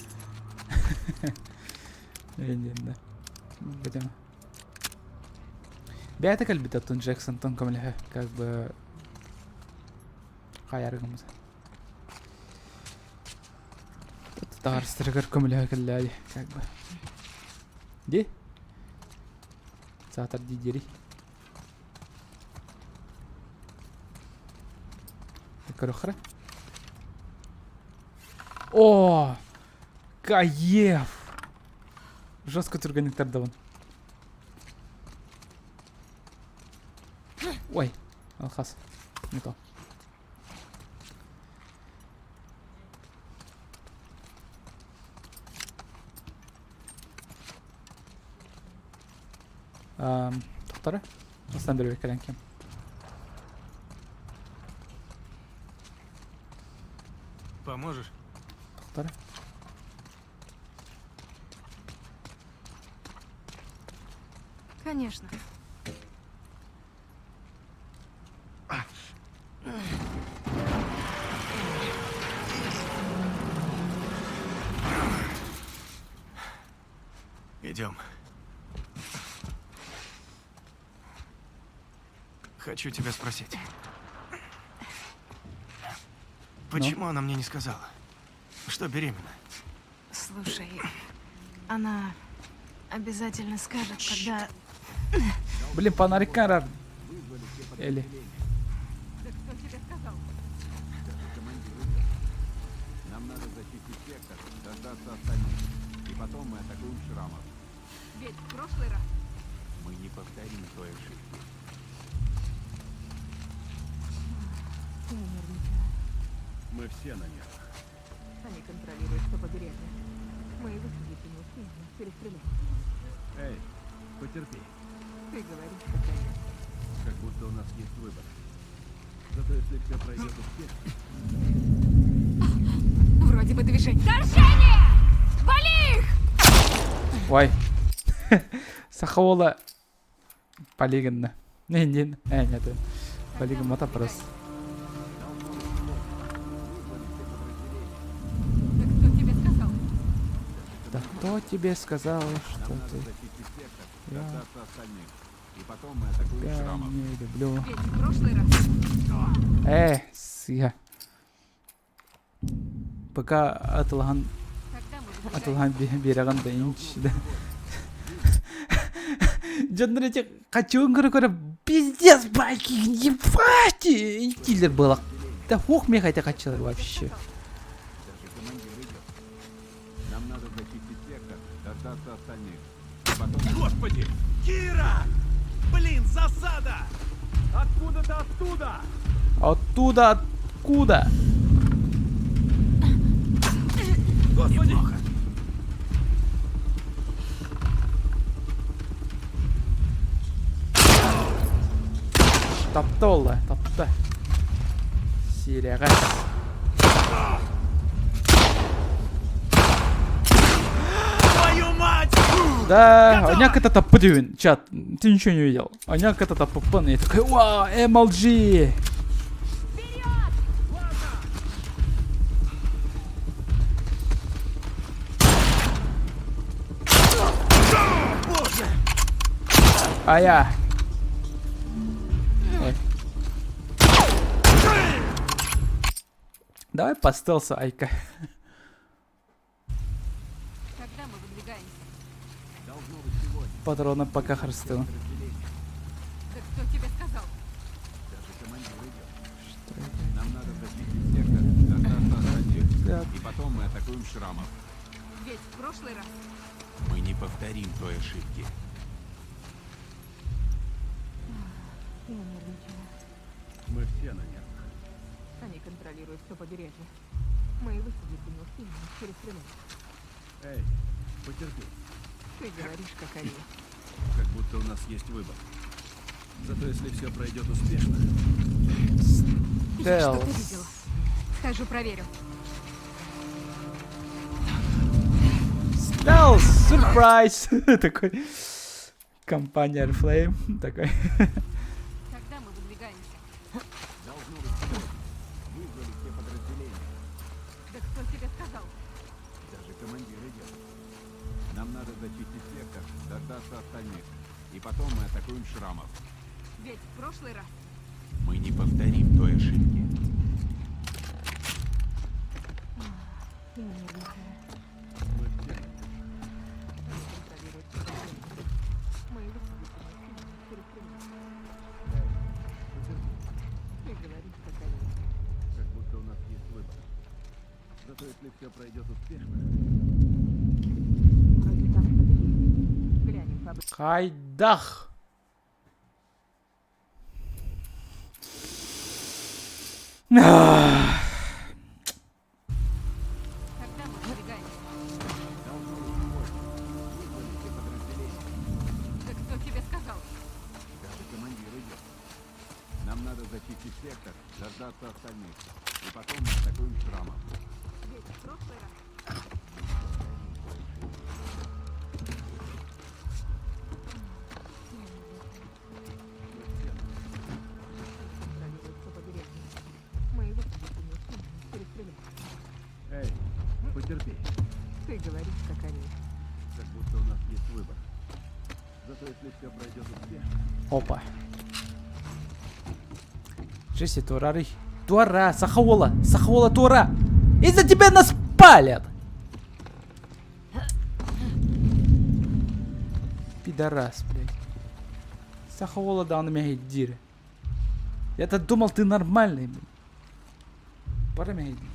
Диэн да. Бүтэн. Бэйэтэ кэлбит оттон Джексонтон көмөлөһө как бы хайарыгымыз. Таарыстарыгар көмөлөһө кэллээди как бы. Ди? Саатар ди дири. Көрөхрө. О! Каев! Жестко түргэнник тардабын. Ой, алхас. Не то. Тохтары. Астан бер кэлэн кем. Поможешь? Тохтары. Конечно. Идем. Хочу тебя спросить. Почему она мне не сказала, что беременна? Слушай, она обязательно скажет, когда... Блин, фонарик карар. Эли. Да кто тебе сказал? Нам надо зачистить сектор, дождаться остальных. И потом мы атакуем шрамов. Ведь в прошлый раз Мы не повторим той ошибки. я нервничаю. Мы все на нервах. Они контролируют все побережье. Мы и высадиться не успеем, нас перестреляют. Эй, потерпи. Ты говоришь, как они. Как будто у нас есть выбор. Зато если все пройдет успешно, Вроде бы движение. Вторжение! Вали их! Ой. Саха уола полигонна. Не, не, э, нет. Полигон мотопрос. Да кто тебе сказал? Да кто тебе сказал, что нам надо ты зачистить сектор, Я- дождаться остальных. И потом мы атакуем я шрамов. не люблю. Ведь в прошлый раз Э, сыа. Пока атылаһан Тогда мы выдвигаемся. атылаһан биэрэҕин да инч да. Дьоннор эти хачуун көрө-көрө пиздец байки ебать киллер было. Да хух мне хотя хачылар вообще. Даже командир идет. Нам надо зачистить сектор, дождаться остальных. И потом... Господи! Кира! Блин, засада! Откуда-то оттуда! Оттуда откуда? Господи! Тапта олла, тапта. Сирэҕэ. Твою мать! Да, оняк это таппыт Чат, ты ничего не видел. Оняк это таппыппын. Я такой, вау, MLG! Ая. Ой. Давай по стелсу, Айка. Когда мы выдвигаемся? Патроны пока хрустыл. Да кто тебе сказал? Нам надо зачистить сектор, дождаться остальных. И потом мы атакуем шрамов. Ведь в прошлый раз Мы не повторим той ошибки. я нервничаю. Мы все на нервах. Они контролируют все побережье. Мы и высадиться не успеем, нас перестреляют. Эй, потерпи. Ты говоришь, как они. Как будто у нас есть выбор. Зато если все пройдет успешно, Я что-то Стелс. видела. Схожу проверю. Стелс! Сюрприз! Такой. Компания Oriflame. Такой. Когда мы выдвигаемся? Должно быть сегодня. Вызвали все подразделения. Да кто тебе сказал? Даже командир идет. Нам надо зачистить сектор, дождаться остальных. И потом мы атакуем шрамов. Ведь в прошлый раз Мы не повторим той ошибки. я нервничаю. мы все Они контролируют все побережье. Мы и высадиться не успеем, нас перестреляют. Ты говоришь, как они. Как будто у нас есть выбор. Зато если все пройдет успешно, Вроде там что-то есть. Глянем поближе. Хайдах! Когда мы выдвигаемся? Должно быть сегодня. Вызвали все подразделения. Да кто тебе сказал? Даже командир идет. Нам надо зачистить сектор, дождаться остальных. И потом мы атакуем шрамов. Ведь в прошлый раз они контролируют все побережье. Мы и высадиться не успеем, нас перестреляют. Эй, потерпи. Ты говоришь, как они. Как будто у нас есть выбор. Зато если все пройдет успешно, Опа. Джесси, туараарый. Туораа, саха уола, саха уола туораа. Из-за тебя нас палят! Пидорас, блядь. Саха уола даҕаны мэһэйдиир. Я-то думал, ты нормальный, блядь. Пора мэһэйдиир.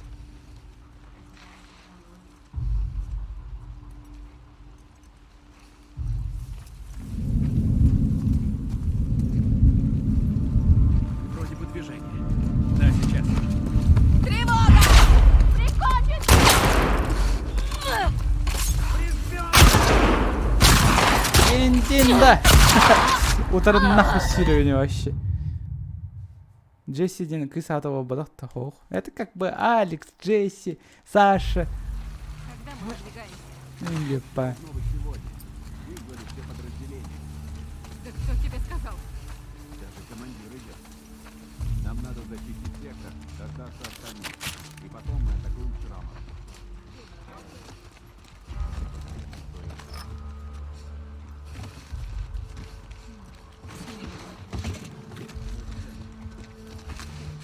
Вроде бы движение. Да, сейчас. Тревога! Прикончить! Индинда! Утары нахуй сирене вообще. Джесси диэн кыыс аата буолбатах да Это как бы Алекс, Джесси, Саша. Когда мы выдвигаемся? Епа. Снова сегодня. Вызвали все подразделения. Да кто тебе сказал? Даже командир идет. Нам надо зачистить сектор, дождаться остальных. И потом мы атакуем шрамов.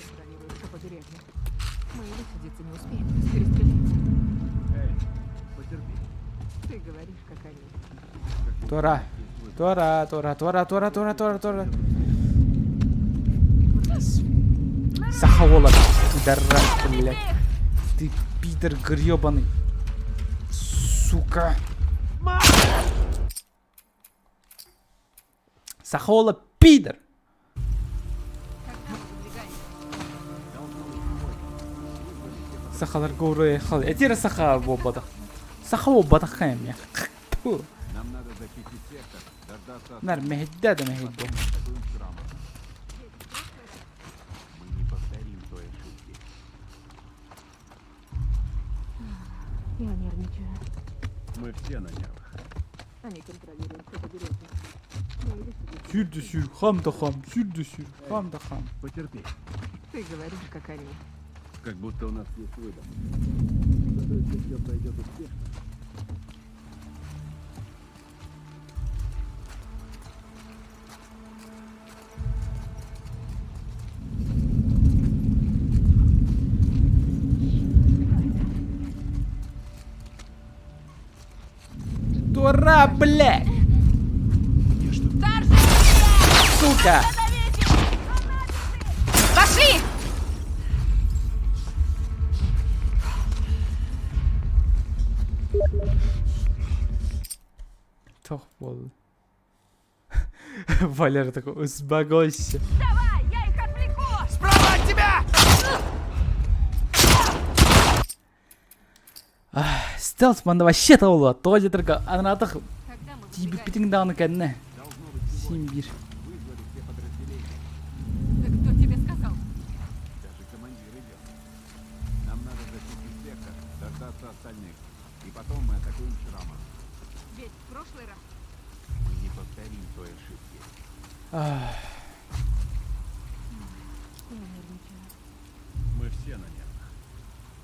Контролируют все побережье. Мы и высадиться не успеем, нас перестреляют. Эй, потерпи. Ты говоришь, как они. Туораа. Туораа, туораа, туораа, туораа, туораа, туораа, туораа. Саха уола, пидорас, блядь. Ты пидор гребаный. Сука. Саха уола пидор. Когда мы выдвигаемся? Сахалар говорю, Этир саха буолбатах. Саха буолбатах я. Нам надо зачистить сектор, дождаться Наар мэһэйдээтэ да мэһэйдээтэ. атакуем шрамов. Мы не повторим той ошибки. Я нервничаю. Мы все на нервах. Они контролируют все побережье. Мы и высадиться Сүүр да сүүр, хаам да хаам, сүүр да сүүр, хаам да хаам. Потерпи. Ты говоришь, как они. Как будто у нас есть выбор. Зато если все пройдет успешно, Ура, блядь! Сука! Пошли! Тох буолла. Валера такой, успокойся. Давай, я их отвлеку! Справа от тебя! Стелс манна вообще табылла. Тоҕо диэтэргэ анаатах тиийбиппитин даҕаны кэннэ. Син биир. Вызвали все подразделения. Да кто тебе сказал? Даже командир идет. Нам надо зачистить сектор, дождаться остальных. И потом мы атакуем Шрама. Ведь в прошлый раз Мы не повторим той ошибки. Я нервничаю. Мы все на нервах.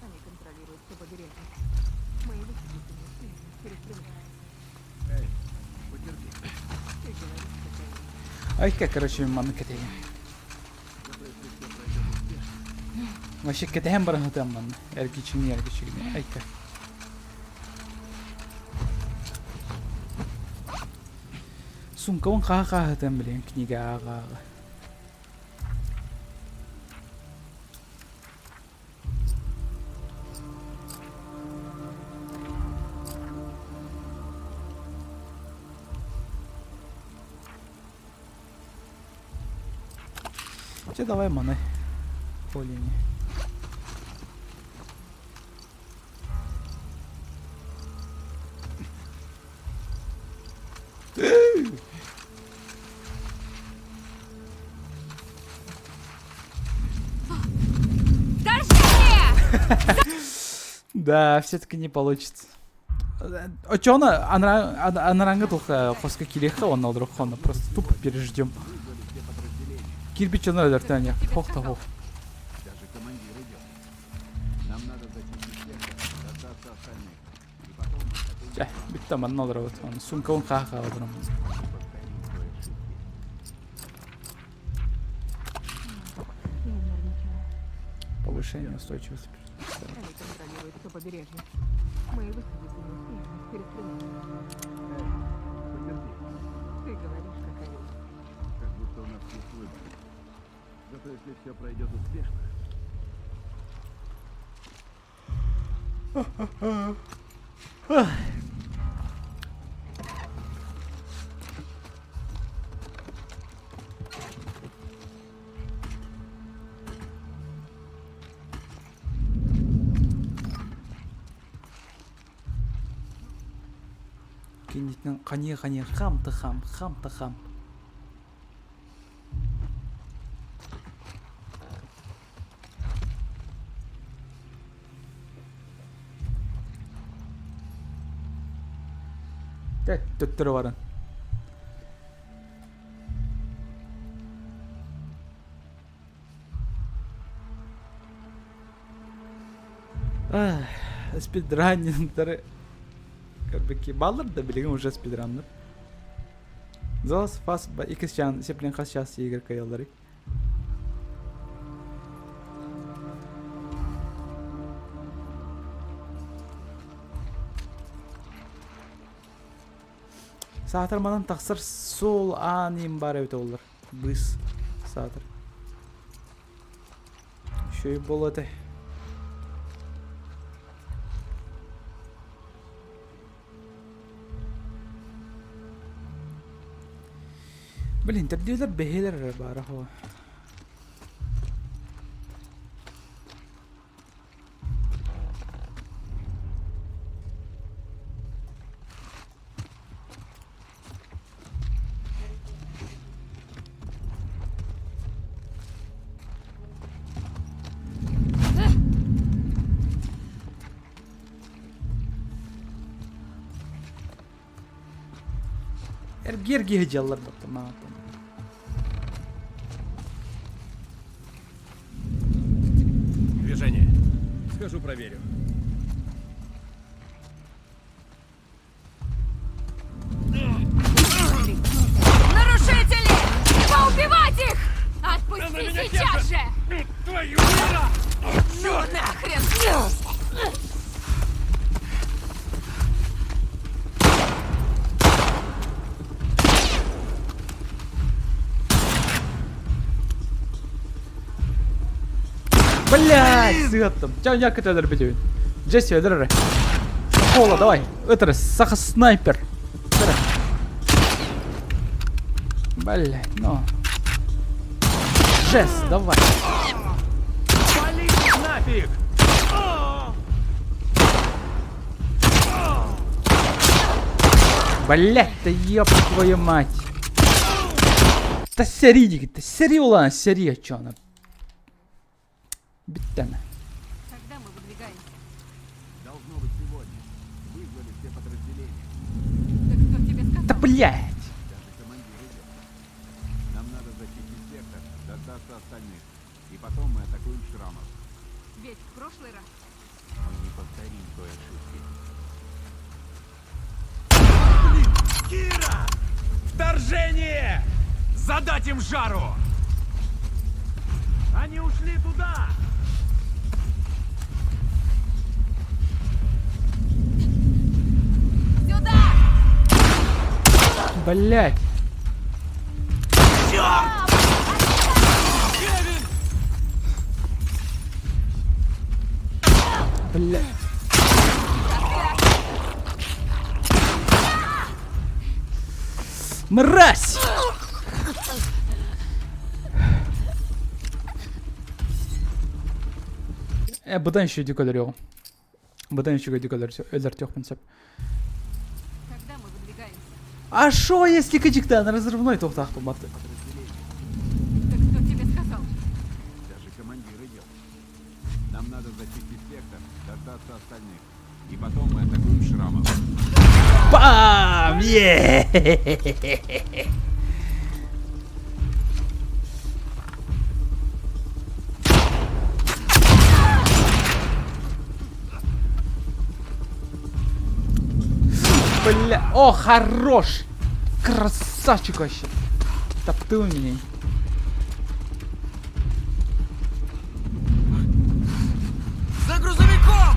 Они контролируют все побережье. Мы и высадиться не успеем, их перестреляют. Эй, потерпи. Ты говоришь, какая Айка, короче, манны кэтэһиэм. Вообще кэтэһэн баран сытыам манна. Эргичиҥни эргичиҥни. Айка. Суумкабын хаһа-хаһа сытыам билигин книга ааҕа-ааҕа. Чэ давай маны Полине. Да, все-таки не получится. Очону анараҥҥы туох хоско киириэххэ уонна олоруохха онно просто тупо переждем. Кирпич дьоно өлөртөөн хох да хох. Даже командир идет. Нам надо зачистить сектор, дождаться остальных. И потом мы атакуем Чэ, бүттэ манна олоробут. Оны суумкабын хаа-хаа олороммун. повторим той ошибки. Я нервничаю. Повышение устойчивости. Они контролируют все побережье. Мы и высадиться не успеем, их перестреляют. Эй, потерпи. Ты говоришь, как орел. Как будто у нас есть выбор. Зато если все пройдет успешно, Кинитинэн ханыы-ханыы хам да хам, хам да хам. Төттөрү баран. Спидраннингтары Көрбүкки баллар да билигин уже спидраннар. Залас фас икс чан сеплен хас час игр каяллары. Саатар манан тахсар суол аан им бар эбит оллар. Быс саатар. Үчүгэй буолуо этэ. Блин, төрдүөлэр бэһиэлэр эрэ баара хоһо. Эргиэргиһи дьаллар баттамаатым. Движение. Схожу проверю. Нарушители! Поубивать их! Отпусти сейчас же! Твою Ну нахрен! Блядь, сыаттым. Ча я көтөлөр бүтүбүн. Джесси өлөр эрэ. Кола, давай. Ытыр, саха снайпер. Ытыр. Блядь, ну. Джесс, давай. Вали нафиг! Блядь, да ёб твою мать. Да сери, да сери улан, сери, чё она. Бүттэ Когда мы выдвигаемся? Должно быть сегодня. Вызвали все подразделения. Да кто тебе сказал? Да блядь! Даже командир идет. Нам надо зачистить сектор, дождаться остальных. И потом мы атакуем шрамов. Ведь в прошлый раз Мы не повторим той ошибки. Блин! Кира! Вторжение! Задать им жару! Они ушли туда! Сюда! Блять! Черт! Кевин! Блять! Мразь! Э, быдан еще иди өлөрүөҕүм. Быдан еще иди өлөртүөхпүн сөп. Когда мы выдвигаемся? А шо, если кыдьыктаан разрывной туохтаах буолбаты? Да кто тебе сказал? Даже командир идет. Нам надо зачистить сектор, дождаться остальных. И потом мы атакуем шрамов. Бам! Е! Бля, о, хорош! Красавчик вообще! Топтыл меня. За грузовиком!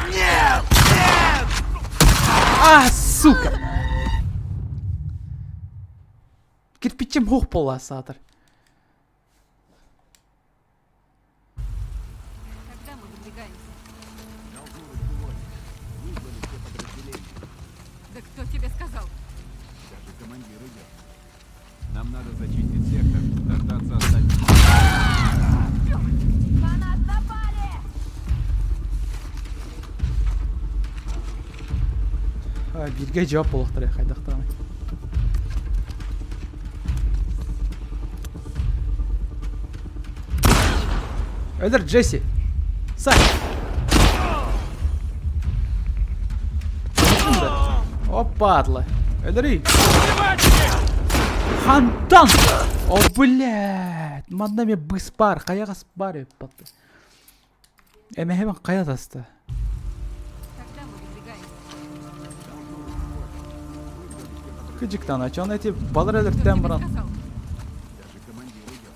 Нет! Нет! А, сука! Кирпичем хух пола саатар. Когда мы выдвигаемся? Должно быть сегодня. Вызвали все подразделения. Да кто тебе сказал? Даже командир идет. Нам надо зачистить сектор, дождаться остальных. На нас напали! Бииргэ дьоп буолуохтара хайдахтаҕына. Өлөр Джесси! Сай! О, падла! Өлөрүй! Хантан! О, блядь! Манна эмиэ быс баар, хайаҕас баар эбит Эмэһэбин хайа таста? Когда мы выдвигаемся? Кыдьыктан, чон эти балар өлөртөн баран. Даже командир идет.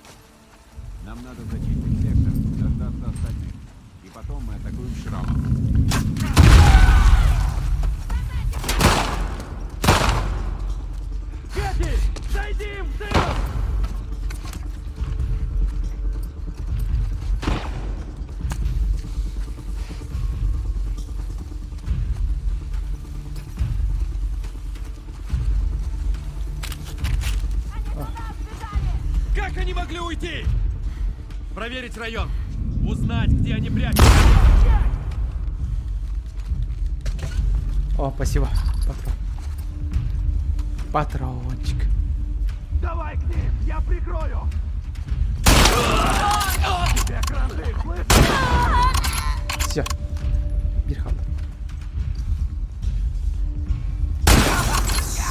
Нам надо зачистить сектор, дождаться остальных. И потом мы атакуем шрамов. Кэти! Зайди им в тыл! Как они могли уйти? Проверить район. Узнать, где они прячутся. О, спасибо. Патрон. Патрончик. Давай к ним, я прикрою. Тебе кранты, слышишь? Все. Биир хаалла.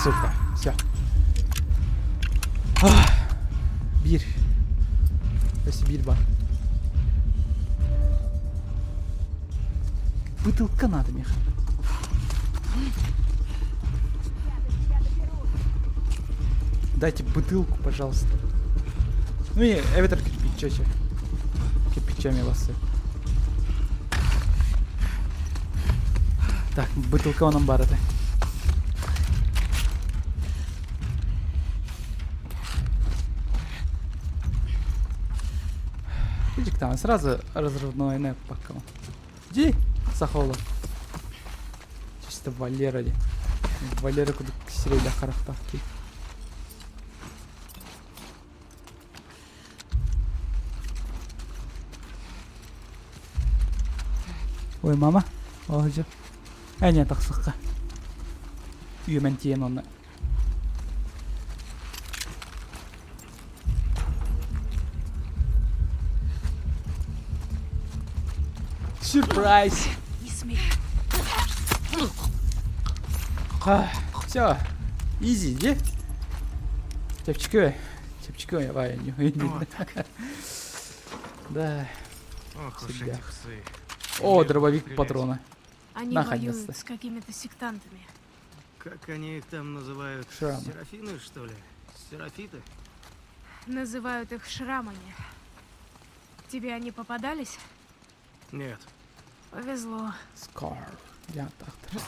Сука. Все. Биир. Өссө биир баар. Бутылка надо, меха. Дайте бутылку, пожалуйста. Ну и эбэтэр кирпиччэ. Кирпичами вас. Так, бутылка онон баар этэ. там, сразу разрывной пока. Ди, сахола. Чисто Валера ди. Валера кудук сирэйдэ харахтаах ки. Ой, мама, оһдьу. Ээ, тахсыкка. Үөмэн тиийэн онно Сюрприз! Не смей. Все, изи, иди. Чэпчэки, чэпчэки давай, Вот так. Да. Ох уж эти псы. О, Умеют дробовик стрелять. патроны. Они Наконец-то. воюют с какими-то сектантами. Как они их там называют? Шрамы. Серафины, что ли? Серафиты? Называют их шрамами. Тебе они попадались? Нет. Повезло. Скар. Я так.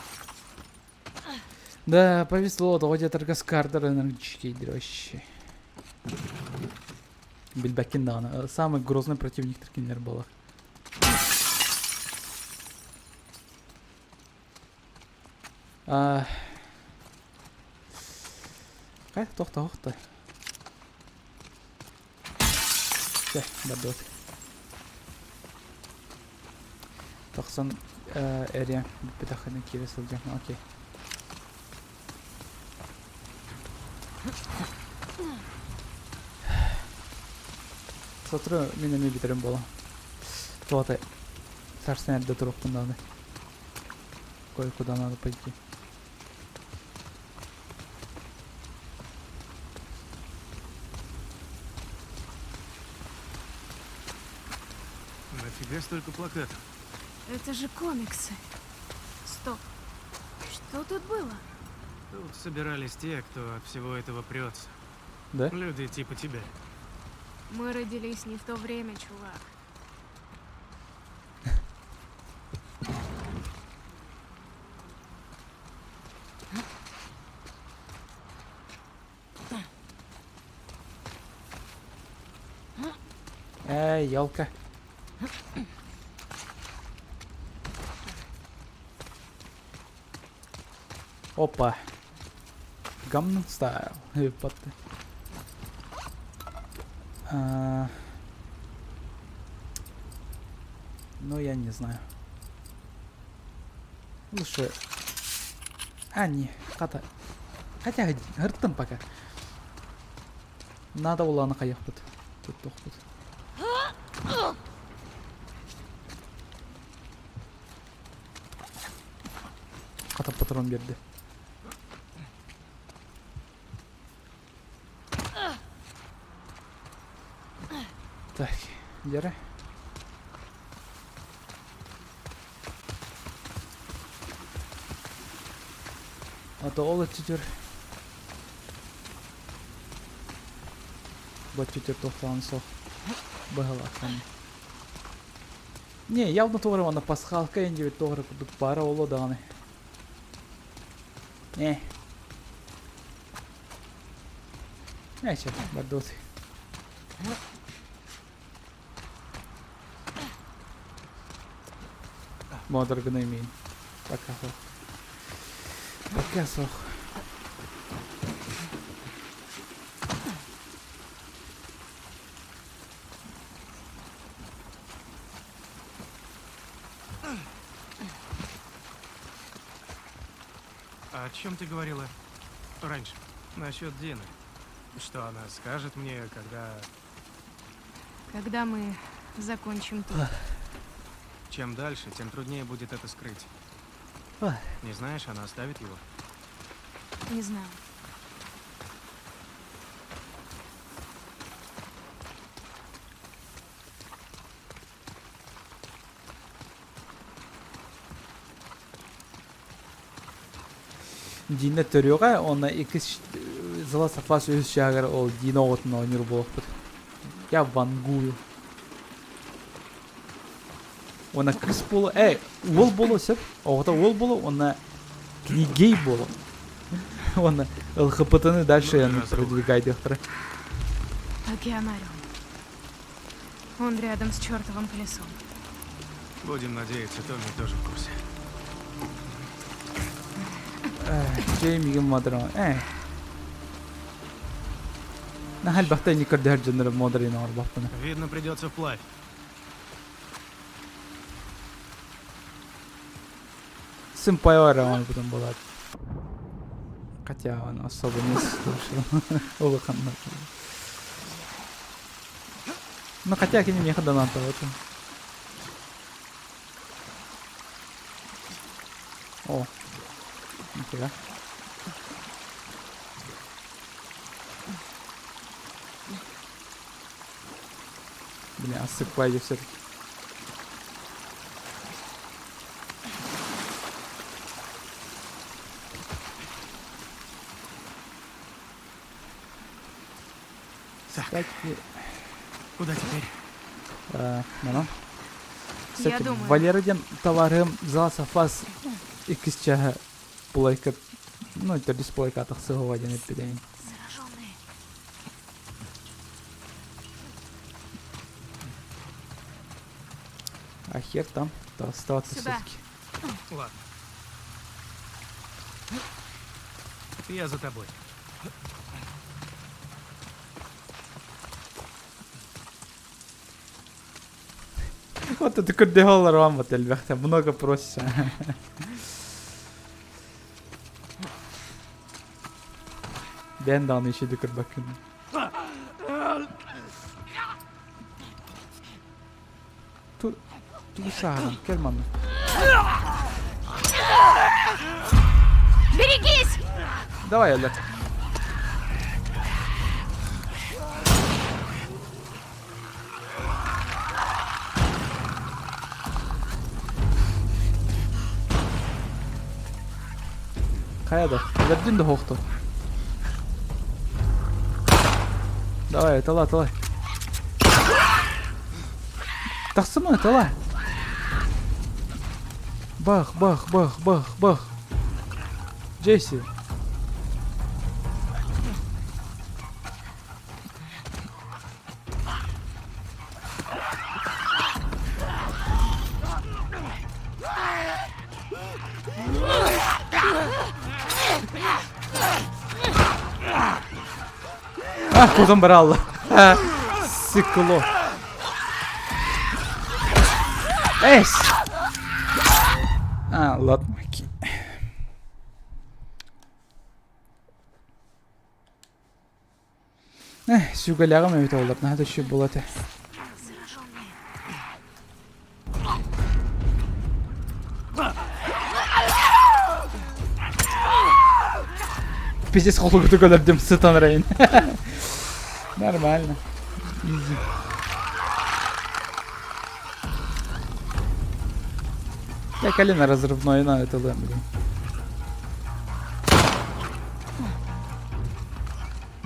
Да, повезло, тоҕо диэтэргэ Скардар энергетический вообще. Билбэккин даҕаны. Самый грозный противник кинилэр буолар. Хай, тохто, тохто. Чэ, бардыбыт. Тахсан эрэ бүппэтэххинэ киирэ сылдьан. Окей. Сотору мин эмиэ бүтэрим буолуо. Туота сарсын эрдэ туруохпун даҕаны. Кое-куда надо пойти. Нафига столько плакатов? Это же комиксы. Стоп. Что тут было? Тут собирались те, кто от всего этого прется. Да? Люди типа тебя. Мы родились не в то время, чувак. Эй, елка. Опа. Gangnam Style. Ыыппатты. А... Ну, я не знаю. Лучше... А, не, хата. Хотя, ырыттым пока. Надо уланы хайахпыт. Тут тохпут. Хата патрон берді. Так, дьэрэ. А то ол өттүтүр бу өттүтүр туохтаан суох быһалаахтан. Не, явно туох эрэ уонна пасхалка ин диэбит туох эрэ курдук баара буолуо даҕаны. Э. Э, чэ, бардыбыт. Модер гына имеем. Пока суох. Пока суох. А о чем ты говорила раньше? Насчет Дины. Что она скажет мне, когда... Когда мы закончим тут. Чем дальше, тем труднее будет это скрыть. Не знаешь, она оставит его? Не знаю. Дина төрүөҕэ уонна иккис The Last of Us үһүс чааһыгар ол Дина оҕотун оонньуур буолуохпут. Я вангую. Уонна кыыс буолу, э, уол буолуо сөп. Оҕото уол буолуо уонна кини гей буолуо. Уонна ЛХПТ-ны дальше Ну, продвигайдыахтара. Океанариум. Он рядом с чертовым колесом. Будем надеяться, Томми тоже в курсе. Джеймигин модерн. Э. Наһаа элбэхтэ инник көрдөһөр дьоннору модерин оҥорбоппун. Видно, придется вплавь. Сымпайо эрэ оҥорбутум буолаат. Хотя он особо не слушал. Улаханна. Ну хотя кини миэхэ донаттаабыт. О, нифига. Блин, осыпали все-таки. Так. Кстати... Куда теперь? Э, ну. Я Кстати, думаю. Валера диэн товарым зал сафас иккис чаһа плойка, ну, төрдүс плойка тахсыһыга диэн эппитин. Зараженные. А хер там, то оставаться Сюда. все-таки. Ладно. Я за тобой. Вот это көрдөһө олорон элбэхтэ много просишь. Бэйэн даҕаны иши көрбөккүн. Ту тугу сааһыран кэл манна. Берегись! Давай, Олег. Хайа да, өлөрдүн да хоохту. Давай, тала, тала. Тахсыма, тала. Бах, бах, бах, бах, бах. Джесси. А, кутан баралла. Сыкло. Эс! А, ладно, окей. Эх, сүгэлээҕим эбитэ буоллар, наһаа да үчүгэй буолуо этэ. Зараженные. Пиздец холугутук өлөрдүм сытан эрейин. Нормально. Изи. Я колено разрывное на это блин.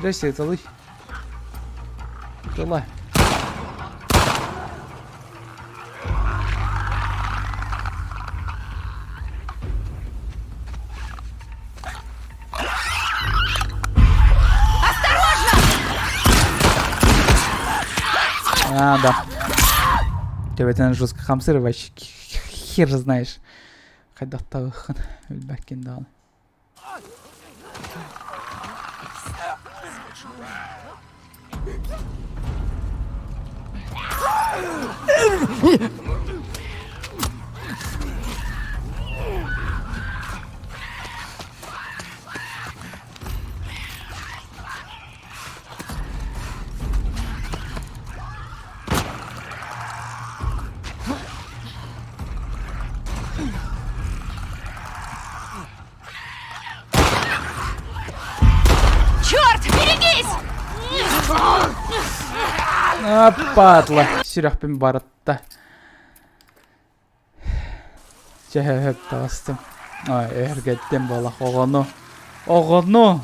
Джесси, это лый. Тыла. А, да. Төбөтүнэн жестко хамсыр вообще хер знаешь. Хайдахтаҕыххын билбэккин даҕаны. Черт, берегись! А, падла. Сүрэхпин барытта. Чэ, хөп таҕыстым. Ой, өһүргэттим буолах оҕону. Оҕону!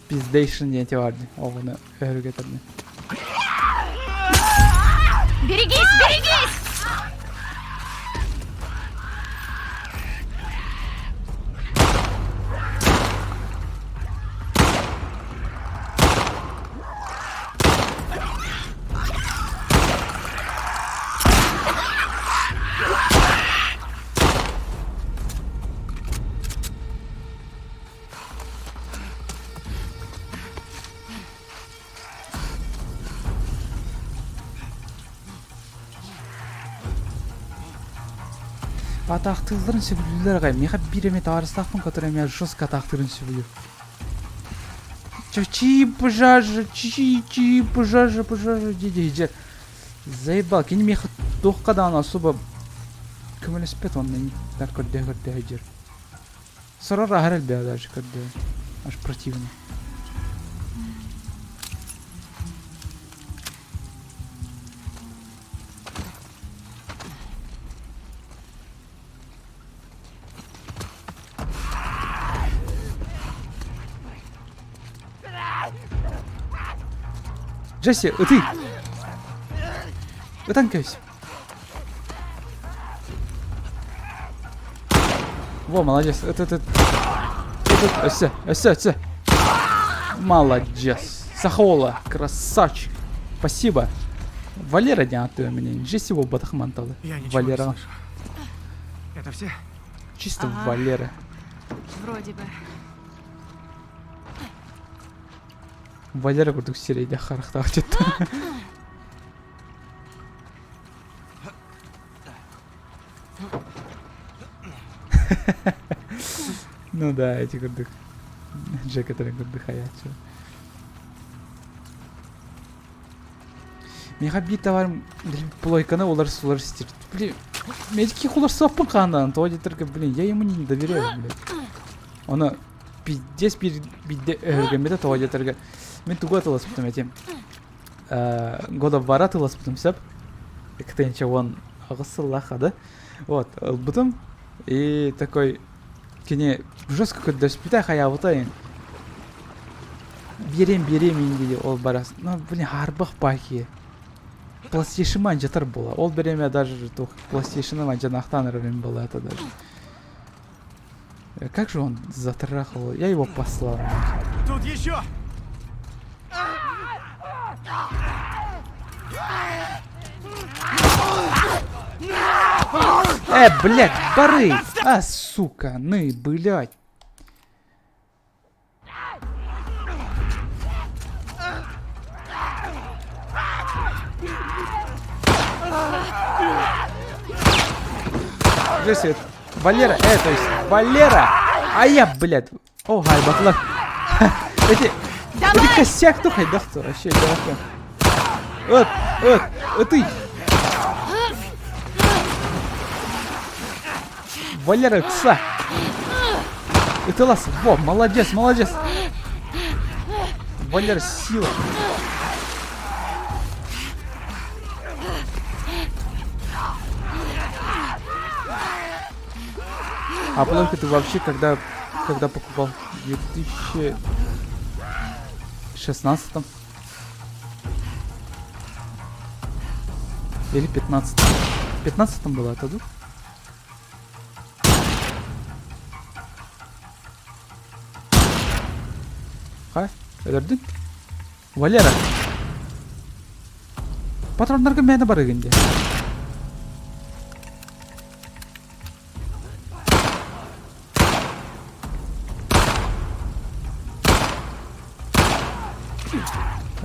Пиздейшн диэн бар дии. Оҕону өһүргэтэрдим. Берегись, берегись! Атаахтыылларын сөбүлүүллэр аҕай. Миэхэ биир эмэ табаарыстаахпын, который меня жестко атаахтыырын сөбүлүүр. Чи пожажа, чи чи пожажа, пожажа дии дьэ. Заебал, кини миэхэ туохха даҕаны особо көмөлөспөт уонна так көрдөһө-көрдөһө дьэр. Сорор аһар элбэҕэ даже көрдөһө. Аж противно. Джесси, ытый! Ытан кэбис. Во, молодец. Ыт, ыт, ыт. Ыт, ыт. Өссө, өссө, өссө. Молодец. Сахола, красавчик. Спасибо. Валера диэн ааттыыр меня. Джесси буолбатах манталы. Я ничего Валера. не слышу. Это все? Чисто Ага. Валера. Вроде бы. Валера курдук сирэйдэх харахтаах дьиттэ. Ну да, эти курдук. Джек это курдук хаячы. Миэхэ биир товарым плойканы уларс уларс Блин, медики уларсыаппын хаандан, тоҕо диэтэргэ, блин, я ему не доверяю, блядь. Оны пиздец биир биирдэ өһүргэммитэ тоҕо диэтэргэ мин тугу атыласпытым этим God of War атыласпытым сөп ктнча уон аҕыс сыллаах да вот ылбытым и такой кини жестко көрдөспүтэ хайаабыта биэриэм биэриэм иин дии ол барас ну блин хаарбах пахи PlayStation анжатар була ол бириэмэ даже туох PlayStation анжанаахтаан эрэрим была это даже Как же он затрахал? Я его послал. Тут еще! Блядь, бары! А, сука, ны, блядь. Джесси, Валера, то есть, Валера! А я, блядь, о, гай, батлар. Эти, эти косяк то хайдахты, вообще, дурак. Вот, вот, вот ты. Валера, кса. Это лас, во, молодец, молодец. Валера, сила. А плойку ты вообще когда, когда покупал? В 2016 Или 15 В 15 было это, да? Ха, өлөрдүн? Валера! Патроннарга мээнэ барыгын дии.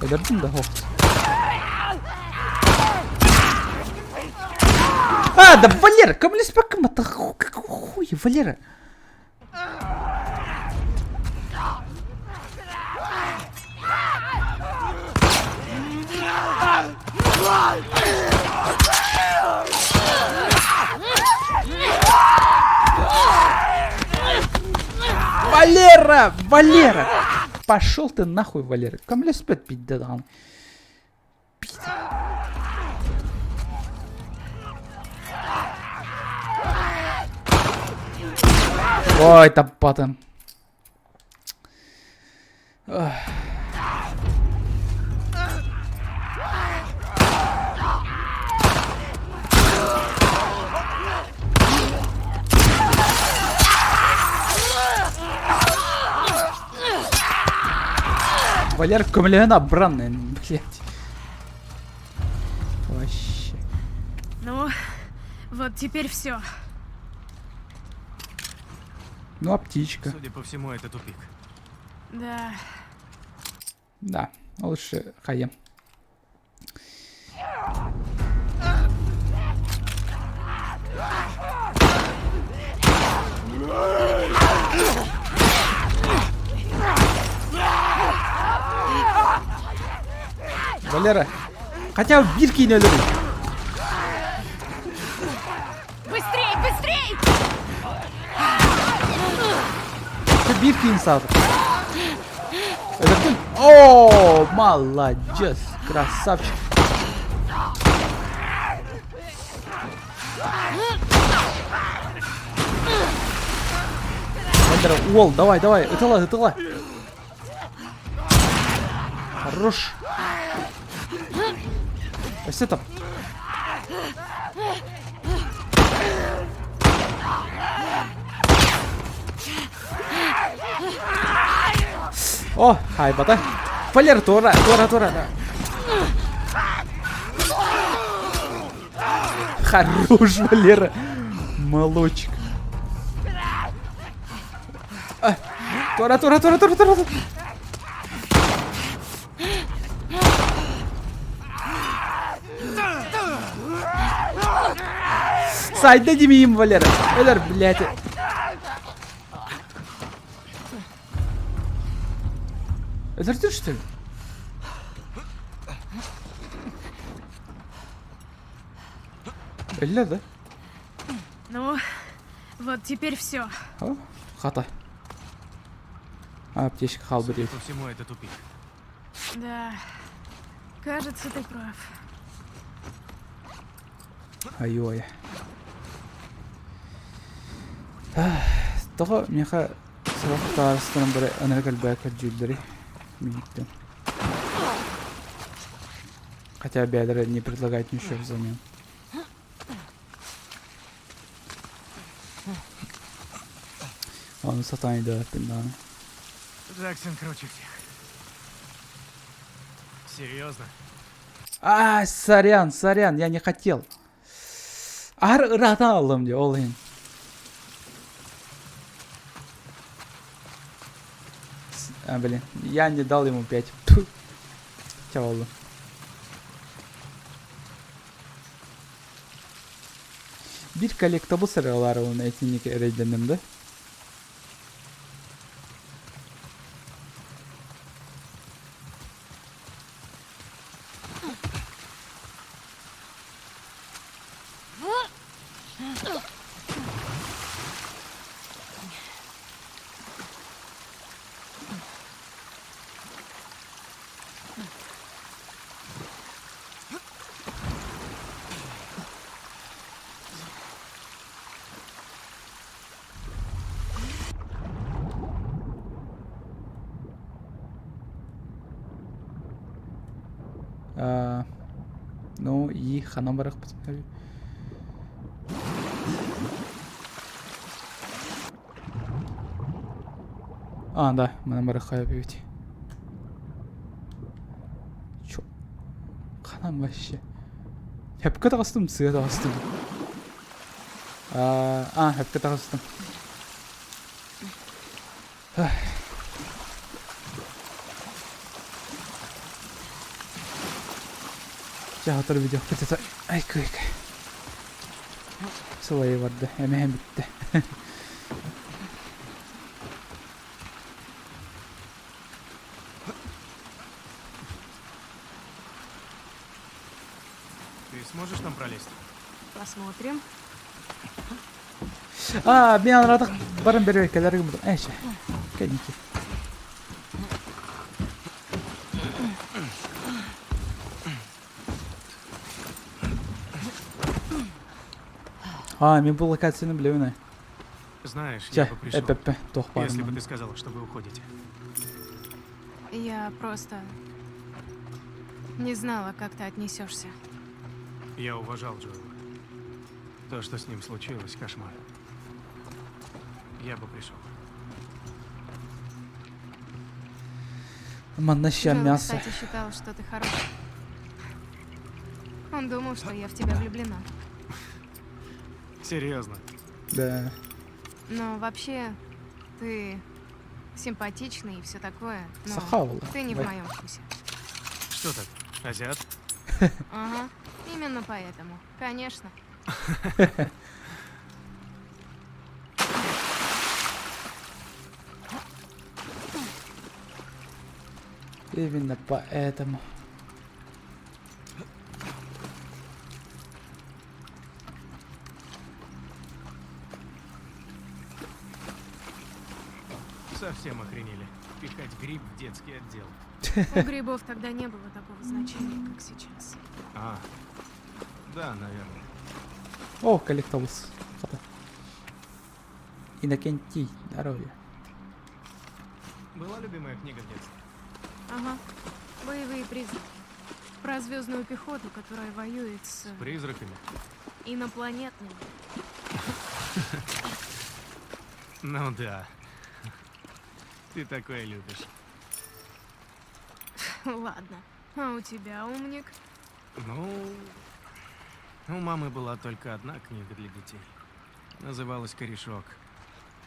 Өлөрдүн да ох. А, да Валера, кому это какого хуя, Валера? Валера! Валера! Пошел ты нахуй, Валера. Кому спят пить да Пить. Ой, таппатым. Валер көмөлөһөн абран, блядь. Вообще. Ну, вот теперь все. Ну, а птичка. Судя по всему, это тупик. Да. Да, лучше хаем. Валера, хотя бы биир киинэ өлөрүн. Быстрей, быстрей! Биир киин саатыр. Өлөрдүм. О, молодец, красавчик. Валера, уол, давай, давай, ытыла, ытыла. Хорош. Өссө там. О, хайбата. Валера, туора, туора, туора. Хорош, Валера. Молочек. А, туора, туора, туора, туора, туора. Сайда димиим, Валера. Өлөр, блядь. Өлөрдүн, что ли? Өллө да? Ну, вот теперь все. Хата. Аптечка хаалбыт Судя по всему, это тупик. Да, кажется, ты прав. Айой. Тоҕо миэхэ сорох табаарыстарым бары ынырык элбэҕи көрдүүллэрий миигиттэн. Хотя бэйэлэрэ не предлагают ничего взамен. Ону сатаан өйдөөбөппүн даҕаны. Джексон круче всех. Серьезно? А, сорян, сорян, я не хотел. Ар ыраата аллым дии, ол иһин. А, блин, я не дал ему пять. Чэ буоллун. Биир коллектабыл сырыалаары уонна итинник эрэйдэнним да? Ну, и ханан барахпыт. А, да, манан барахха эбит. Чё? Ханан вообще? Хөпкө таҕыстым, сыа таҕыстым. А, хөпкө таҕыстым. Дьэ, сотору видеохпут это ай кыйк. Сылайы барда, эмэһэн бүттэ. Ты сможешь там пролезть? Посмотрим. А, мен аратах баран бербеккелер гыммытым. Эче. Кэнники. А, мен бу локацияны билэбин Знаешь, Чэ, я бы пришел, эпэппэ, туох баар если бы манна. ты сказала, что вы уходите. Я просто не знала, как ты отнесешься. Я уважал Джоэла. То, что с ним случилось, кошмар. Я бы пришел. Манна ща Джоэл, мясо. кстати, считал, что ты хороший. Он думал, что я в тебя влюблена. Серьезно. Да. Но вообще, ты симпатичный и все такое, но Сахавала. ты не в моем вкусе. Что так? Азиат? Ага, именно поэтому. Конечно. Именно поэтому. Совсем охренели. Пихать гриб в детский отдел. У грибов тогда не было такого значения, как сейчас. А, да, наверное. О, коллектаблс. Хата. Иннокентий, здоровье. Была любимая книга в детстве? Ага. Боевые призраки. Про звездную пехоту, которая воюет с... С призраками? Инопланетными. Ну да. Ты такое любишь. Ладно. А у тебя, умник? Ну, у мамы была только одна книга для детей. Называлась «Корешок».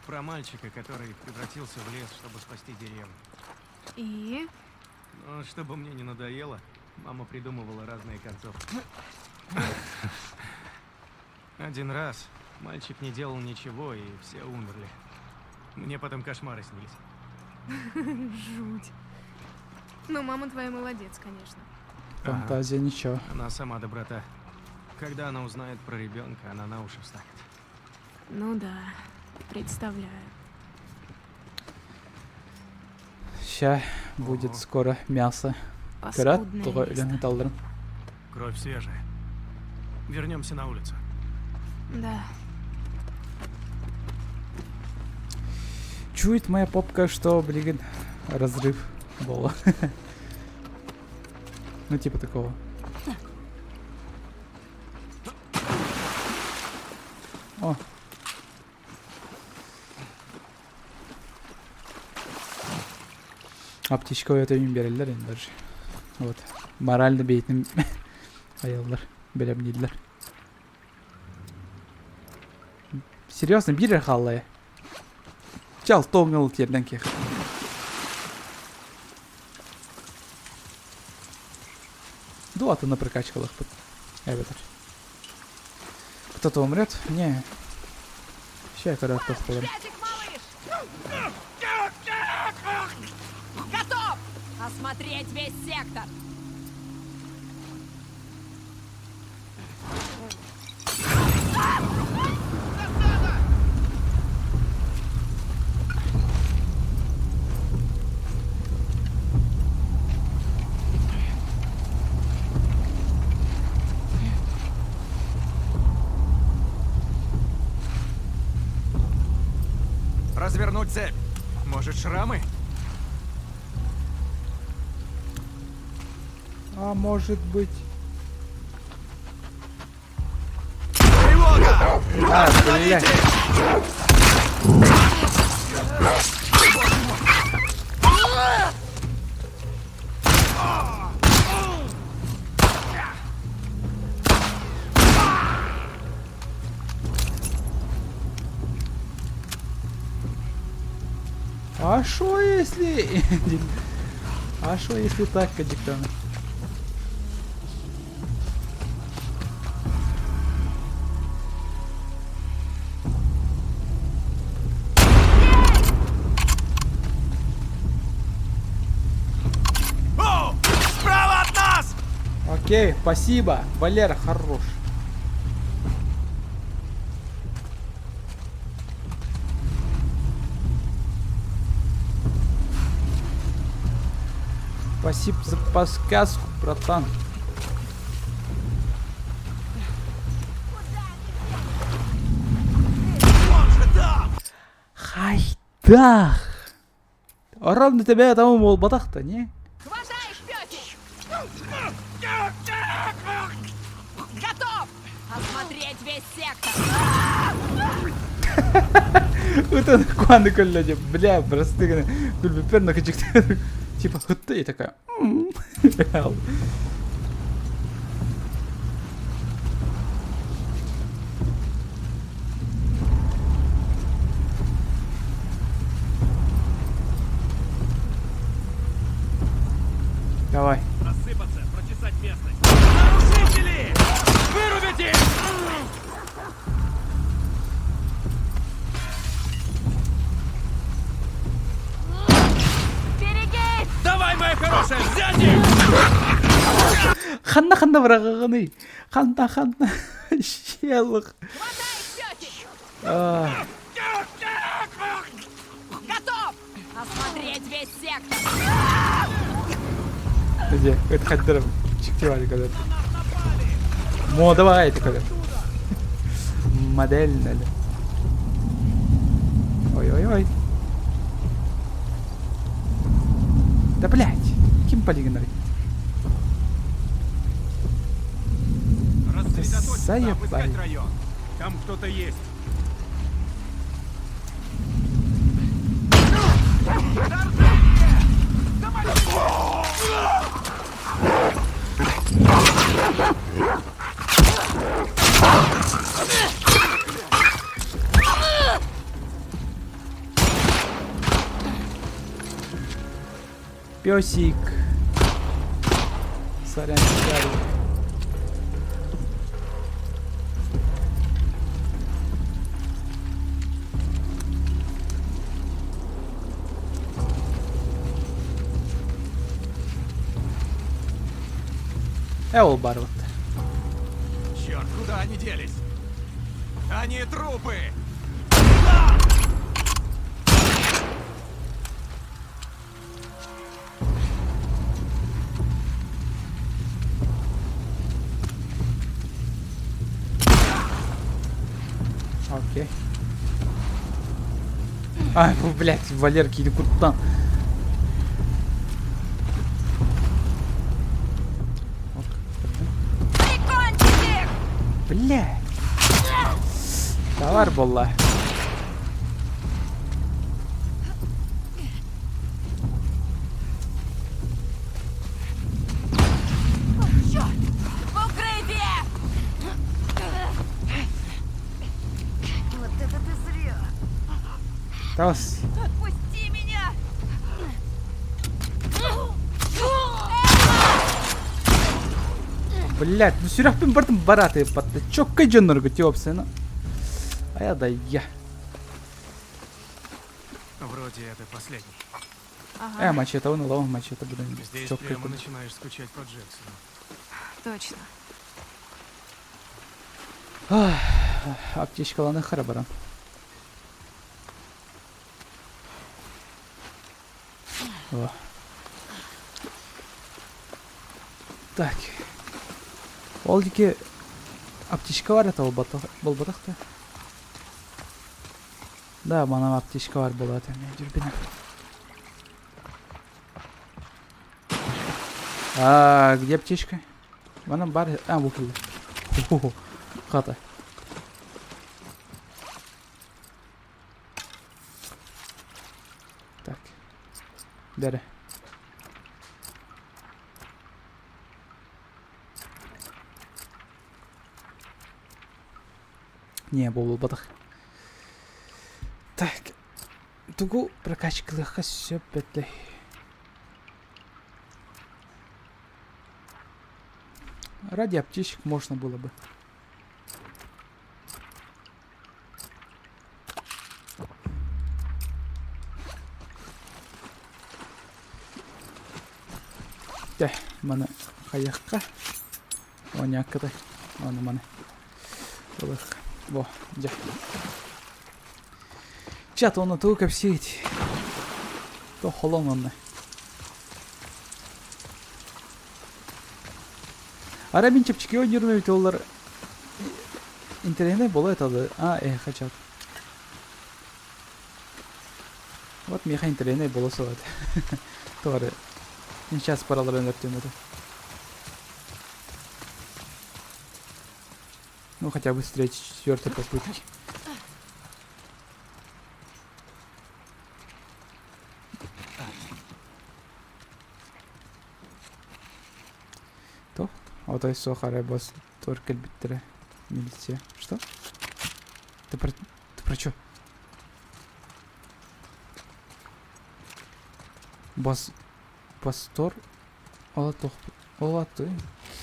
Про мальчика, который превратился в лес, чтобы спасти деревню. И? Но чтобы мне не надоело, мама придумывала разные концовки. Один раз мальчик не делал ничего, и все умерли. Мне потом кошмары снились. Жуть. Ну, мама твоя молодец, конечно. Фантазия ничего. Она сама доброта. Когда она узнает про ребенка, она на уши встанет. Ну да, представляю. Ща будет скоро мясо. Кыра Паскудное тоҕо место. үлэни талларын. Кровь свежая. Вернемся на улицу. Да. Чует моя попка, что, блин, разрыв было. Ну, типа такого. О. Аптечка өтөйүн береллер енді даже. Вот. Морально бейтин аяллар, бэлэмнииллэр. Серьезно, биир хааллая. Чал тоңыл тиэрдэн киэх. Ду атына прокачкалахпыт. Эбэтэр. Кто-то умрет? Не. Ща я көрөр тохтолорум. Готов! Осмотреть весь сектор! Развернуть цепь! Может, шрамы? А может быть... Тревога! А, блядь. А шо если... А шо если так, Кадиктана? О! Справа от нас! Окей, спасибо. Валера хорош. Спасибо за подсказку, братан. Хайдах! Орон тебя там буолбатах не? Хватай их, пёсик! Готов! Осмотреть весь сектор! Ытан куаны көллөдө, бля, бырастыы гына күлбүппэр накычык типа хытты и такая «М». Давай. Рассыпаться, прочесать местность. Нарушители! Вырубить их! Берегись! Давай, моя хорошая, взять их! Ханна ханна быраҕаҕыный. Ханна ханна. Щелых. Хватай их, пёсик! А, Готов! весь сектор. Где? Это хаддером. Чиктивали когда-то. Мода это когда. Модельная. Ой-ой-ой. Да блять! Ким полигонарь? Рассредоточиться, Заебали. обыскать район. Там кто-то есть. Песик. Сорян, сорян. Э, ол баар вот. Черт, куда они делись? Они трупы! Окей. Ай, бу, блядь, Валер киди курттан. Ок, Прикончить их! Бля. Товар буолла. Черт! В укрытие! Вот это ты зря. Тас. Отпусти меня! Блядь, ну сүрэхпин бартын бараты батта. Чокка дьоннорго тиопсена. Ая да я. Вроде это последний. Э, мачете, он улов мачете блин. Здесь Чокка прямо куда. начинаешь скучать по Джексону. Точно. Аптечкаланы харабаран. О. Так. Ол диэки аптечка бар это буолбатах да. Да, манан аптечка бар буолуо этэ дүрбүнэ. А, где аптечка? Манан баар... А, бу кэллэ. Хо-хо-хо. Хата. Так. Бери. Не, буолбатах. Так. Тугу прокачкалыахха сөп этэй. Ради аптечек можно было бы. Дэ, маны хайахха. Оонньооккутай. Ону маны. Ылых. Во, дьэ. Чат, уонна тугу кэпсиигит? То холон онно. Арай мин чэпчэки оонньуурум эбит буоллар интэриэһинэй буолуо этэ дуу? А, эһиэхэ чат. Вот миэхэ интэриэһинэй буолуо суоҕа этэ. Тоҕо эрэ сейчас параларын өлөртүөм этэ. Ну, хотя бы с третьей, четвертой попытки. То? Отой суох арай босс туор кэлбиттэрэ. Милиция. Что? Ты про... Ты про чё? Бас... Бастор... Ола туох... Ола ты...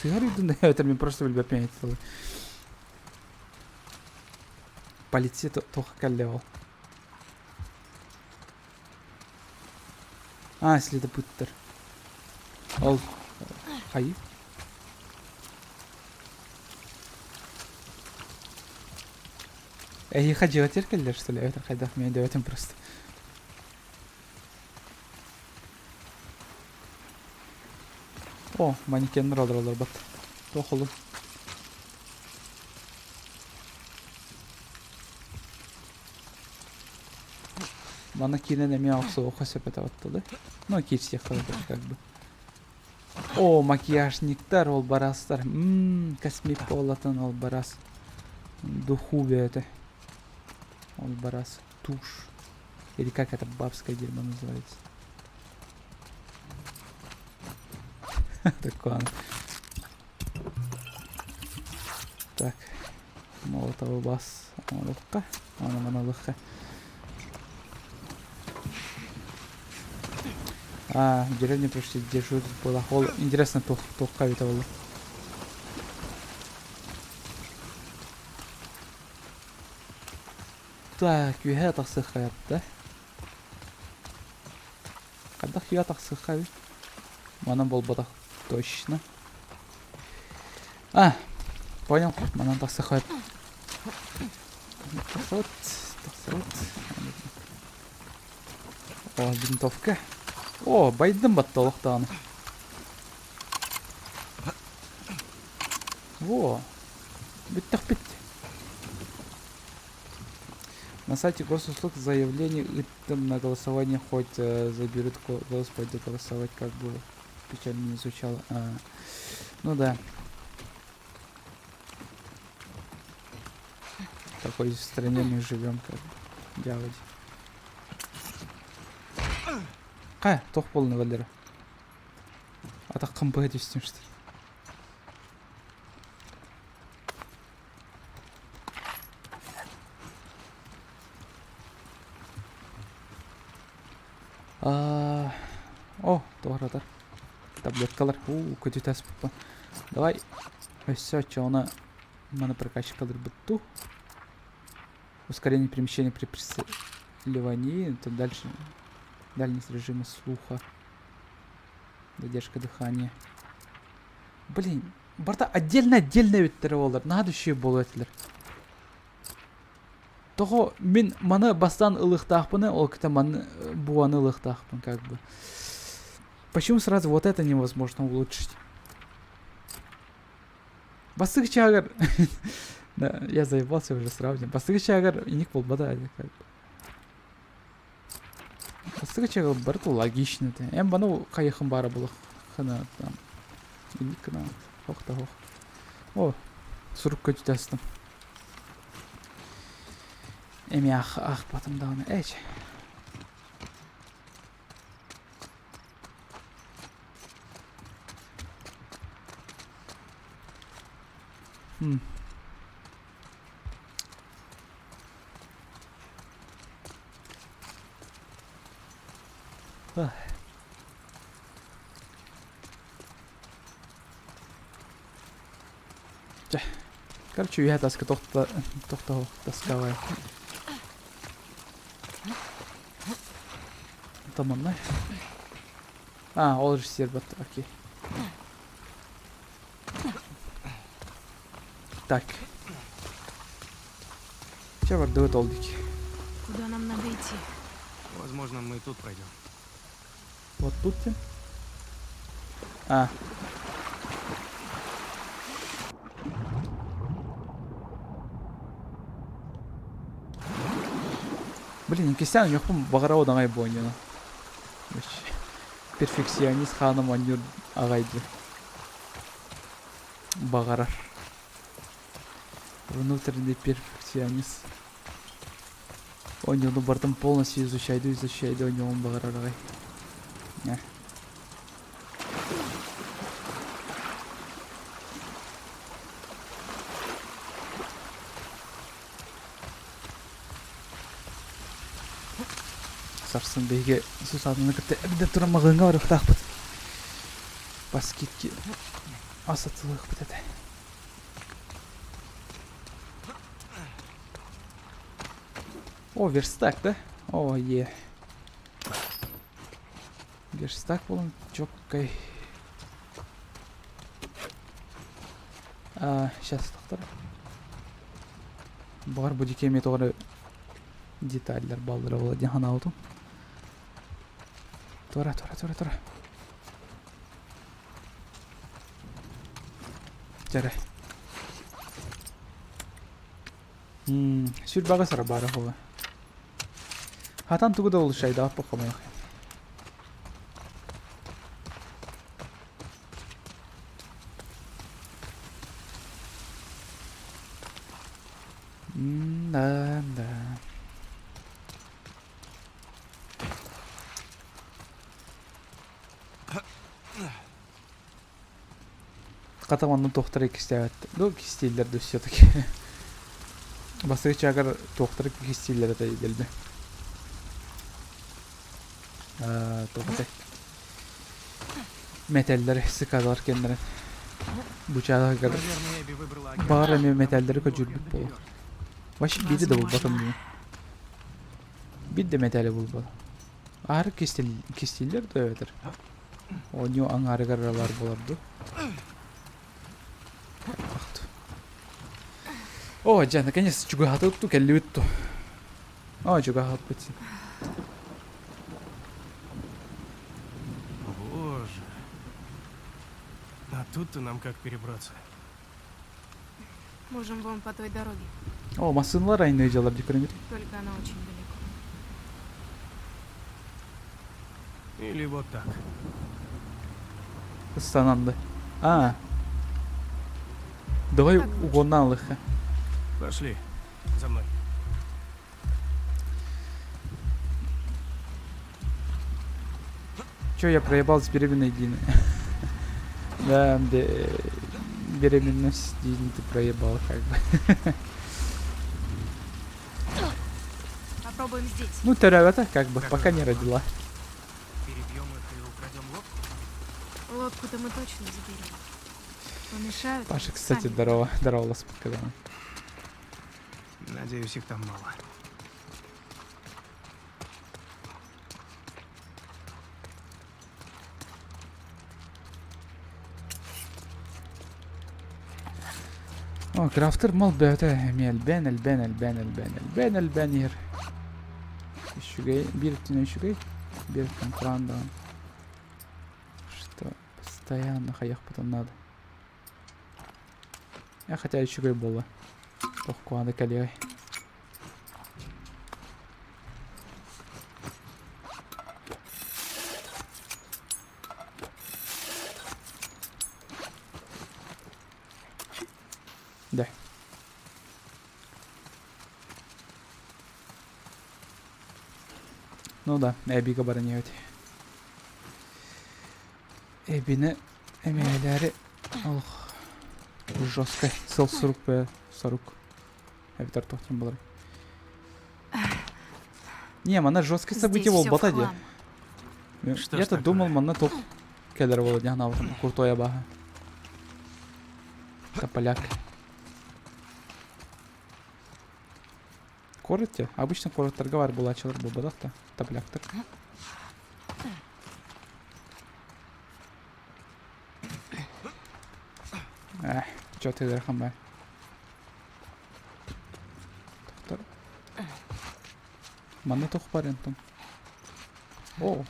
Сыгар үйдүн эбэтэр мин просто билбэппин эти Полиция туох кэллэ ол? А, следопыттар. Ол... Хайы? Эһиэхэ дьиэҕитигэр кэллэр, что ли? Эбэтэр хайдах мин өйдөөбөтүм просто. О, манекеннэр олороллор бат. Туох олун? Манна киирэн эмиэ охсуохха сөп этэ оттолы. Ну, киирсиэххэ как бы. О, макияжниктар ол барастар. Ммм, косметолатын ол барас. Духу бэйэтэ. Ол барас. Тушь. Или как это бабское дерьмо называется? Такое. Так. Молотовый бас. Оҥоруохха. Аны маналыхха. А, в деревне пришли дежурить было. Ол, интересно, туох, туохха эбитэ буолла. Так, үөһэ тахсыахха да? Хайдах үөһэ тахсыахха эбит? Манан буолбатах точно. А, понял, манан тахсыахха Тахсыбыт, тахсыбыт. О, винтовка. О, байдым батта олохтоону. Во, бүттэх бүт. На сайте госуслуг заявление ыттым на голосование хоть э, заберут голос, пойду голосовать, как бы печально не звучало. А, ну да. В такой стране мы живем, как бы, делать. Хайа, туох буолла Валера? Атаххын быһа түстүм что ли? А, О, туоратар. Таблеткалар. У, көтүтэ Давай. Өссө оччоҕуна маны прокачкалырбыт ту. Ускорение перемещения при преследовании. Тут дальше дальность режима слуха. Задержка дыхания. Блин, барыта отдельно-отдельно эбиттэрэ буоллар, наһаа да үчүгэй буолуо этилэр. Тоҕо мин маны бастаан ылыахтаахпыны, ол кытта маны буаны ылыахтаахпын как бы. Почему сразу вот это невозможно улучшить? Бастык чаагар... Да, я заебался уже сравнивать. Бастык чаагар иник буолбата как бы. Бастык чаагар барыта логично ты. Эм баны хайыхын бара булах хана там. Иник кына хох та хох. О, сурук көтүтәстім. Эми ах ах батым даҕаны эч. Хм. Ах. Чэ, короче, үөһэ таска тохто тохто таскавай. Таманнай. А, ол же сербат, окей. Так. Чэ, бардыбыт ол дик. Куда нам надо идти? Возможно, мы тут пройдем. Вот тут те. А. Блин, Кристиан, ньохпун баҕара одаҥай буонньуна. Перфекционист хааным оонньуур аҕай дии. Баҕарар. Внутренний перфекционист. Оонньууну барытын полностью изучайдыы изучайдыы оонньуоҕун баҕарар аҕай. Сарсын биһиги Сусананы кытта эрдэ туран маҕаһыыҥҥа барыахтаахпыт. По скидке ас атыылыахпыт этэ. О, верстак, да? О, е. Верстак буолан чоккай. А, сейчас тохтор. Баҕар бу дикэ эмиэ тоҕо эрэ деталлар бааллара буолла диэн санаабытым. Тура, тура, тура, тура. Чэрэ. Сүрбаҕа сара баара буолла. Хатан тугу да улучшайдаах бохомойох. Да, да. Хата онно туохтара иккистээбэт. Ну, кистииллэр да все-таки. Бастакы чаагар туохтара кистииллэр этэ дэлби. Туох этэй? Мэтэллэр сыкалар кэннэрин. Бу чаагар баар эмиэ мэтэллэри көдьүрбүт буолуох. Вообще биири да булбатым дии. Биир да мэтээли булбатым. Аһары кистииллэр да эбэтэр. Оонньуу аҥаарыгар эрэ баар буолар дуу? О, дьэ, наконец чугаһатыбыт ту, кэллибит ту. О, чугаһаппыт. Боже. А тут-то нам как перебраться? Можем вон по той дороге. О, массыыналар айанныыр дьалар дии Только она очень далеко. Или вот так. Ыстананды. А. Давай угоннаан ылыхха. Пошли. За мной. Чё, я проебал с беременной Диной? Да, беременность Дины ты проебал, как бы. Попробуем здесь. Ну, это как бы, пока не родила. Перебьем их и украдем лодку? Лодку-то мы точно заберем. Помешают. Паша, кстати, здорово, здорово, показала. Надеюсь, их там мало. О, крафтер мал бөтө эмиэ элбээн элбээн элбээн элбээн элбээн элбээн иһэр. Үчүгэй, биир өттүнэн үчүгэй, биир өттүнэн кураан даҕаны. Что постоянно хайахпытын надо. Я хотя үчүгэй буолла. Туох куһаҕаны кэлиэй. Да. Ну да, Эбига баран иһэбит. Эбини эмээлээри олох жестко сыл сурук бе сорук эбитер туох диэн буолар. Не, манна жесткое событие буолбата дии. Я-то думал, манна туох кэлэр буолуо диэн санаабытым куртуойа бааһа. Тополяк. Короте? Обычно короттарга бар булаачылар буолбатах да, топляктар. Эх, чё ты бай. Тохтор. Манна туох бар онтон? О.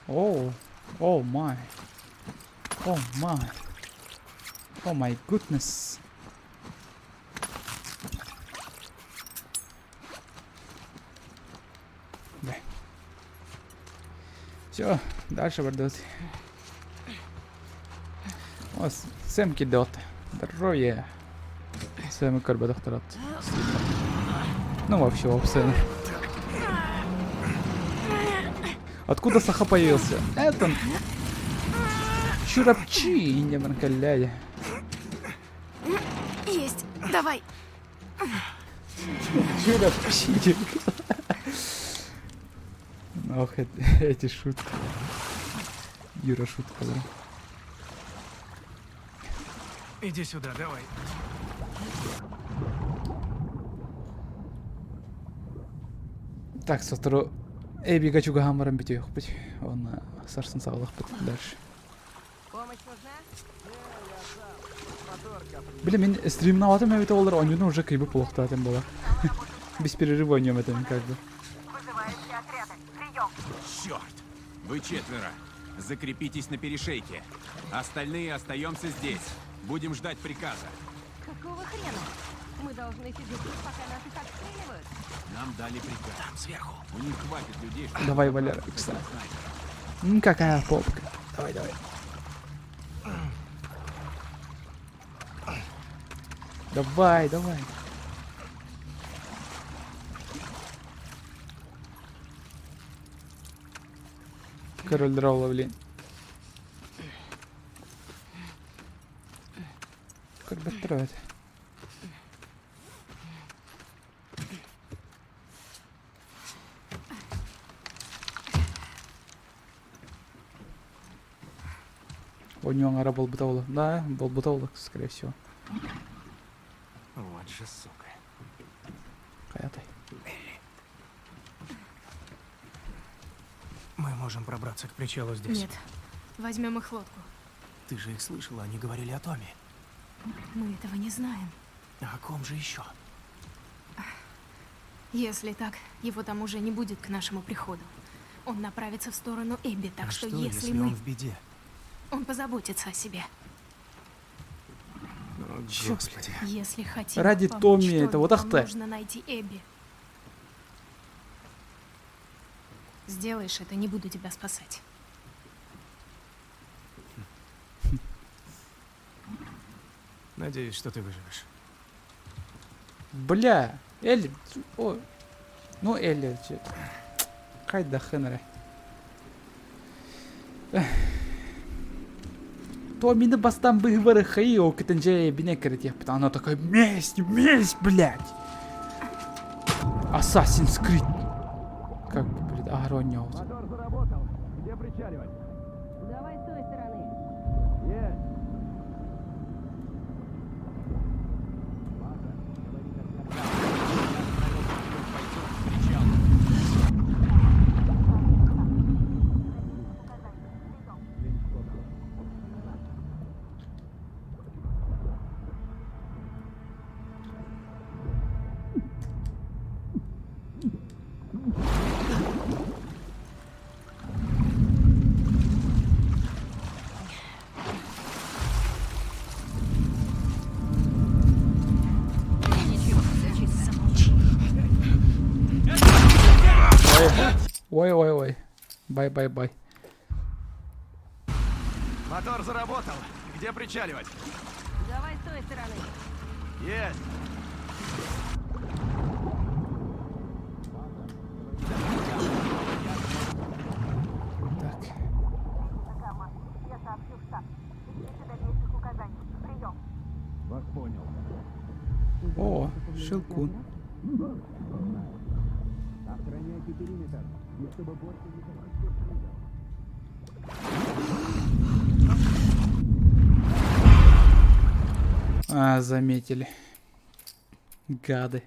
О. Oh my. Oh my. Oh my goodness. Да. Все, дальше бардыбыт. О, Сэм кидет. Здоровье. Сэм көрбөтөхтөр Ну, вообще, вообще. Откуда Саха появился? Это... Чурапчи, не калляя. Есть, давай. Чурапчи. Ох, эти шутки. Юра шутка, да. Иди сюда, давай. Так, сотору Эбига чугаһан баран бүтүөхпүт. Уонна сарсын саҕалыахпыт дальше. Помощь нужна? Блин, мин стримноватым эбитэ буоллар оонньууну уже кыйбыт буолуохтаах буолар. Без перерыва оонньуом этим как бы. Черт! Вы четверо. Закрепитесь на перешейке. Остальные остаемся здесь. Будем ждать приказа. Какого хрена? Мы должны сидеть тут, пока нас их отстреливают. Нам дали приказ. Там сверху. У них хватит людей, чтобы... Давай, Валера, кстати. Какая попка. Давай, давай. Давай, давай. Король Ролла, блин. Көрбөттөр Оонньуу аҥара буолбута буолуо. Да, буолбута буолуо, скорее всего. Вот же сука. Хайатай. Мы можем пробраться к причалу здесь. Нет. Возьмем их лодку. Ты же их слышала, они говорили о Томе. Мы этого не знаем. А о ком же еще? Если так, его там уже не будет к нашему приходу. Он направится в сторону Эбби, так а что, что, если если мы... он в беде? Он позаботится о себе. О, Чё, господи. Если хотим Ради помочь Томми это вот нам ах ты. нужно найти Эбби. Сделаешь это, не буду тебя спасать. Надеюсь, что ты выживешь. Бля, Элли, о, ну Элли, хайда хенре. Томмини бастан быһыбары хайы ол кытынжа бине кирет Она такая, месть, месть, блядь. Assassin's Creed. Как бы, блядь, огонь Мотор заработал. Где причаливать? Давай с той стороны. Есть. Ничего, все чисто. Ой, ой, ой. Bye, bye, bye. Мотор заработал. Где причаливать? Давай с той стороны. Есть. Так. Я сообщу в штаб. Ждите дальнейших указаний. Прием. Вас понял. О, Щелкун. Охраняйте периметр, и чтобы больше никаких сюрпризов. А, заметили. Гады.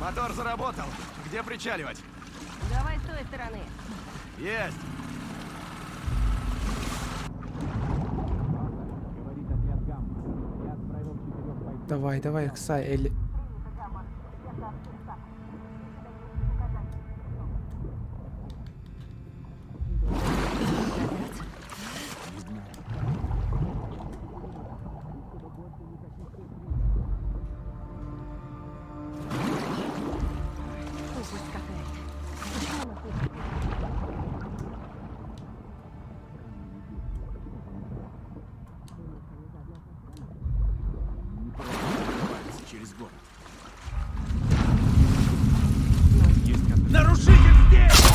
Мотор заработал. Где причаливать? Давай с той стороны. Есть. Говорит отряд Гамма. Я отправил четырех бойцов. Давай, давай, Ксай, Элли. Тупость какая-то. Почему нас не Прорываются через город. Нарушитель здесь!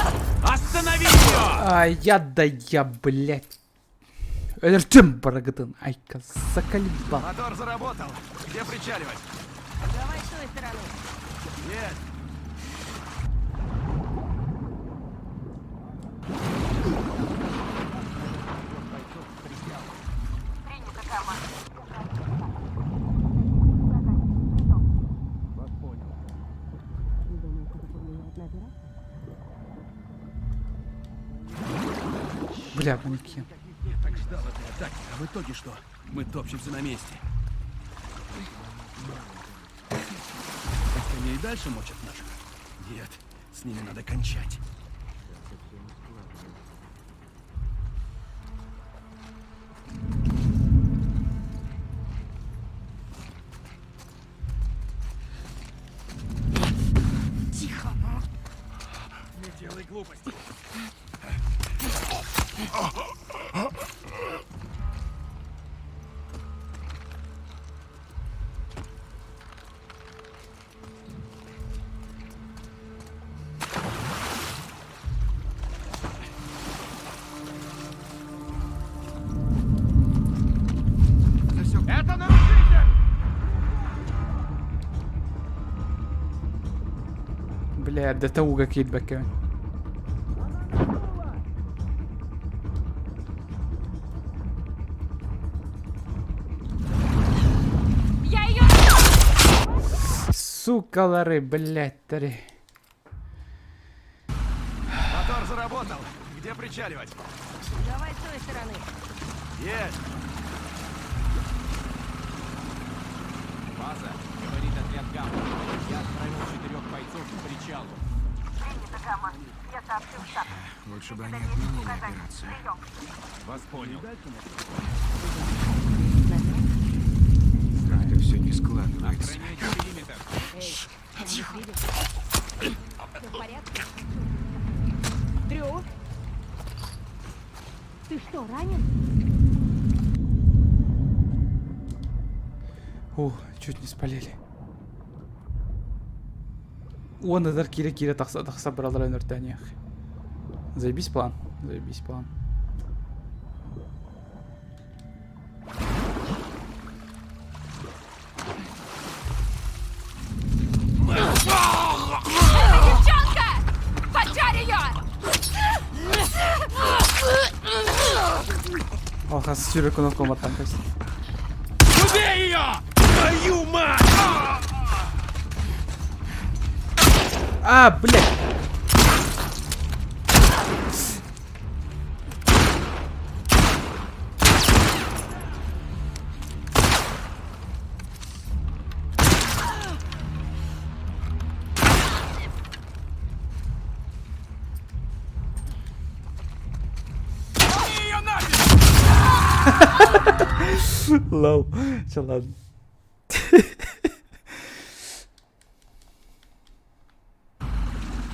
Останови ее! А, я да я, блядь. Өлөртүм барыгытын. Айка, заколебал. Мотор заработал. Где причаливать? Давай с той стороны. Есть. Принято, Гамма. Вас понял. Думаешь, это повлияет на операцию? Бля, манекен. Я так ждал этой атаки, а в итоге что? Мы топчемся на месте. Пусть они и дальше мочат наших. Нет, с ними надо кончать. глупостей. Это нарушитель! Бля, эрдэтэ ууга киирбэккэбин. Я ее... Сукалары, блядь, Мотор заработал. Где причаливать? Давай с той стороны. Есть! База, говорит отряд Гамма. Я отправил четырех бойцов к причалу. Принято, Гамма. Я сообщу в штаб. Лучше бы они отменили операцию. Вас понял. Как-то все не складывается. Охраняйте периметр. Эй, Тихо. Все в порядке? Дрю? Ты что, ранен? Ух, чуть не спалили. Уонна киирэ-киирэ тахса тахса бараллара өнөртөөнүөх. Заебись план, заебись план. Это девчонка! Поджарь ее! Алхас сүүрэр кнопка баттан көстө. Убей ее! Твою мать! А, блядь! Ее нафиг! Лол. Все, ладно.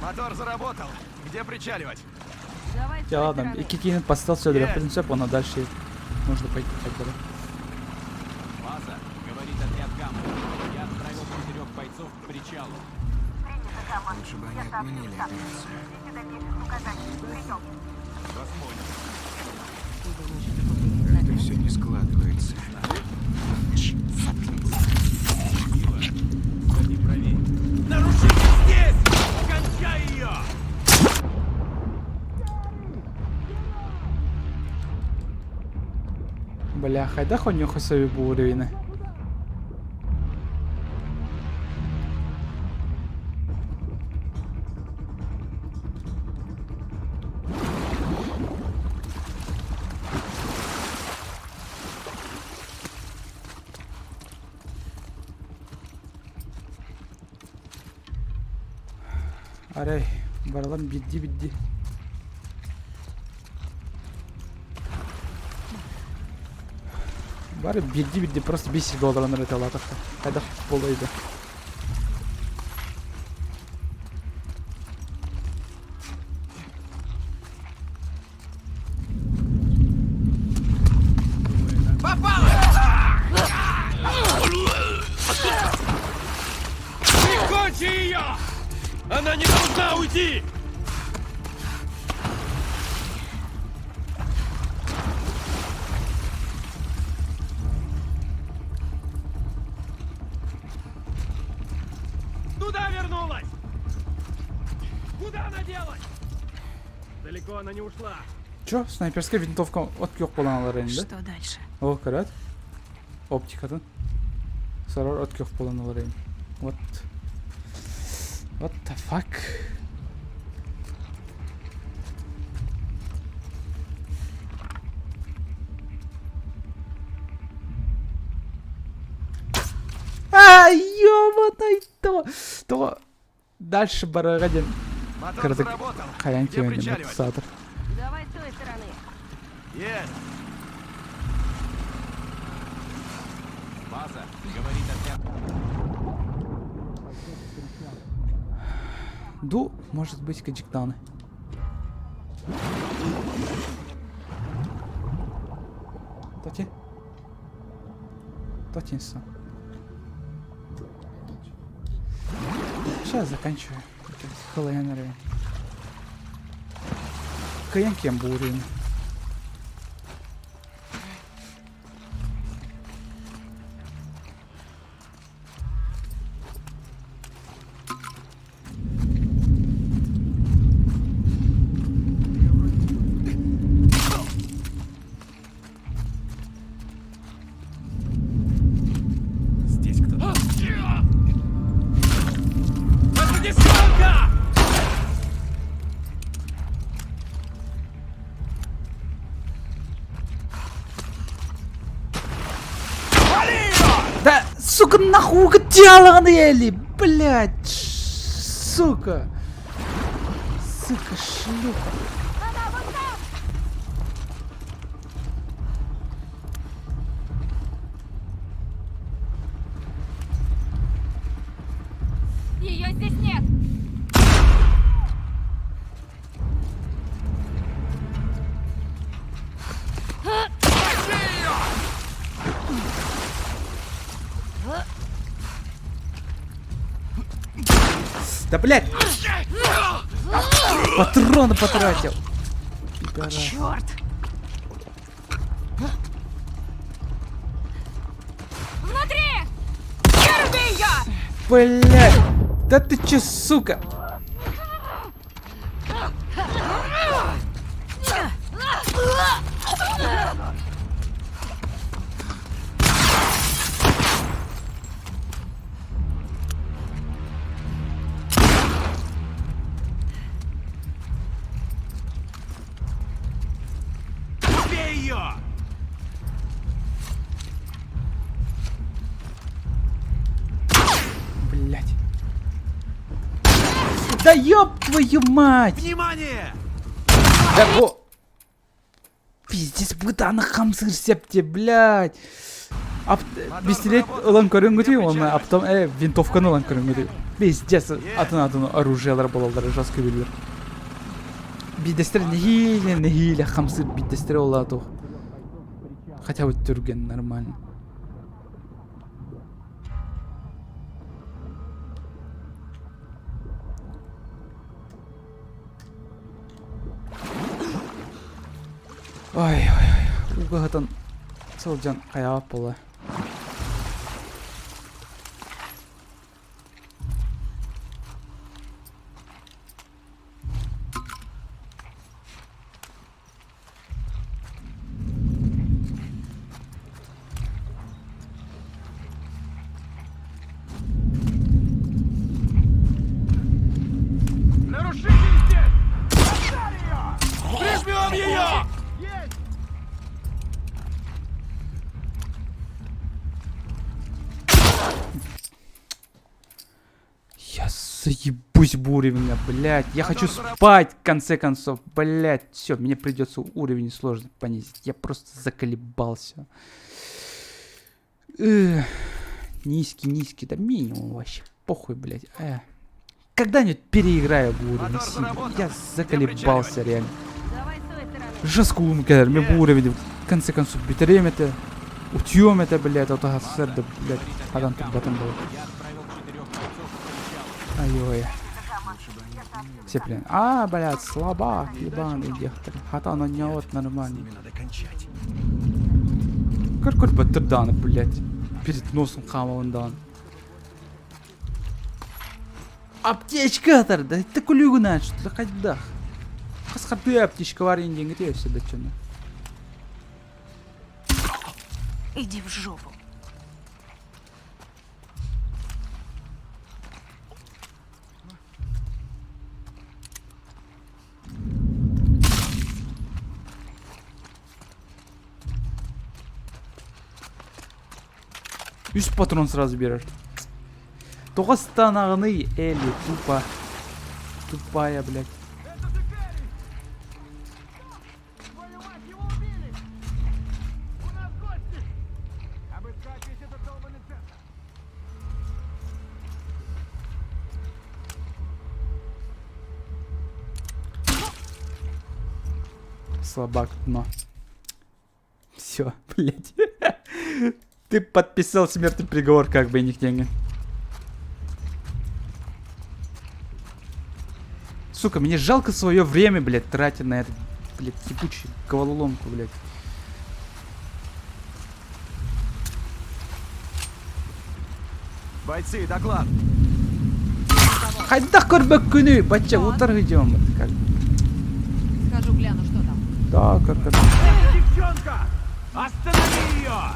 Мотор заработал. Где причаливать? Давай с Я той ладно, стороны. икки киһини постел Есть. принцип, она дальше можно пойти так далее. База, говорит отряд Гамма. Я отправил четырех бойцов к причалу. Принято, Гамма. Лучше бы они Я сообщу в отменили штаб. операцию. Ждите дальнейших указаний. Прием. Вас понял. Ты думаешь, это повлияет на Как-то операцию? все не складывается. Ходи правее. Нарушитель здесь! Кончай ее! Бля, хайдах онньохо сөбү бу уровены. Арай, баралам бидди-бидди. Бары бидди-бидди просто бисер долларынан ырыталаатахха. Хайдах буолуой да. Прикончи ее! Она не должна уйти! Туда вернулась! Куда она делась? Далеко она не ушла. Чё, снайперская винтовка от күөх буолан ылар да? Что дальше? О, көрөөт. Оптикатын. Сорор от күөх буолан ылар What? What the fuck? А, ёбаный то! То дальше барыга диэн Мотор кыратык заработал. хайан Где киһи причаливать? саатар. Давай с той стороны. Есть! База, говорит отряд. Ду, может быть, кадьиктаны. Точно. Сейчас заканчиваю. Халайан эрэ. Кыйан киэн буурин. Здесь кто-то. Это не свалка! Да, сука, нахуй угодила Элли, блядь, сука. Сука, шлюха. Ее здесь нет! Да, блядь! Патроны потратил. Пидорас. Черт! Внутри! Выруби ее! Блядь! Да ты че, сука? Убей ее! Блядь. Да ёб твою мать! Внимание! Да во! Пиздец, бытаны хамсыр септе, блядь! Ап, пистолет ылан көрөнгүтүй, оны а потом э, винтовканы ылан көрөнгүтүй. Пиздец, атын-атын оружиялар болалар, жестко билер. Бидэстер нэһиилэ нэһиилэ хамсыр бидэстер олаату. Хотя бы түрген нормально. Ой, ой, ой, угаһытан сылдьан хайаабат буолла. Нарушитель здесь! Отдали ее! Прижмем ее! Есть! Я заебусь в уровня, блядь. Я хочу спать, в конце концов, блядь. Все, мне придется уровень сложно понизить. Я просто заколебался. Эх, низкий, низкий, да минимум вообще. Похуй, блядь. Э. Когда-нибудь переиграю в уровень сильно. Я заколебался реально. Жестко ум кэлэр, мен бу уровень в конце концов бүтэриэм этэ. Утуйуом этэ, блядь, отаһа сырды, блядь, хадан турбатым буолар. Ай-ой. Все, блин. А, блядь, слабак, ебаный дехтер. Хата оно не вот нормально. Надо кончать. Көр-көр баттырдааны, блядь. Перед носом хаамалындаан. Аптечка да это күлүгүнэн что хайдах. Хас хардыы аптечка бар индиҥҥитэ өссө да чөнө. Иди в жопу. Үс патрон сразу берер. Тоҕо станаҕыный Элли тупо. Тупая, блядь. Твою мать, его убили! У нас гости! Обыскать весь этот долбанный центр! Слабак, дно. Все, блядь. Ты подписал смертный приговор, как бы них деньги. Сука, мне жалко свое время, блядь, тратить на этот, блядь, ебучую головоломку, блядь. Бойцы, доклад! Хайдах көрбөккүнүй, бачча утар идем. Как? Схожу гляну, что там. Да, как как. Девчонка! Останови ее!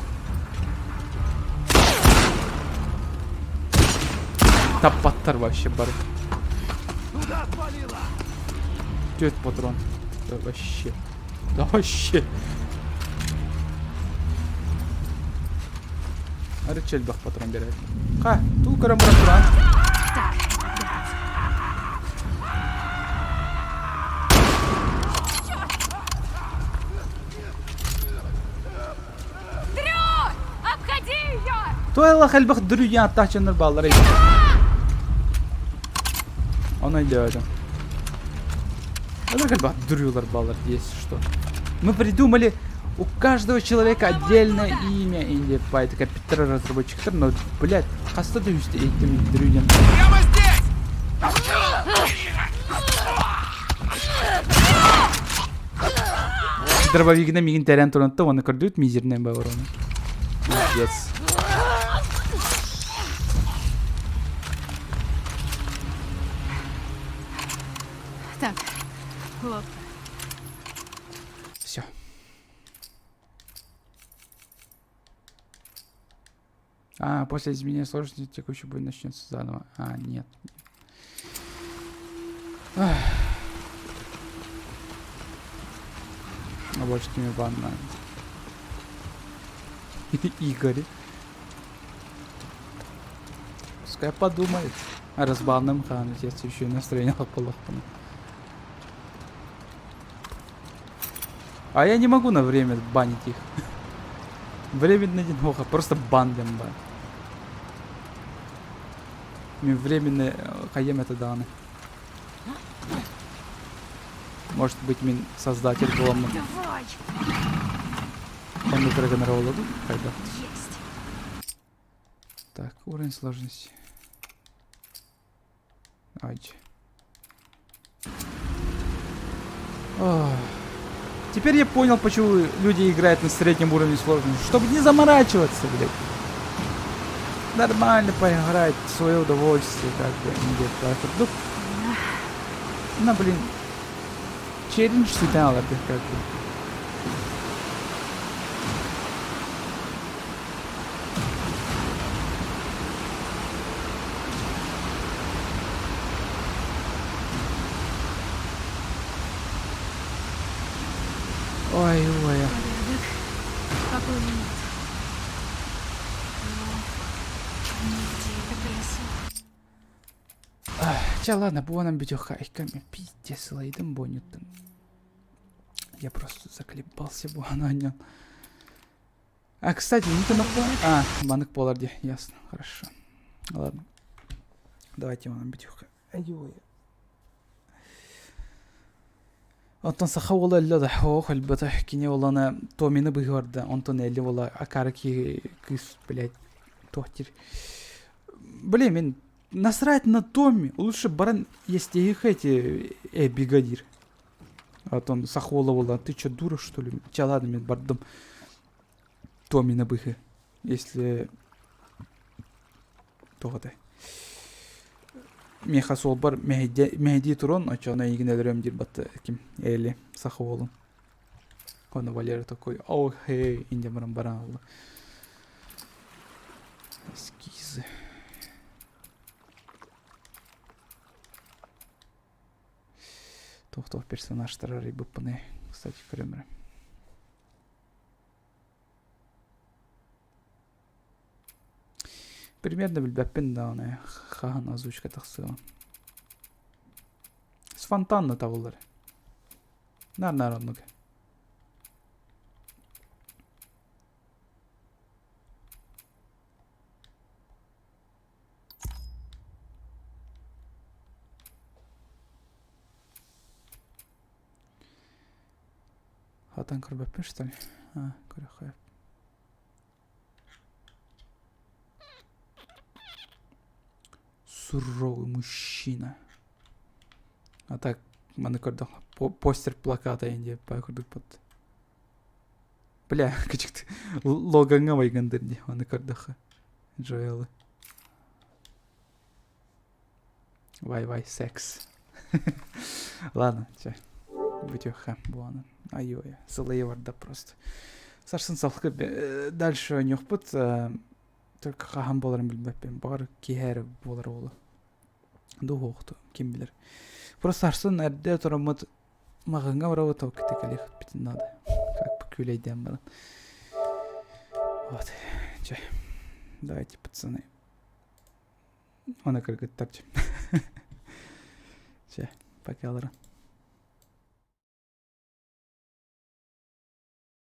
Таппаттар вообще бар. Туда свалила! Тет патрон. Да вообще. Да вообще. Арычы элбэх патрон берер. Ха, туу көрөн баран туран. Дрю! Обходи ее! Туайлах элбэх дрю аттаах дьоннор бааллар эбит. Ону өйдөөтүм. Это как бы дрюлар баллар есть что. Мы придумали у каждого человека отдельное имя или по это компьютер разработчиктар, но, блядь, хаста да үсте этим дрюден. Прямо здесь! Дробовигіне мигин тәрен туранты, оны көрдүт мизернен бар оны. Молодец. Так, лодка. Все. А, после изменения сложности текущий бой начнется заново. А, нет. Ах. А больше не банна. Игорь. Пускай подумает. Разбанным хан, отец еще и настроение лапалахпана. А я не могу на время банить их. Временно динхоха, просто бан бан. Мен временно хаем это даны. Может быть, мин создатель буламмын. Давай! Оннук эрэ гынар буолла дуу? Хайдах? Есть! Так, уровень сложности. Ай. Ох. Теперь я понял, почему люди играют на среднем уровне сложности. Чтобы не заморачиваться, блядь. Нормально поиграть, в свое удовольствие, как бы, не где-то. Ну, ну, блин, челлендж всегда как бы. Ой, ой. Порядок. Покоя нет. Но где это колесо? Чэ, ладно, буонан бүтүөххэ икками пиздец сылайдым буонньуттан. Я просто заколебался буонанньон. А, кстати, не А, маннык буолар дии, ясно, хорошо. Ладно. Давайте манан бүтүөххэ. Ой. Оттон саха уола өллө да, оох өлбөтө. Кини уоланы Томины быһыарда, онтон Элли уола акаары киһи кыыс, блядь, туох диир. Блин, мин насрать на Томми, лучше баран естиһих эти Эбби диир. Оттон саха уола буолла, ты чё, дура, что ли? Чэ, ладно, мин бардым Томины быһыы. Если туох этэй Миэхэ суолбар мэһэйдии туран, оччоҕуна эйигин өлөрүөм диир батта ким Эли саха уолун. Ону Валера такой, о хей, инде баран баран ылла. Эскизы. Туох-туох персонажтар арыйбыппыный, кстати, көрөм эрэ. Примерно билбэппин даҕаны хаһан озвучка тахсыаҕын. Спонтанно табыллар. Нар-нар оннук. Хатан көрбөппүн что ли? А, көрөххө. суровый мужчина. А так маны көрдөх постер плаката инде бай курдук бат. Бля, кычыкты Логанга майгындыр ди, аны көрдөххө. Джоэлы. Вай-вай, секс. Ладно, чэ. Бүтүөххэ буолан. Айой, сылайы барда просто. Сарсын салхы дальше ойнуохпут. Только хаһан буоларын билбэппин. Баҕар киэһэ эрэ буолар уолу. Дуһуохту, ким билэр. Просто сарсын эрдэ тураммыт маҕаҥҥа барабыт ол кытта кэлиэхпитин наада. Как бы күүлэйдээн баран. Вот. Чэ. Давайте, пацаны. Оны кыргыттар. Чэ, пока.